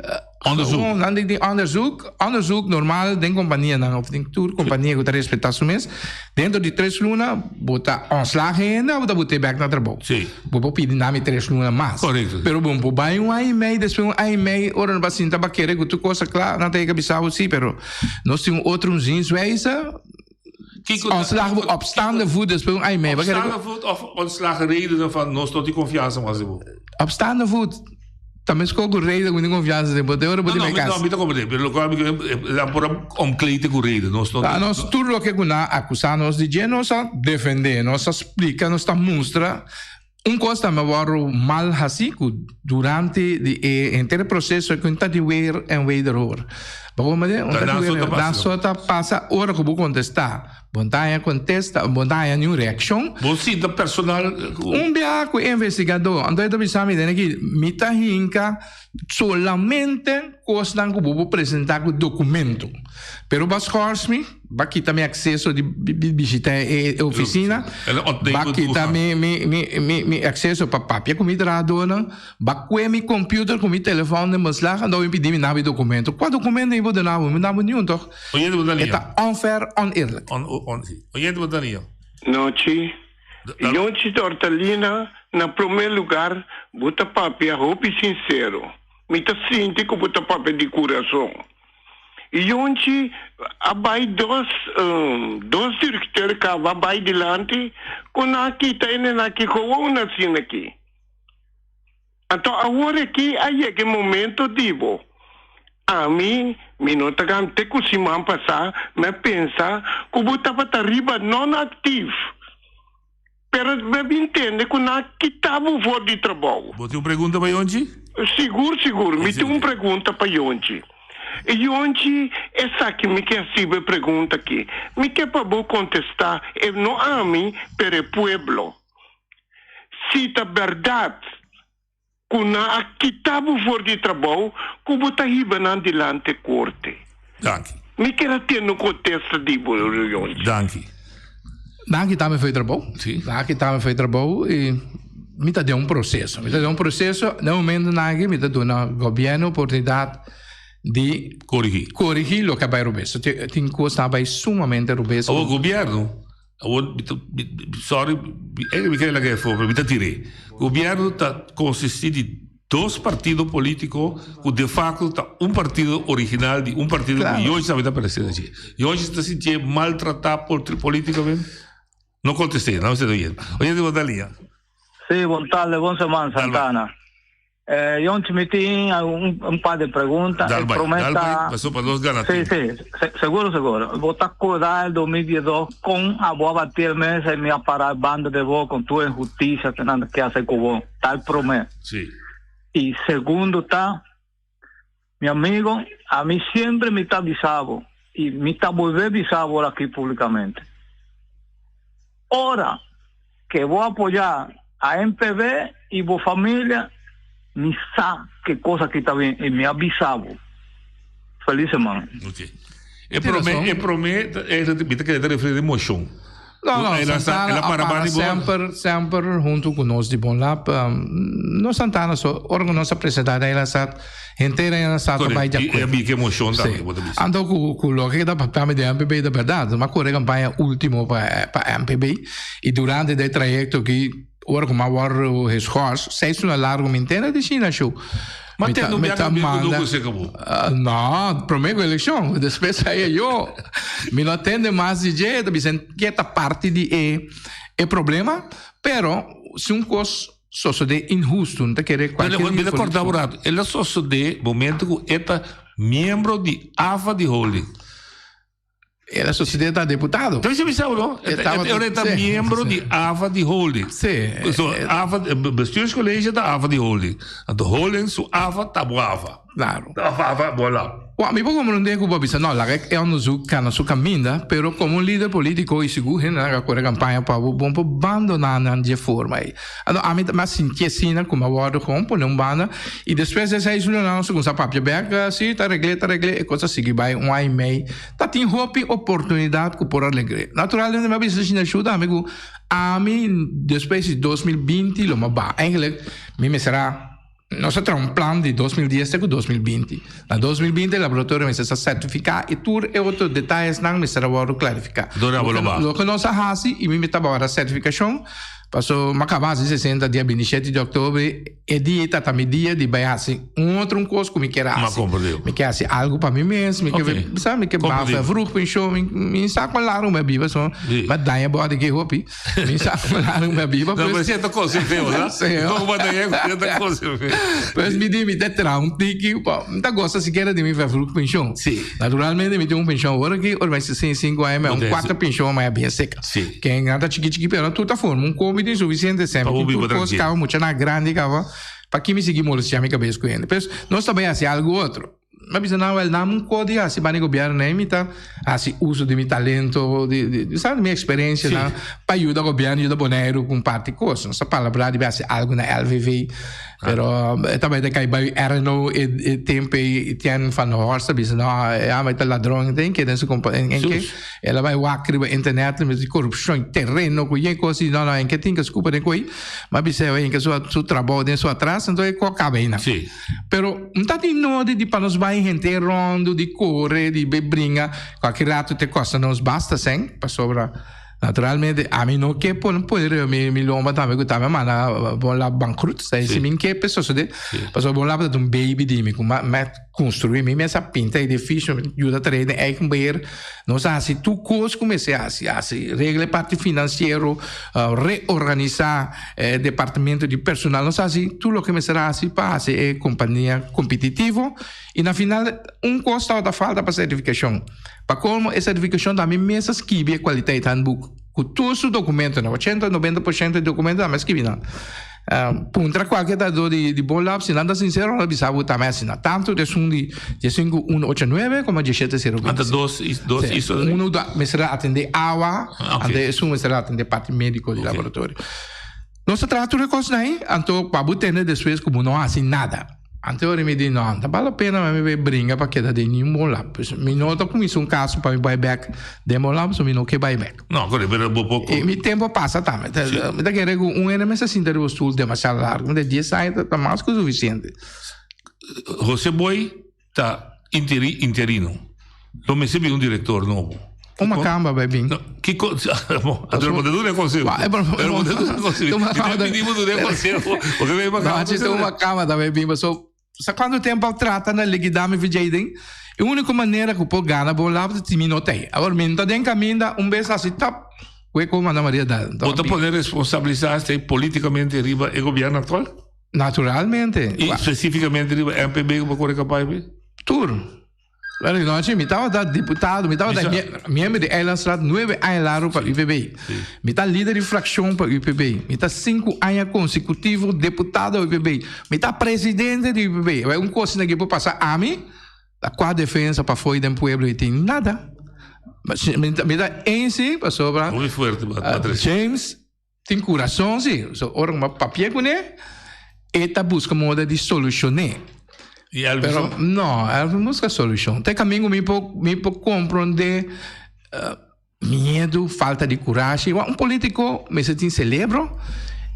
Onderzoek. Nan di onderzoek, onderzoek normal den kompanianan of den tur kompania ku ta respetá su mes, dentro di tres luna bo ta ontslag hende of bo ta bot'é bèk na trabou. Sí. Bo por pidi nami tres luna mas. Korekto. Pero bo por bai un aña i mei, despues un aña i mei ora no bo a sinta bo a kere ku tur kos a kla, nan ta yega bisa bo sí, pero nos tin un otro un zienswijze, Ontslag bo op staande voet despues un aña i mei. Op staande voet of ontslag redenen van nos no tin konfiansa mas den bo? Op staande voet. Ta meskos ku reden ku mi tin konfiansa den bo. Te ora bo tin No, mi no, kas. mi ta komprende. Pero lokual mi nan por a omkleed ku reden. Nos no Ta nos tur loke ku nan a akusá nos di dje nos a defendé, nos a splika, nos ta mustra. Un kos tambe a wòrdu mal hasí ku durante di e henter e proseso ku ta di weer en wederhoor. Bo komprende? Un ta di weer en nan so ta pasa ora ku bo kontestá. Bo no ta haña kontesta, bo no ta haña niun reakshon. Bo sinta personal ku. Un biaha ku e investigadó, anto e ta bisa mi den aki, mi ta hinka solamente kosnan ku bo por presentá ku dokumento. Pero bo a skòrs mi. Ba kita mi acceso di bishita e oficina. Ba kita mi mi mi mi mi acceso pa papia cu mi trahadornan. Ba cue mi computer cu mi telefon den beslag en dan pidi mi nabi documento. Cua documento mi por duna bo? Mi no duna bo niun toch? E ta unfair, oneerlijk. Nochi. Yonchi Tortalina, na prome lugar bo ta papia hopi sincero. Mi ta sinti ku bo ta papia di kurason. Yonchi a bai dos dos direkteur kaba bai dilanti ku nan a kita e nena aki gewoon asina aki. Anto awor aki a yega e momento di bo. Ami, mi no ta gan te ku siman pasá mi a pensa ku bo tabata riba non-actief. Pero mi a bin tende ku nan a kita bo for di trabou. Bo tin un pregunta pa Yonchi? Sigur, sigur. Mi tin un pregunta pa Yonchi. Yonchi, esaki mi ke hasi bo e pregunta aki. Mi ke pa bo kontestá, e no ami, pero e pueblo. Si ta bèrdat ku nan a kita bo for di trabou, ku bo ta hiba nan dilanti korte. Danki. Mi kier a tende un kontesta di bo, Yonchi. Danki. Nan a kita mi for di trabou. Si. Nan a kita mi for di trabou i mi ta den un proseso. Mi ta den un proseso, den momentunan aki mi ta duna gobièrnu oportunidat di Korigí. korigí loke a bai robes. Tin kosnan a bai sumamente robes. Awor gobièrnu Awor mi ta, sorry, e mi kere laga e afó, pero mi ta tir'é. Gobierno ta konsistí di dos partido polítiko ku de fakto ta un partido original di un partido ku Yoshi tambe ta aparesé na dje. Yoshi ta sintié maltratá polítikamente? No kontest'é, no esei ta oyendo. Oyente bo ta liña. Sí, bon tarde, bon seman, Santana. Eh, Yonchi, mi tin un, un par de preguntas. Dal bai, dal bai, paso pa nos gana Sí, sí, se, seguro, seguro. Bo ta acorda el 2012 con a bo a bati el mesa y mi a para banda de bo con tu injusticia que nan ke hace con bo. Tal promé. Sí. Y segundo ta, mi amigo, a mi siempre mi ta bisabo y mi ta volver bisabo aquí públicamente. Ora que bo apoyar a MPB y bo familia, mi sa que cosa aki ta bien y mi a bisa bo. Feliz semana. Ok. E prome, e prome, mi ta kere ta referi di mocion. No, no, Santana a para semper, semper hunto cu nos di Bon Lab. No Santana so, ora cu nos a presenta na Elasat, henter na Elasat a bai di acuerdo. E a biki e mocion tambe, bo ta bisa. Anto cu, cu loke ta papia mi di MPB ta berdad. Mi a core campaña ultimo pa, pa MPB y durante de trayecto aki, ora cu mi a worde geschorst, seis luna largo mi ntende di China show. Ma te no biaha mi ku no kuse kabo. No, prome ku elekshon, despues ai ayo. Mi no a tende mas di dje, ta bisa ke ta parti di e e problema, pero si un kos sosode inhustu, no ta kere kualkier Mi ta korda un ratu, el a sosode momento ku e ta miembro di AFA di holding. El a sucede ta deputado. Entonces mi sabe no? E ora ta miembro di AFA di holding. Sí. So AFA bestuurscollege ta AFA di holding. Anto holding su AFA ta bo AFA. Claro. AFA AFA bo lab. Wa mi por comprende cu bo a bisa no laga e onderzoek cana su caminda, pero como un lider politico y sigur hende nan a core campaña pa bo, bon por bandona nan dje forma ey. Anto ami ta mi a sinti asina cu mi a wordo gewoon pone un banda y despues di seis luna nos a cuminsa papia bek, si ta regle ta regle e cos a sigui bay un aña y mey. Ta tin hopi oportunidad cu por alegr'é. Naturalmente mi a bisa Shina Shu tambe cu ami despues di 2020 lo mi a baha. Eigenlijk mi mester a nos a traha un plan di 2010 te cu 2020. Na 2020 e laboratorio mester sa certifica y tur e otro detayesnan mester a wordo clarifica. Dor abo lo baha. Loke nos a haci y mi tabata certificacion paso mi a caba haci 60 dia 27 di october. E dia ta ta mi dia di bai hasi un otro un kos ku mi kier hasi. Mi kier hasi algu pa mi mes, mi kier sa mi kier baha vroeg pensioen, mi mi sa kon largu mi a biba so mi a daña body ki hopi, mi sa kon largu mi a biba. No, pero si ta kos feo, sa? Kon bo a daña ku ta kos feo. Pues mi di mi ta traha un tiki pa mi ta gosa sikiera di mi vervroeg pensioen. Naturalmente mi tin un pensioen awor aki, ora mi a 65 aña mi a un kuater pensioen mi a bien seka. Ken nan ta chiki chiki pero tur ta forma un komi tin suficiente semper tin tur kos kaba muchanan grandi kaba paki mi sigui molestia mi kabes ku hende pues nos ta bai hasi algu otro mi a bisa nan wèl nan un kos di hasi banda di gobièrnu nei mi ta hasi uso di mi talento di di sa mi eksperensia nan pa yuda gobièrnu yuda Boneiru ku un parti kos nos ta palabrá di bai hasi algu na LVV Pero e tabata kai bai RNO e e tempo ei Etienne van der Horst a bisa no e amo ta ladron den ke den su compa en en ke el a bai wak riba internet mi di corupcion terreno ku yen kos no no en ke tin ke scupa den koi ma bisa en ke su su trabou den su atras enton e ko kaba einan. Pero no ta tin nodi di pa nos bai henter rondo di kore di bai bringa kualke rato te kosta nos basta sèn pasobra. Naturalmente, ami no ke pone pone riba mi mi lomba tambe ku tambe a manda Bon Lab bankrut. Si mi ke pe sosode, pasobra Bon Lab ta un baby di mi ku mi a konstruí, mi mes a pinta edifisio, mi yuda trae den eigen beheer. Nos a hasi tur kos ku mester hasi, hasi regla e parti finansiero, reorganisá e departamento di personal. Nos a hasi tur loke mester a hasi pa hasi e kompania kompetitivo. I na final un kos tabata falta pa sertifikashon. Pa kolmo e sertifikashon ta mi mes a skibi e kwaliteit handboek ku tur su dokumentonan, ochenta, nobenta por shento di dokumentonan mi a skibi nan. Puntra kualke trahadó di Bon Lab si nan ta sinsero nan ta bisa bo ta mi asina. Tantu esun di diesinku uno ocho nuebe komo diesshete sero binti. Anta dos dos iso. Uno ta mester a atende awa, ante esun mester a atende parti mediko di laboratorio. Nos ta traha tur e kosnan ei, anto pa bo tende despues ku bo no hasi nada. Anto ora mi di, no, ta bal la pena pa mi bai bringa pa keda den ningun bon lab. Pues mi no ta kuminsá un kaso pa mi bai bèk den bon lab, so mi no ke bai bèk. No, kore, pero bo por. I mi tempu a pasa tambe. Mi ta kere ku un hende mester sinta riba stul demasiado largu. Mi ta dies aña ta mas ku sufisiente. José Boy Ta interi interino. Lo mester bin un director nobo. Un macamba bai bin. No, kiko bo ta duna e conseho. Pero bo ta duna e conseho. Mi ta pidi bo duna e conseho. Porque bai macamba. No, chiste un macamba ta bai bin paso sa cuanto tempo a trata na liquida mi VJ den. E unico manera cu por gana bo lab ta si mi no ta ey. Awor mi no ta den caminda un bes haci tap cu e como Ana Maria da. Bo ta pone responsabilisa politicamente riba e gobierno actual? Naturalmente. I spesifikamente riba MPB ku bo kore kapai pi? Tur. Bueno, di nochi mi tabata diputado, mi tabata miembro di Eilandsraad nuebe aña largo pa UPB. Mi ta lider di frakshon pa UPB. Mi ta sinku aña konsekutivo deputado UPB. Mi ta presidente di UPB. Awor un kos asina por pasa ami, ta kua defensa pafó den pueblo i tin? Nada. Mi ta eens si pasobra Muy fuerte, Patricia. James Tin kurason si. So ora ku bo a papia kuné, e ta buska moda di solushoné. I Elvis Pero no? No, Elvis no buska solushon. Te kaminda ku mi por mi por komprondé miedu, falta di kurashi. Wak un politiko mester tin selebro,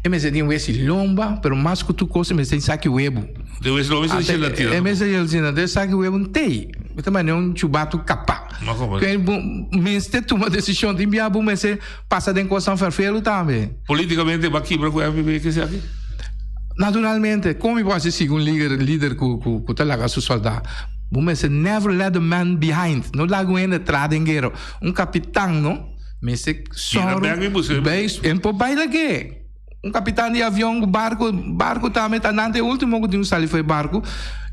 e mester tin wesi lomba, pero mas ku tur kos e mester tin saki webu. De wesi lomba mester tin gelatina. E mester tin gelatina. De saki webu ntei. Mi ta manera un chubatu kapá. Mester tuma desishon. Tin bia bo mester Pasa den kosnan ferfelu tambe. Politikamente bo a kibra ku MPB kese aki? Naturalmente, kon mi por hasi sigui un lider lider ku ku ku ta laga su soldá? Bo mester never let the man behind, no laga un hende tra den guera. Un kapitan no mester Bira sòru bek mi buska bai en por bai lag'é. Un kapitan di avion ku barku barku tambe ta nan ta e ultimo ku tin ku sali for e barku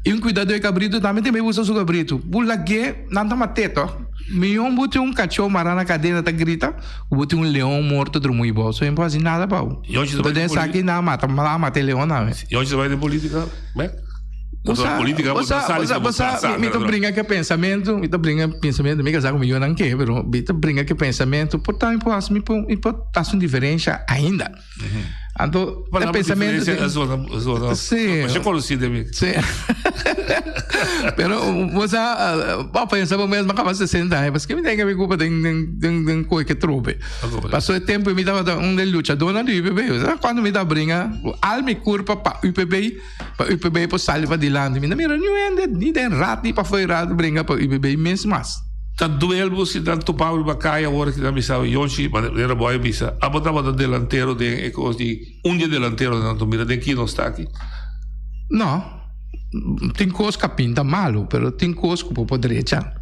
i un kuidadó e kabritu tambe tin bai buska su kabritu. Bo lag'é nan ta mat'é tòg. Mion bo tin un kachó mará na kadena ta grita ku bo tin un leon morto drumui bo. So e no por hasi nada pa bo. Yonchi ta Bo bai den den esaki nan a mata nan a mata e leon tambe. Yonchi ta bai den politika bek? Bo sa Politika bo bo ta sa sali bo sa si bo bo sa kasa mi ta bringa ku e pensamentu mi ta bringa pensamentu mi kasá ku mi yunan ke pero mi ta bringa ku e pensamentu por ta mi por hasi mi por mi por hasi un diferensha ainda. Anto e Palabra pensamentu diferencia a zona zona Sí. masha conocí den mi. Sí. Pero bo sa bo pensa bo mes, mi a kaba sesenta aña, paske mi ten ke mi kupa den den den den koe ke trope. Paso e tempu mi tabata un den luchadónan di UPB. Sa kuantu mi ta bringa ku al mi kurpa pa UPB, pa UPB por sali padilanti. Mi no mira niun hende ni den rat ni pafó di rat bringa pa UPB mes mas. Ta duel bo si nan topa bo riba kaya awor ki nan bisa Yonchi, manera bo a bisa, abo tabata delantero den e kos di un di e delanteronan anto mira den ki nos ta aki. No, tin kos ka pinta malu, pero tin kos ku bo por drecha.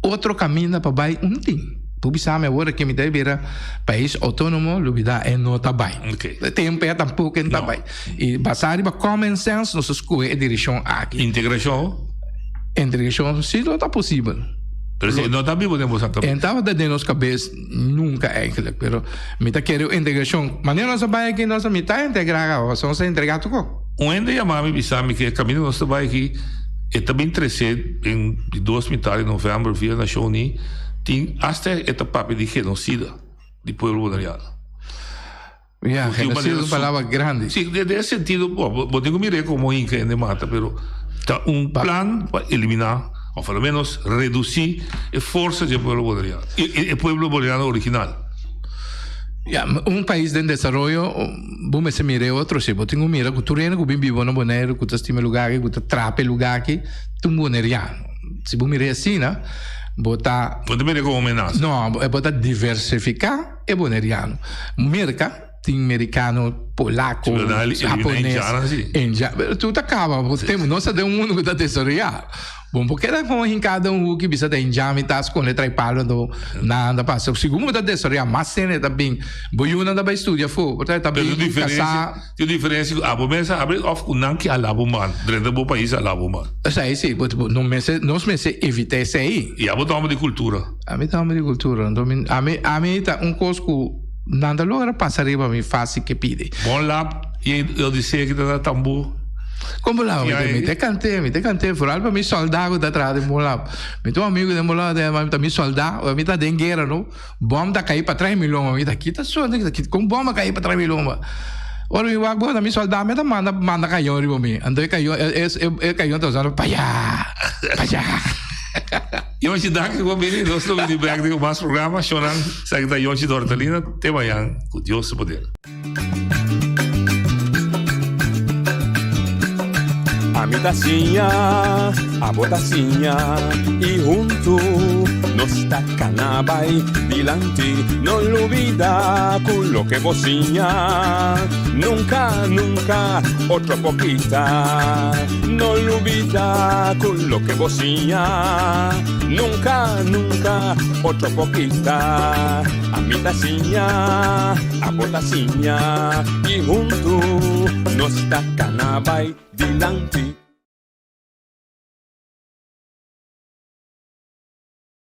Otro kaminda pa bai un tin. Bo bisa mi awor aki mi ta bira pais outónomo, lubida e no ta bai. Tempu ya tampoko e no ta bai. I basá riba common sense nos a skohe e direkshon aki. Integrashon? Integrashon si lo ta posibel. Pero si no ta bibo den boso kabes. E tabata den nos kabes nunka eigenlijk, pero mi ta kere un integrashon. Manera nos a bai aki nos a mitá integrá kaba, pasobra nos a integrá tuko. Un hende yama mi bisa mi ke e kaminda nos ta bai aki e ta bin trese den di dos mitad di novèmber via Nashon Uní tin asta e ta papia di genosida di pueblo boneriano. Ya, genocidio es un palabra grandi. Sí, den e sentido, bo, bo tin ku mir'é komo hinka hende mata, pero ta un plan pa eliminá, òf a lo ménos redusí e forsa dje pueblo boneriano, e pueblo boneriano original. Ya, un pais den desaroyo, bo mester mira e otro si. Bo tin ku mira ku tur hende ku bin biba na Boneiru, ku ta stima e lugá aki, ku ta trapa e lugá aki, ta un boneriano. Si bo mir'é asina. Bo ta. Bo ta mira komo menasa. No, bo ta diversifiká e boneriano. Merka tin merikano, polako, hapones, indiano. Tur ta kaba. Nos ta den un mundu ku ta desaroyá. Bo por keda kon hinká den un huki bisa ta indian mi ta skonde trai palo anto nan ta pasa. Segun bo ta desaroyá mas hende ta bin. Bo yunan ta bai studia afó. Por ta bin kasá. Tin diferencia cu abo mes a habri of cu nan ki hala bo man, drenta bo pais hala bo man. Esei si, but no mester, nos mester evita esei. Y abo ta homber di cultura. Ami ta homber di cultura, anto mi, ami, ami ta un cos cu nan ta logra pasa riba mi facil ke pidi. Bon lap y e odisea ki ta na tambú. Con bo lap? Mi te cant'é, mi te cant'é, vooral pa mi solda cu ta traha den bon lap. Mi tin un amigo den bon lap, mi ta mi solda, mi ta den guera no. Bom ta kai patras mi lomba. Mi ta kita suerte kita kita kon bom a kai patras mi lomba. Ora mi wak bo ta mi solda mi ta manda manda kayon riba mi. Anto e kayon e e kayon ta usando paya paya. Yonchi danki ku a bini. Nos lo bini bek den un mas programa. Shownan esaki ta Yonchi Dortalina. Te mañan ku Dios su poder. Ami ta siña, abo ta siña y huntu nos ta cana bay dilanti. No lubida cu loke bo siña nunca, nunca otro por kita. No lubida cu loke bo siña nunca, nunca otro por kita. Ami ta siña, abo ta siña y huntu nos ta cana bay dilanti.